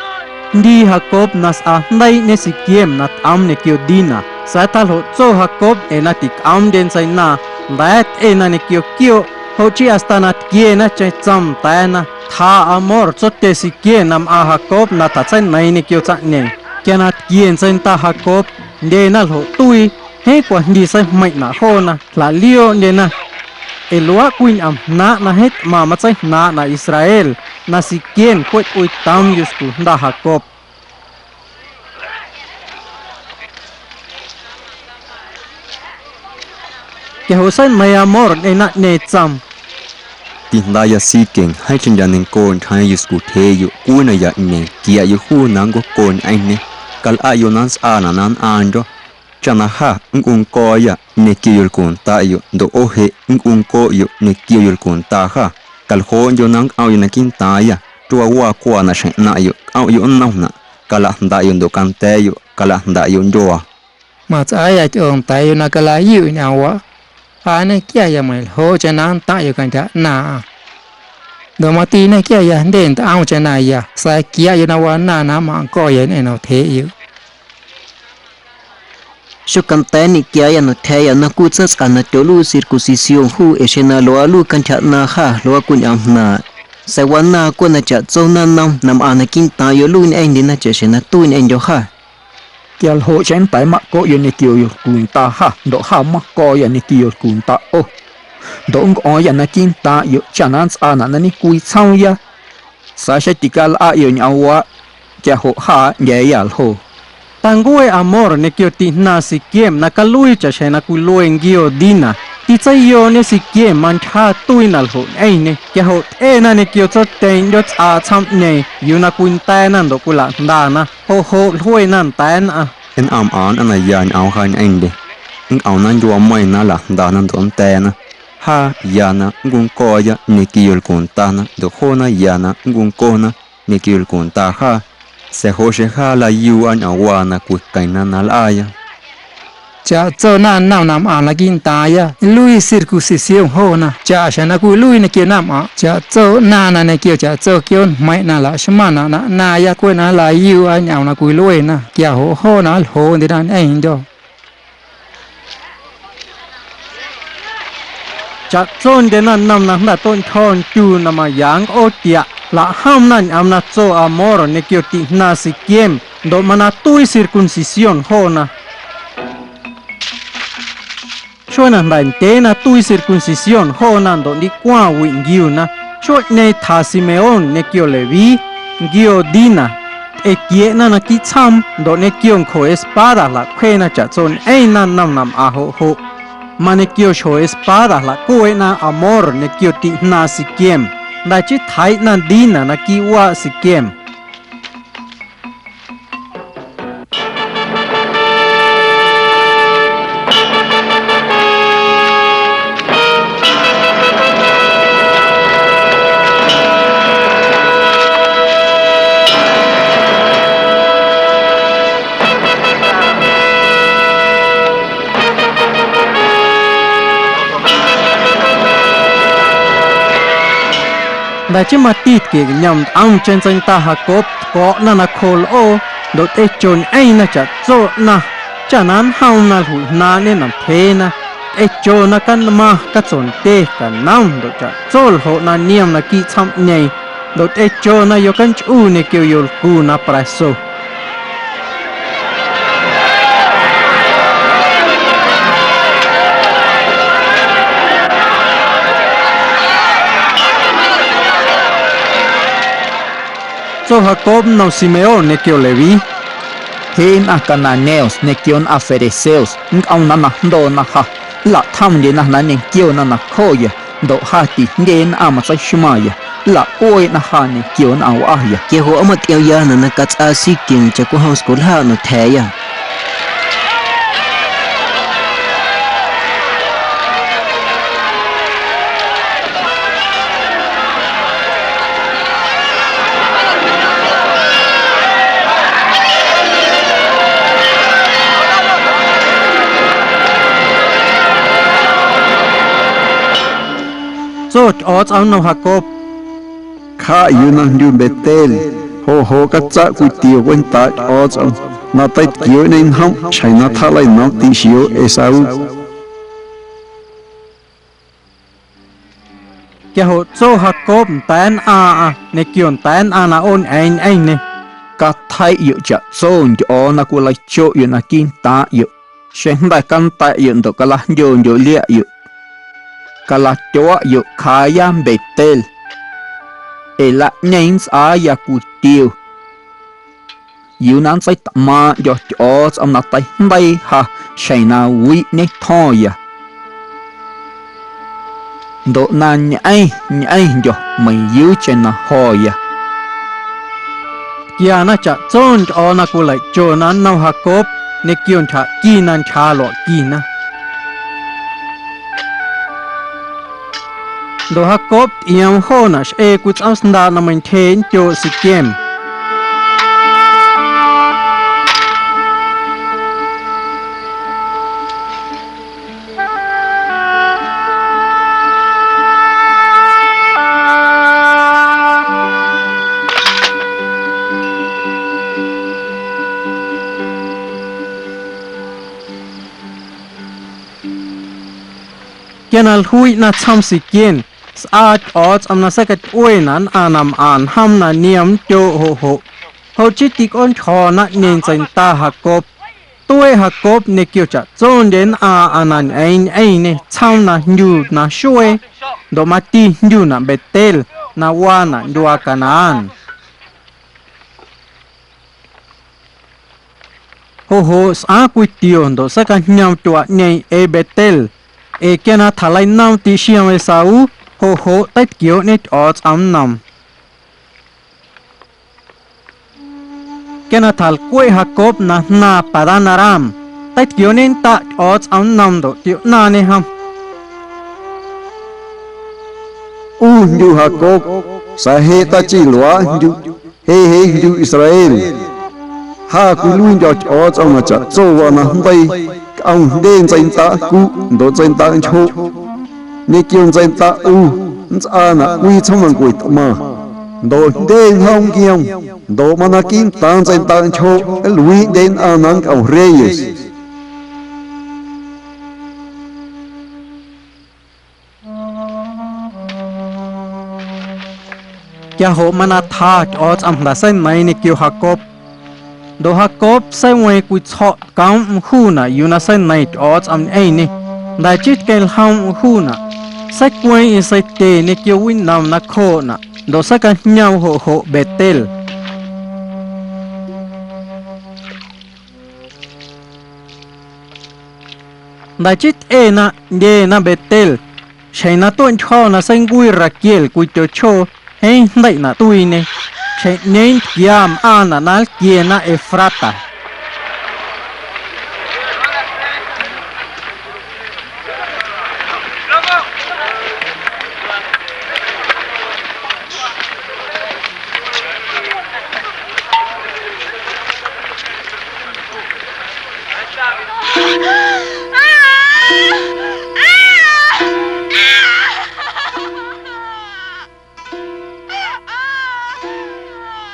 Jndii Jacob na sꞌaa jndeiiꞌñe Siquem na tꞌoom ñequio Dina, sa̱a̱ tjaljoꞌtso Jacob ee na ticꞌoomndye ntseinaaⁿ, nda̱a̱ tyꞌena ñequio quiooꞌ, joꞌ chii hasta na tquiena cheⁿ tsoom nda̱a̱na. Tjaa Hamor tsotye Siquem na mꞌaaⁿ Jacob na tjatseineiiⁿ ñequio tsaⁿꞌñeeⁿ. Quia na tquie ntseinda Jacob, jndyena ljoꞌ tuii, jeeⁿ cwajndii seijmeiⁿꞌnaꞌ joona, jlaꞌliooꞌndyena. Ee luaaꞌ cwii ñꞌoom jnaaⁿꞌ na jeeⁿ tꞌmaⁿ matseijnaaⁿꞌnaꞌ Israel, na Siquem cweꞌ tꞌuiitoom yuscu jnda Jacob. Quia joꞌ seineiiⁿ Hamor ñꞌeⁿ naⁿꞌñeeⁿ tsoom: Tijndaaꞌya Siquem, jeeⁿcheⁿ ndyaꞌ neiⁿncooꞌ ntyjeeⁿ yuscutyjeeꞌyoꞌ cwii nayaꞌñeeⁿ, quiaꞌyoꞌ juu na nncwacooꞌ ñꞌeⁿñê, calꞌaꞌyoꞌ na nntsꞌaanaꞌ na nnꞌaaⁿndyo̱, cha na jâ nncꞌuⁿnco̱o̱yâ ñequio yolcundaꞌyoꞌ ndoꞌ ꞌo jeꞌ nncꞌuⁿncoꞌyoꞌ ñequio yolcundaꞌ jâ. Caljooꞌndyoꞌ na nncꞌomꞌyoꞌ naquiiꞌntaaⁿyâ, tyuaawaa cwaa na xjeⁿ ꞌnaⁿꞌyoꞌ cꞌomꞌyoꞌ nnomnaꞌ, calaꞌjndaꞌyoꞌ ndoꞌ canda̱a̱ꞌyoꞌ calaꞌjndaꞌyoꞌ ndyuaa. Matsꞌaaya tyꞌoo nda̱a̱yoꞌ na calaꞌyuꞌ ñꞌoomwaꞌ. Ja nñequiaya meiⁿ ljooꞌcheⁿ na nntaⁿꞌyoꞌ cantyja ꞌnaaⁿꞌaⁿ. Ndoꞌ mati nñequiaya jndye ntꞌomcheⁿ naya, sa̱a̱ quiaꞌyoꞌ na wanaaⁿ na mmaⁿꞌ nco̱ya ñꞌeⁿ na wtyjeeꞌyoꞌ. Xocanda̱a̱ nñequiaayâ na tja̱a̱yâ na cwii tsaⁿtsꞌa na tyoꞌluii circuncisión juu, ee xeⁿ na luaaꞌ nluii cantyja ꞌnaaⁿ jâ, luaaꞌ cwiñꞌoom jnaaⁿꞌ. Sa̱a̱ wanaaⁿ cweꞌ na chaꞌtso naⁿnom na mꞌaⁿ naquiiꞌntaaⁿꞌyoꞌ nluii ñꞌeⁿndyena chaꞌxjeⁿ na tuii ñꞌeⁿndyo̱ jâ. Quia ljoꞌ xeⁿ nnda̱a̱ mmacoꞌyoꞌ ñequio yolcundaꞌ jâ ndoꞌ jâ mmaco̱o̱yâ ñequio yolcundaꞌ ꞌo, ndoꞌ nncꞌo̱o̱ⁿyâ naquiiꞌntaaⁿꞌyoꞌ cha na nntsꞌaanaꞌ na ñecwii tsjoomya. Sa̱a̱ xeⁿ ticalꞌaꞌyoꞌ ñꞌoomwaꞌ, quia joꞌ jâ nndya̱a̱yâ ljo. Tancuee Hamor ñequio tiꞌjnaaⁿ Siquem na caluii chaꞌxjeⁿ na cwiluee nquio Dina. Titseiyooꞌñe Siquem mantyja tuii na ljoꞌ ñꞌeⁿñê, quia joꞌ tyꞌena ñequio tsotyeeⁿ ꞌndyootsꞌaa tsjoomꞌñeeⁿ yuu na cwinda̱a̱na ndoꞌ cwilaꞌjndana. Joꞌ joꞌ jluena nda̱a̱ nnꞌaⁿ. Nnꞌaⁿmꞌaⁿ nnꞌaⁿ na ya ñꞌoom jâ ñꞌeⁿndye, nncꞌomna ndyuaameiiⁿ na nlaꞌjndana ndoꞌ nnda̱a̱na. Jâ ya na nncunco̱o̱ya ñequio yolcundana ndoꞌ joona ya na nncuncoona ñequio yolcundaa jâ, sa̱a̱ joꞌ xeⁿ jâ nlayuuꞌa ñꞌoomwaa na cwiqueⁿna na nlꞌaaya. Chaꞌtso naⁿnom na mꞌaⁿ naquiiꞌntaaⁿya nluii circuncisión joona chaꞌxjeⁿ na cwiluii ñequio naⁿmꞌaⁿꞌ. Chaꞌtso ꞌnaaⁿ na ñequio chaꞌtso quiooꞌ njmeiⁿꞌ na laꞌxmaⁿnaꞌ na ꞌnaaⁿya cweꞌ na nlayuuꞌa ñꞌoom na cwiluena, quia joꞌ joona nljoondyena ñꞌeⁿndyo̱. Chaꞌtsondye naⁿnom na jnda̱ toꞌntyjo̱ ntyuu na maya nncꞌootiaꞌ, jlaꞌjomna ñꞌoom na tso Hamor ñequio tiꞌjnaaⁿ Siquem ndoꞌ mana tuii circuncisión joona. Xuee na jnda̱ ndyee na tuii circuncisión joona ndoꞌ ndicwaⁿ wiꞌ nquiuna, xueeꞌñeeⁿ tja Simeón ñequio Leví, nquio Dina, tyꞌequieꞌna naquiiꞌ tsjoom ndoꞌ ñequio ncjo espada jlaꞌcwjeena chaꞌtso ñꞌeⁿ naⁿnom na mꞌaⁿ joꞌ joꞌ. Mañequio xjo espada jlaꞌcueeꞌna Hamor ñequio tiꞌjnaaⁿ Siquem, jnda̱ chii tjeiiꞌna Dina naquiiꞌ waaꞌ Siquem. Jnda̱ chii mati tquieꞌcañom ntꞌomcheⁿ ntseinda Jacob tco̱ꞌna nacjoo lꞌoo ndoꞌ tyꞌecho ñꞌeⁿna chaꞌtso ꞌnaⁿ, cha na njoom na jluiꞌjnaaⁿꞌñe na ntyjeena. Tyꞌechona canmaⁿ, catsondye, canom ndoꞌ chaꞌtso ljoꞌ na niom naquiiꞌ tsjoomꞌñeeⁿ, ndoꞌ tyꞌechona yocanchꞌu ñequio yolcu na pra̱so. Tso Jacob nnom Simeón ñequio Leví: Jeꞌ nnꞌaⁿ cananeos ñequio nnꞌaⁿ fariseos, nncꞌoomna na jndoona ja, nlaꞌtjomndyena na nñequiona nacjoya, ndoꞌ ja tijndye nnꞌaⁿ matseixmaⁿya, nlaꞌcueeꞌna ja ñequio nnꞌaⁿ wꞌaya. Quia joꞌ aa matyꞌiomyanaꞌ na catsꞌaa Siquem chaꞌcwijom sculjaaꞌ na tja̱a̱yâ. Tso Tyꞌo̱o̱tsꞌom nnom Jacob: Cjaꞌ yuu na jndyu Betel, joꞌ joꞌ catsaꞌ cwitio cwentaaꞌ Tyꞌo̱o̱tsꞌom na teitquiooꞌñe njomꞌ xjeⁿ na tjaaꞌleinoom tiꞌxio̱o̱ Esaú. Quia joꞌ tso Jacob nda̱a̱ nnꞌaaⁿꞌaⁿ ñequio nda̱a̱ nnꞌaⁿ na ꞌooñꞌeeⁿ ñꞌeⁿñê: Catjeiꞌyoꞌ chaꞌtso ntyꞌo̱o̱ na cwileichoꞌyoꞌ naquiiꞌntaaⁿꞌyoꞌ. Xeⁿjnda̱ canda̱ꞌyoꞌ ndoꞌ calajndyondyoꞌ liaꞌyoꞌ, calatyuaꞌyoꞌ cjaaya Betel, ee laꞌñeeⁿ nntsꞌaaya cwitio yuu na nntseitꞌmaaⁿꞌndyo̱ Tyꞌo̱o̱tsꞌom na teijndeii ja xjeⁿ na wiꞌ ñetjo̱ⁿya. ndoꞌ na ñꞌeⁿ ñꞌeⁿndyo̱ meiⁿyuucheⁿ na jo̱ya. Tquiana chaꞌtso ntyꞌo̱o̱ na cwileiꞌchona nnom Jacob ñequio ntyjaꞌqui na ntyjaaꞌ luaꞌquina. Ndoꞌ Jacob tyꞌioom joonaꞌ xꞌee cwii tsꞌoomsndaaꞌ na meintyjeeꞌ ntyooꞌ Siquem. Quia na jluiiꞌna tsjoom Siquem, sꞌaa Tyꞌo̱o̱tsꞌom na seicatyꞌuenaꞌ nnꞌaⁿ na mꞌaⁿ njom na nioom ntyooꞌ joꞌ joꞌ. Joꞌ chii ticꞌoontyjo̱ naⁿꞌñeeⁿ ntseinda Jacob. Tueeꞌ Jacob ñequio chaꞌtsondye nnꞌaaⁿꞌaⁿ na ñꞌeeⁿ ñꞌeⁿñê tsjoom na jndyu na xuee, ndoꞌ mati jndyunaꞌ Betel na waanaꞌ ndyuaa Canaán. Joꞌ joꞌ sꞌaaⁿ cwii tio ndoꞌ seicajñoom tyuaꞌñeeⁿ ee Betel, ee quia na tjaleinoom tixiom Esaú, joꞌ joꞌ teitquiooꞌñe Tyꞌo̱o̱tsꞌom nnoom. Quia na tjalcweꞌ Jacob na jnaaⁿ Padán-aram, teitquiooꞌñendaꞌ Tyꞌo̱o̱tsꞌom nnoom ndoꞌ tioꞌnaaⁿñe jom. ꞌU jndyu Jacob, sa̱a̱ jeꞌ tachi luaaꞌ jndyu, jeꞌ jeꞌ jndyu Israel. Ja cwiluiindyo̱ Tyꞌo̱o̱tsꞌom na chaꞌtso waa najndeii, cꞌom jndye ntseindaꞌ cuꞌ ndoꞌ ntseindaꞌ nchjoꞌ. Ñequio ntseindaꞌ ꞌu nntsꞌaanaꞌ cwii tsjoomnancue tꞌmaⁿ, ndoꞌ jndye njoom nquiom, ndoꞌ mana quiiꞌntaaⁿ ntseindaꞌ nchjoꞌ nluiiꞌndye nnꞌaⁿ na nncꞌom reyes. Quia joꞌ mana tjaa Tyꞌo̱o̱tsꞌom jnda̱ seineiiⁿ ñequio Jacob. Ndoꞌ Jacob seiweeⁿ cwii tsjo̱ꞌ tcoomꞌm juunaꞌ yuu na seineiⁿ Tyꞌo̱o̱tsꞌom ñꞌeⁿñê. Jnda̱ chii tqueⁿljoomꞌm juunaꞌ, seicweeⁿꞌeⁿ seitye ñequio winom nacjooꞌnaꞌ ndoꞌ seicajñoom joꞌ joꞌ Betel. Jnda̱ chii tyꞌena ꞌndyena Betel, xjeⁿ na tueꞌntyjo̱ na seincuii Raquel cwii tyochjoo, jeeⁿ jndeiꞌnaꞌ tuiiñe, xjeⁿꞌñeeⁿ tquia mꞌaaⁿnaꞌ na nlquiena Efrata.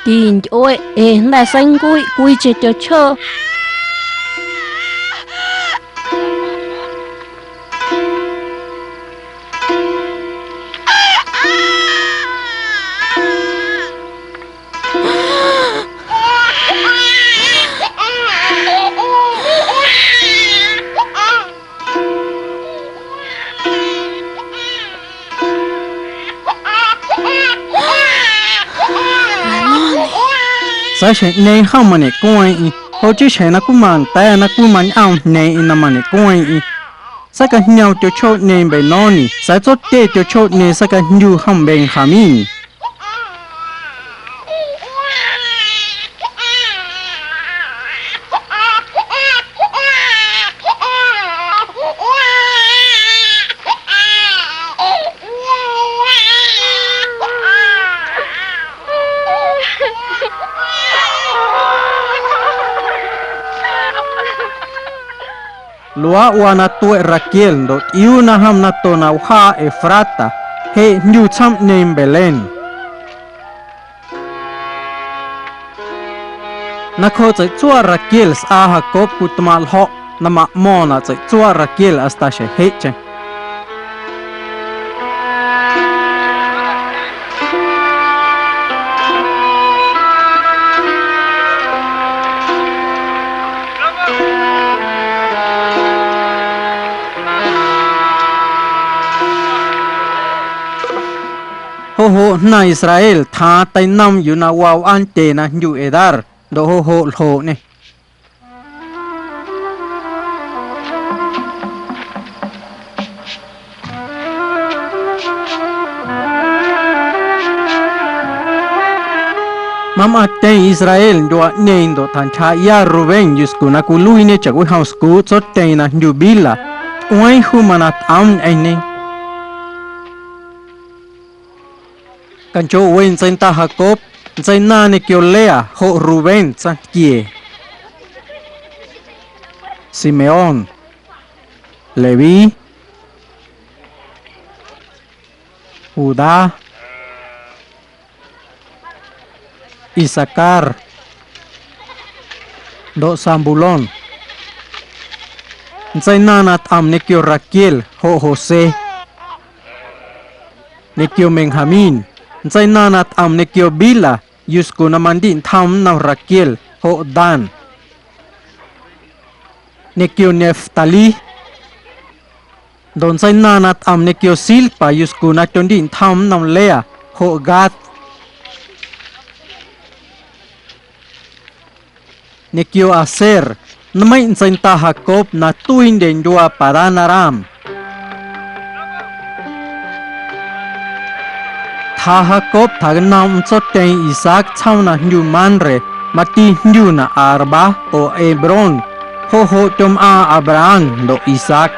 Tintyꞌueꞌ ee jnda̱ seincuiꞌ cwiicheⁿ tyochjoo. Sa̱a̱ xjeⁿꞌñeeⁿ jom mañeꞌcueeⁿꞌeⁿ, joꞌ chii xjeⁿ na cwimanda̱a̱ na cwimañꞌoom jñeeⁿꞌeⁿ na mañeꞌcueeⁿꞌeⁿ. Seicajñoom tyochjooꞌñeeⁿ Benoni, sa̱a̱ tsotye tyochjooꞌñeeⁿ seicajndyu jom Benjamín. Luaaꞌ waa na tueꞌ Raquel ndoꞌ tꞌiuuna jom na to na wjaa Efrata, jeꞌ jndyu tsjoomꞌñeeⁿ Belén. Nacjooꞌ tseiꞌtsuaꞌ Raquel sꞌaa Jacob cwitmaaⁿꞌ ljo̱ꞌ na maꞌmo̱ⁿnaꞌ tseiꞌtsuaꞌ Raquel hasta xjeⁿ jeꞌcheⁿ. Joꞌ joꞌ jnaⁿ Israel tjaaⁿ teinoom yuu na waa wꞌaantyee na jndyu Edar, ndoꞌ joꞌ joꞌ ljoꞌñê. Mꞌaⁿtyeⁿ Israel ndyuaaꞌñeeⁿ ndoꞌ tjantyjaaꞌya Rubén yuscu na cwiluiiñe chaꞌcwijom scuuꞌ tsotyeeⁿ na jndyu Bilha. Tꞌueeⁿ juu mana tꞌoom ñꞌeⁿñê. Canchooꞌ we ntseinda Jacob, ntseinaaⁿ ñequio Lea joꞌ Rubén tsaⁿtquie, Simeón, Leví, Judá, Isacar ndoꞌ Zabulón. Ntseinaaⁿ na tꞌom ñequio Raquel joꞌ José, ñequio Benjamín. Ntseinaaⁿ na tꞌom ñequio Bilha yuscu na mandiꞌntjom nnom Raquel joꞌ Dan, ñequio Neftalí. Ndoꞌ ntseinaaⁿ na tꞌom ñequio Zilpa yuscu na tyondiꞌntjom nnom Lea joꞌ Gad, ñequio Aser, nmeiⁿꞌ ntseinda Jacob na tuiindye ndyuaa Padán-aram. Tjaa Jacob tjacnoomꞌm tsotyeeⁿ Isaac tsjoom na jndyu Mamre, mati jndyunaꞌ Arba oo Hebrón. Joꞌ joꞌ tyomꞌaaⁿ Abraham ndoꞌ Isaac.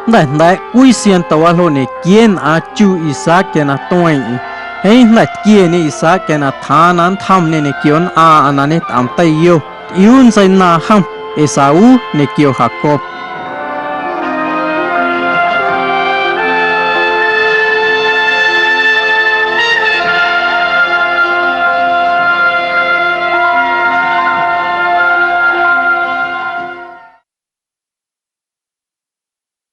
Jnda̱ jnda̱a̱ꞌ cwii siaⁿnto waljooꞌ ñequiee nnꞌaaⁿ chu Isaac quia na tueeⁿꞌeⁿ. Jeeⁿ jnda̱ tquieñe Isaac quia na tjaaⁿ na nntjomñê ñequio nnꞌaaⁿꞌaⁿ na ñetꞌom teiyo, tyꞌiuu ntseinaaⁿ jom Esaú ñequio Jacob.